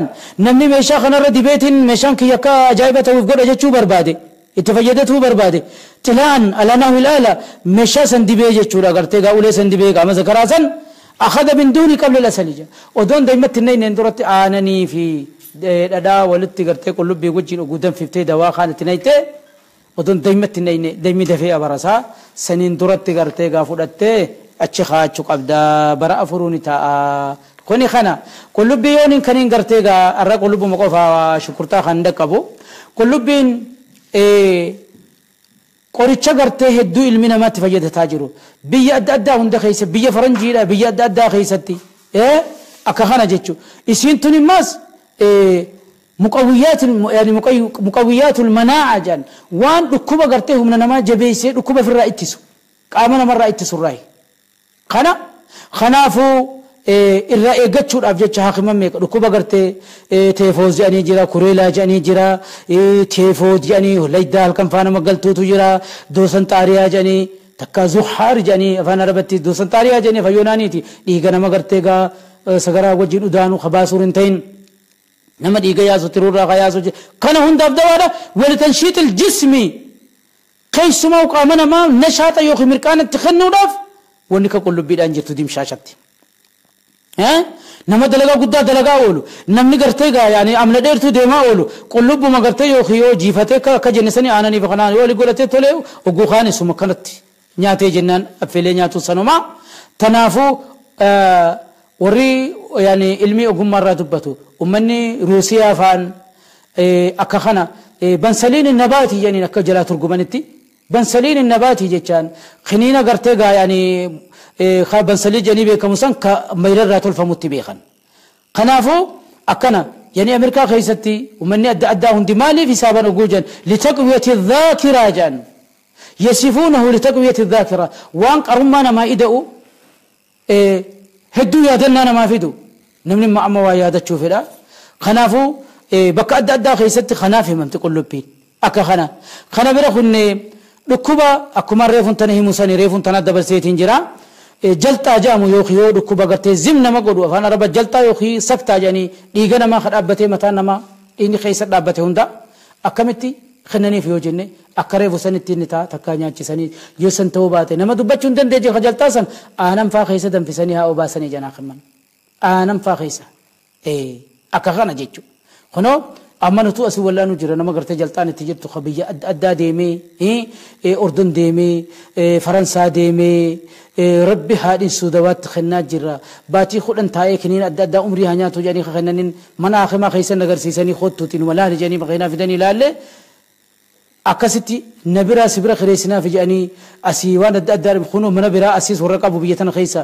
نمني ميشا خنر دبيت ميشان كي يكا جايبته وفقر جتشو بربادي اتفجدته بربادي تلاء على نحو الآلة ميشا سندبي جتشو لا قرتي قولي سندبي قام ذكراسا أخذ من دوني قبل الأسلجة ودون دايما تنين اندرت آنني في دا ولدت قرتي قلوب بيوجين وقدام في بتي دواء خانة تنيتي ودون دايما تنين دايما دفي أبرسا سنين درت قرتي قافودتي أتشخاتشو قبدا برا أفروني تا kuni kana qullubbii yoon hin kaniin gartee gaa arra qullubbuma qofa shukurtaa kan dhaqqabu qullubbiin qoricha gartee hedduu ilmi namaatti fayyadataa jiru biyya adda addaa hunda keessa biyya faranjiidha biyya adda addaa keessatti akka kana jechuudha isiin tun immas muqawwiyaatul manaa'a jedhan waan dhukkuba gartee humna namaa jabeessee dhukkuba ofirraa ittisu qaama namarraa ittisurraa kana kanaafuu irraa eeggachuudhaaf jecha hakiman meeqa dhukkuba gartee teefoos jedhanii jira kureelaa jedhanii jira teefoot jedhanii laydaa halkan faana magaltuutu jira doosan xaariyaa jedhanii takka zuhaar jedhanii afaan arabatti doosan xaariyaa jedhanii fayyoonaaniiti dhiiga nama gartee gaa sagaraa wajjin udaanuu kabaasuur hin ta'in nama dhiiga yaasu tiruurraa ka yaasu kana hundaaf dawaadha walitanshiitil jismi keessumaa qaama namaa nashaata yookiin mirqaanatti kennuudhaaf wanni ka qullubbiidhaan jirtu dimshaashatti. Nama dalagaa guddaa dalagaa oolu namni gartee gaa yaani amla dheertuu deemaa oolu qullubbuma gartee yookiin yoo jiifatee akka jenne sanii aananii fi kanaan yoo godhatee tolee oguu kaan suma kanatti nyaatee jennaan affeelee nyaatu sanuma tanaafuu warri yaani ilmi ogummaa irraa dubbatu ummanni Ruusiyaa faan akka kana bansaliin nabaatii jedhaniin akka jalaa turgumanitti bansaliin nabaatii jechaan kiniina gartee gaa yaani bansalii jedhanii beekamu san ka mayrarraa tolfamutti beekan. Kanaafuu akkana yani Ameerikaa keessatti uummanni adda addaa hundi maaliif hisaaban oguu jedhan litaqwiyati dhaakiraa jedhan yasifuunahu litaqwiyati dhaakiraa waan qarummaa namaa ida'u hedduu yaadannaa namaa fidu namni immoo amma waa yaadachuu fedha. Kanaafuu bakka adda addaa keessatti kanaaf himamti qullubbiin akka kana kana bira kunne dhukkuba akkuma reefuun tana himu sani reefuun tana dabarseetiin jira. jalxaa jedhamu yookiin yoo dhukkuba gartee zim nama godhu afaan araba jalxaa yookiin saktaa jedhanii dhiiga namaa ka dhaabbatee mataa namaa dhiigni keessa dhaabbate hunda akkamitti kennaniif yoo jenne akka reefu sanitti inni ta'a takkaa nyaachisanii yoo san ta'uu baate nama dubbachuu hin dandeenye ka jalxaa san aanan faa keessa danfisanii haa obaasanii janaa kennan aanan faa keessa akka kana jechuudha. Kunoo amma nutu asii wallaanu jira nama gartee jalxaan itti jirtu ka biyya adda addaa deemee Ordon deemee Faransaa deemee rabbi haadhiin dawaatti kennaa jira baatii 10 taa'ee kiniin adda addaa umrii haa nyaatu jedhanii ka kennaniin mana hakimaa keessan agarsiisanii kottuuti numa laali jedhanii makiinaa fidanii ilaalle akkasitti na biraa si bira kireessinaaf jedhanii asii waan adda addaa kunoo mana biraa asiis warra qabu biyya tana keessa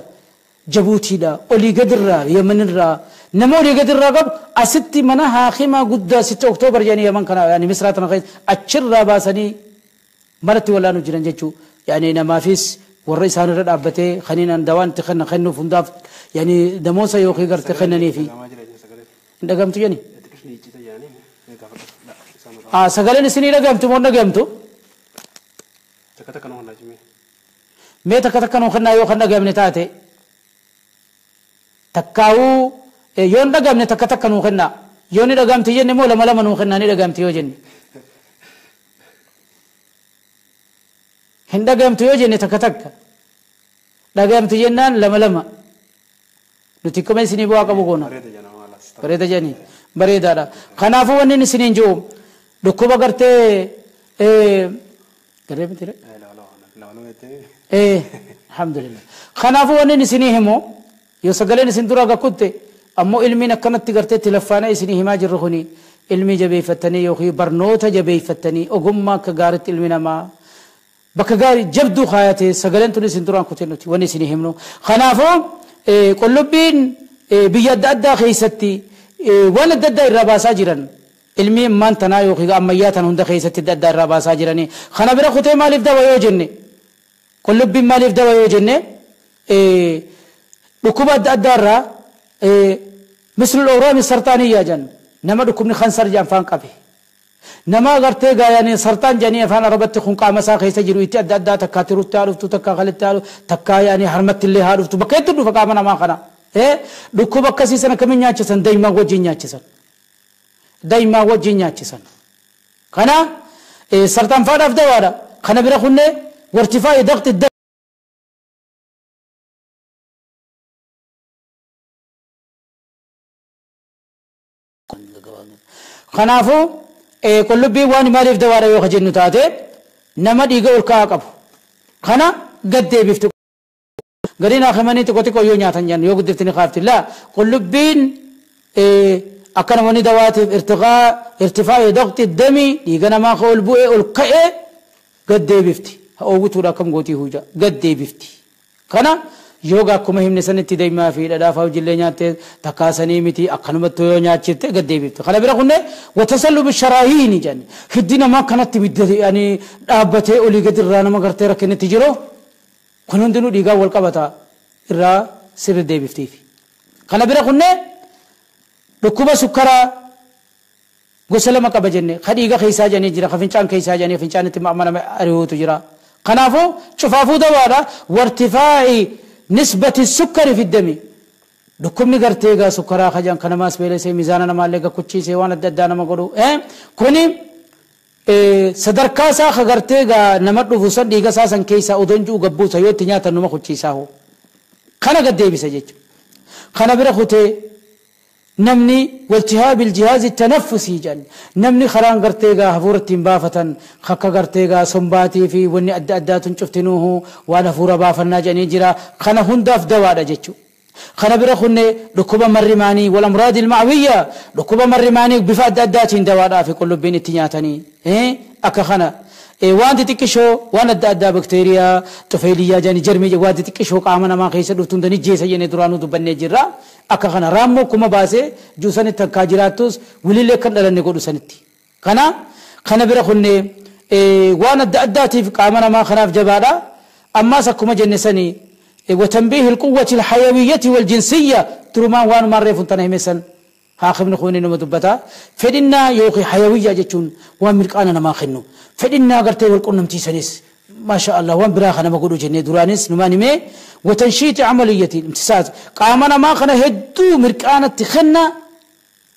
Jabuutiidha olii gadirraa Yemenirraa nama olii gadirraa qabu asitti mana haakimaa guddaa sitti Oktoobar jedhanii Yemen kana yaani Misraa tana keessa achirraa baasanii manatti wallaanu jiran jechuu yaani namaafis warra isaan irra dhaabbatee kaniin dawaan itti kenna kennuuf hundaaf yaani namoota yookiin gartee kennaniifi hin dhagamtu jedhani. Sagaleen isinii dhagamtu moo dhagamtu? Mee takka takka nuu kennaa yoo kan dhagamne taate takkaawuu yoo hin dhagamne takka takka nuu kennaa yoo ni dhagamti jenne moo lama lama nuu kennaa ni dhagamti yoo jenne hin dhagamtu yoo jenne takka takka dhagamtu jennaan lama lama nuti akkuma isinii bu'aa qabu goona bareeda jedhanii bareedaadha kanaafuu wanni isiniin jiru dhukkuba gartee garee miti alhamdulillah kanaafuu wanni isinii himu yoo sagaleen isin dura gakkutte ammoo ilmiin akkanatti gartee itti laffaana isinii himaa jirru kuni ilmii jabeeffattanii yookiin barnoota jabeeffattanii ogummaa akka gaariitti ilmi namaa bakka gaarii jabduu kaayate sagaleen tun isin duraan kutee nuti wanni isinii himnu kanaafuu qullubbiin biyya adda addaa keessatti waan adda addaa irraa baasaa jiran ilmi ammaan tanaa yookiin ammayyaa tan hunda keessatti adda addaa irraa baasaa jiranii kana bira kutee maaliif dawa yoo jenne qullubbiin maaliif dawa yoo jenne dhukkuba adda addaa irraa mislul awraami sartaaniyyaa jenna nama dhukkubni kansar jedhan faan qabe nama gartee gaayanii sartaan jedhanii afaan arabatti kun qaama isaa keessa jiru itti adda addaa takkaa tirutti haa dhuftu takkaa kalitti haa dhuftu takkaa yaanii harmatti illee haa dhuftu bakka hedduu dhufa qaama namaa kana dhukkuba akkasii sana akkamiin nyaachisan daa'imaa wajjin nyaachisan daa'imaa wajjin nyaachisan kana sartaan faadhaaf dawaadha kana bira kunne wartifaa'i daqti kanaafuu qullubbiin waan maaliif dawaadha yoo jennu taate nama dhiiga ol ka'aa qabu kana gad deebiftu gadiin haakimanii xiqqoo xiqqoo yoo nyaatan jennu yoo guddiftini kaafti laa qullubbiin akka namoonni dawaatiif irtifaa'i daqti damii dhiiga namaa ka ol bu'ee ol ka'ee gad deebifti oowwituudha akkam gootii huja gad deebifti kana yoo akkuma himne sanitti deemaa fi dhadhaafaa hojillee nyaatte takkaasanii miti akkanumatti yoo nyaachifte gad deebifte kana bira kunne watasallubi sharaahiini jenne hiddi namaa kanatti yani dhaabbatee olii gadi irraa nama gartee rakkinitti jiru kun hundinuu dhiigaa wal qabata irraa sirri deebiftiifi kana bira kunne dhukkuba sukkaraa gosa lama qaba jenne ka dhiiga keessaa jedhanii jira ka fincaan keessaa jedhanii fincaanitti nama ari'uutu jira kanaafuu cufaafuu dawaadha wartifaa'i نسبة السكر في الدم دكمني غرتيغا سكرا خجان كنماس بيلسي ميزان نما لغا كوتشي سي وانا ددانا ما غدو كوني صدركا سا خغرتيغا نما دفو سن ديغا ساسن كيسا اودنجو غبو سيوتي نياتا نما كوتشي ساهو كان غدي بيسا جيچ كان بيرا خوتي نمني والتهاب الجهاز التنفسي جن نمني خران غرتيغا هفورتين بافتن خكا غرتيغا سنباتي في وني أدى أداتن شفتنوه وانا فورا بافنا جني جرا خنا هنداف دوادا جيتشو خنا برخني ركوبة مرماني والأمراض المعوية ركوبة مرماني بفاد أداتين دوادا في كل بين التنياتني أكا خنا وان تتكشو وان أدى بكتيريا طفيلية جاني جرمي وان تتكشو قامنا ما خيسر دفتون جيسا جني درانو دبني جرا akka kana raammoo kuma baasee juusanitti takkaa jiraattus wilillee kan dhalanne godhu sanitti kana kana bira kunne waan adda addaatiif qaama namaa kanaaf jabaadha ammaas akkuma jenne sanii وتنبيه القوة الحيوية والجنسية ترمان وان ما ريفون تنهي مثلا هاخبن خوني نما دبتا فدنا يوقي حيوية جتون ومرقانا ما خنو فدنا غرتي والقنم تيسنس ما شاء الله وان برا خنا ما قولوا جنة دورانيس نماني مي وتنشيط عملية الامتصاص قامنا ما خنا هدو مركانة تخنا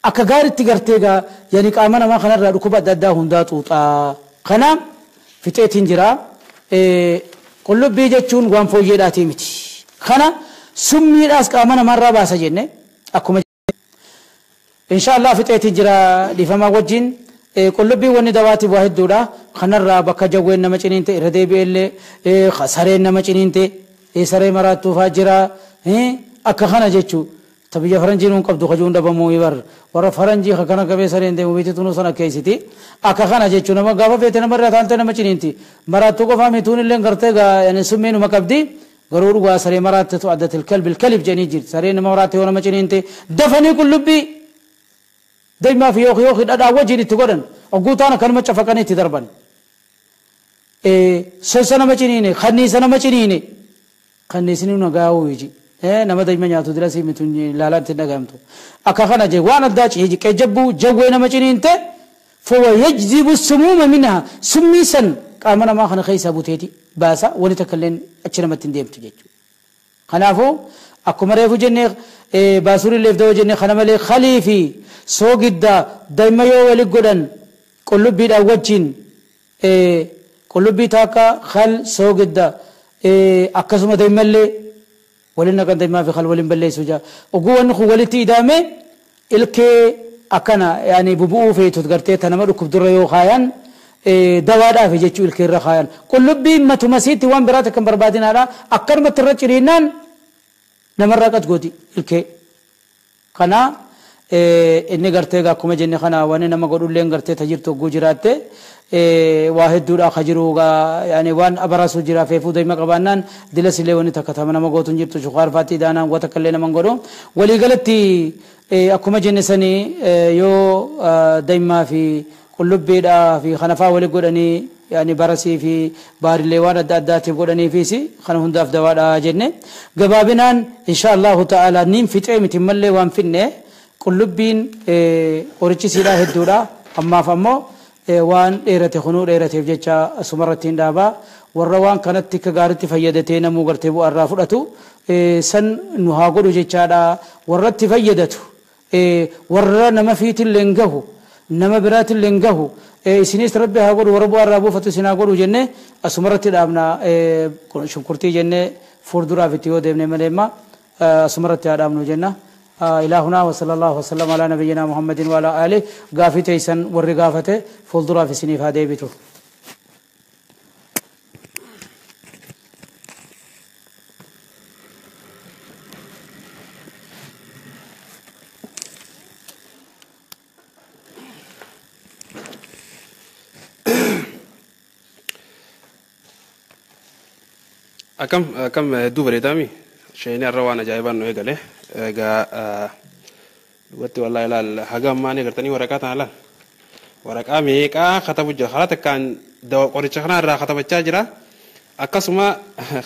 أكجار تجرتيجا يعني قامنا ما خنا ركوبة دادا هندات وطا خنا في تيتين جرا كله بيجتون وان فوجيراتي متي خنا سمي راس قامنا مرة باسا جنة أكو إن شاء الله في تيتين جرا لفما وجين كله بي وني دواتي واحد دورا خنرا بكا جوين نما چنينته ردي بيله خسره نما چنينته سره مراتو فاجرا اكا خنا جچو تبي فرنجي نون قبض خجون دبمو يبر ور فرنجي خنا كبه سرين دي وبيتي تونو سنا كيسيتي اكا خنا جچو نما غابا فيته نمر راتانته نما چنينتي مراتو کو فامي تون لين کرتے گا يعني سمين مكبدي غرور وا سره مرات تو عدت الكلب الكلب جني جير سره نما مراتو نما چنينته دفني كله بي دايما في يوخ يوخ دادا وجهي تغدن اوغوتانا كلمه چفقني تدربن سوسنا مچنيني خنيسنا مچنيني خنيسني نغاو يجي نما دايما نياتو دراسي متوني لالا تنغامتو اكا خنا جي وانا داچ يجي كجبو جوينا مچنينته فهو يجذب السموم منها سميسن قامنا ما خنا خيسا بوتيتي باسا وني تكلن اچنا متن ديمتو جيچو خنافو اكو مريفو جنة باسوري ليف دو جنة خنا ملي خليفي سوغدا دايما يو ولي غدن قلبي دا وجين قلبي تاكا خل سوغدا اكسما دايما لي ولنا كان دايما في خل ولين بلي سوجا وغو نخو ولتي دامي الكي اكنا يعني ببو في تدغرتي تنما ركب دريو خايان دوادا في جچو الكي رخايان قلبي متمسيتي وان براتك بربادين على اكرم ترچرينان نمرقت غوتي الكي قنا inni gartee akkuma jenne kana waan nama godhulleen gartee tajirtu hogguu jiraatte waa hedduudha ka jiru yaani waan abarasuu jira feefuu daa'ima qabaannaan dilas illee wanni takka tama nama gootu hin jirtu shukaar faatti daanaan waa takka illee nama hin godhu waliigalatti akkuma jenne sanii yoo daa'imaa fi qullubbiidhaa fi kanafaa wali godhanii يعني برسي في بار الليوان أدى godhanii fiisi kana hundaaf dawaadha jenne gabaabinaan insha Allahu ta'ala niin fixee miti mallee waan finne qullubbiin qorichi siidhaa hedduudha ammaaf ammoo waan dheerate kunuu dheerateef jecha asumarratti hin dhaabaa warra waan kanatti akka gaaritti fayyadatee namuu gartee bu'aarraa fudhatu san nu haa godhu jechaadha warratti fayyadatu warra nama fiitillee hin gahu nama biraatillee hin gahu isinis rabbi haa godhu warra bu'aarraa buufatu isin haa godhu jenne asumarratti dhaabna shunkurtii jenne fuulduraaf itti yoo deemne malee imma asumarratti haa dhaabnu jenna. إلهنا وصلى الله وسلم على نبينا محمد وعلى آله غافي تيسن ور غافته فولدرا في سنيف هذه بيتو أكم أكم دوبري تامي شيني الروانة جايبان نوي قاله egaa dhugatti wallahi ilaal haga ammaa ni gartanii waraqaa tana laal waraqaa meeqaa katabu jira karaa takkaan qoricha kana irraa katabachaa jira akkasuma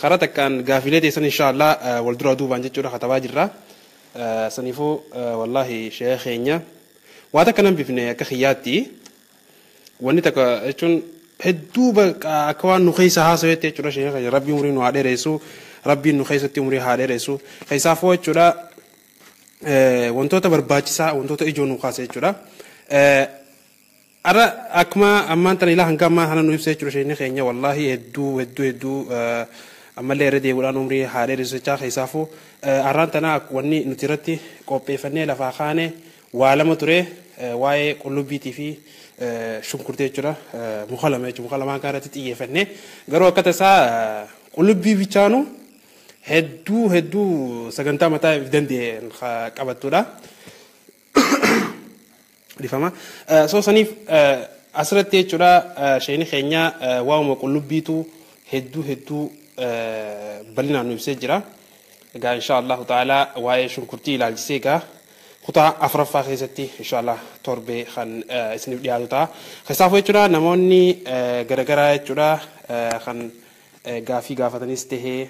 karaa takkaan gaafilee teessan insha Allah wal dura duubaan jechuudha katabaa jirra saniifuu wallahi sheekh keenya waa takka nan bifne akka xiyyaatti wanni takka jechuun hedduu akka waan nu keessa haasawetti jechuudha sheekh keenya rabbi umurii nu haa dheeressu rabbiin nu keessatti umurii haa dheeressu keessaafuu jechuudha wantoota barbaachisaa wantoota ijoo nu kaase jechuudha. Ara akkuma ammaan tana ilaa hanga ammaa kana nu ibsa jechuudha sheekni keenya wallaahi hedduu hedduu hedduu ammallee irra deebiidhaan umrii haa dheeressu jechaa keessaafuu arraan tana wanni nuti irratti qopheeffannee lafaa kaane waa lama ture waa'ee qullubbiitii fi shunkurtii jechuudha muka lama jechuudha muka lamaan kana irratti xiyyeeffannee garuu akka tasaa qullubbii bichaanu hedduu hedduu sagantaa mataa danda'e qabattudha. Dhifama. Soo saniif asirratti jechuudha sheekni keenya waa'uma qullubbiitu hedduu hedduu bal'inaan nu ibsee jira. Egaa insha Allahu ta'ala waa'ee shunkurtii ilaalchisee egaa kutaa afuraffaa keessatti insha Allah torbee kan isiniif dhiyaatu ta'a. Keessaafuu jechuudha namoonni garagaraa jechuudha kan gaafii gaafatanis tahee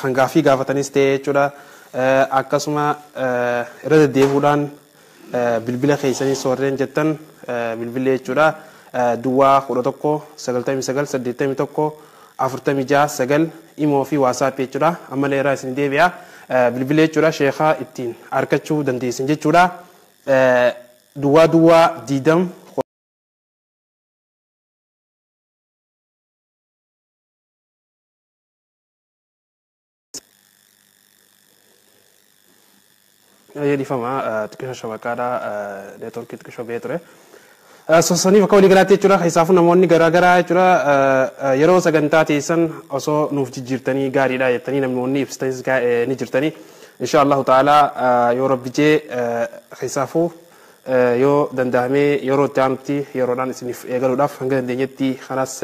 kan gaafii gaafatanis ta'e jechuudha akkasuma irra deddeebi'uudhaan bilbila keessanii soorreen jettan bilbilee jechuudha Duwwaa 11 99 81 46 9 imoo fi WhatsApp jechuudha. Ammallee irraa isin deebi'a. Bilbila jechuudha sheekaa ittiin argachuu dandeessan jechuudha. Duwwaa duwwaa 20 Dhiifama, xiqqisho shabakaadha, neetworkii xiqqisho ba'ee ture. Sosoniif akka walii galaatti jechuudha. Keessaafuu namoonni garaagaraa jechuudha yeroo sagantaa teessan osoo nuuf jijjiirtanii gaariidha jettanii namoonni ibsitanis ni jirtanii. Insha Allahu ta'ala, yoo rabbi jee, keessaafuu yoo danda'amee yeroo itti aanutti yeroodhaan isiniif eegaluudhaaf hanga dandeenyetti kanas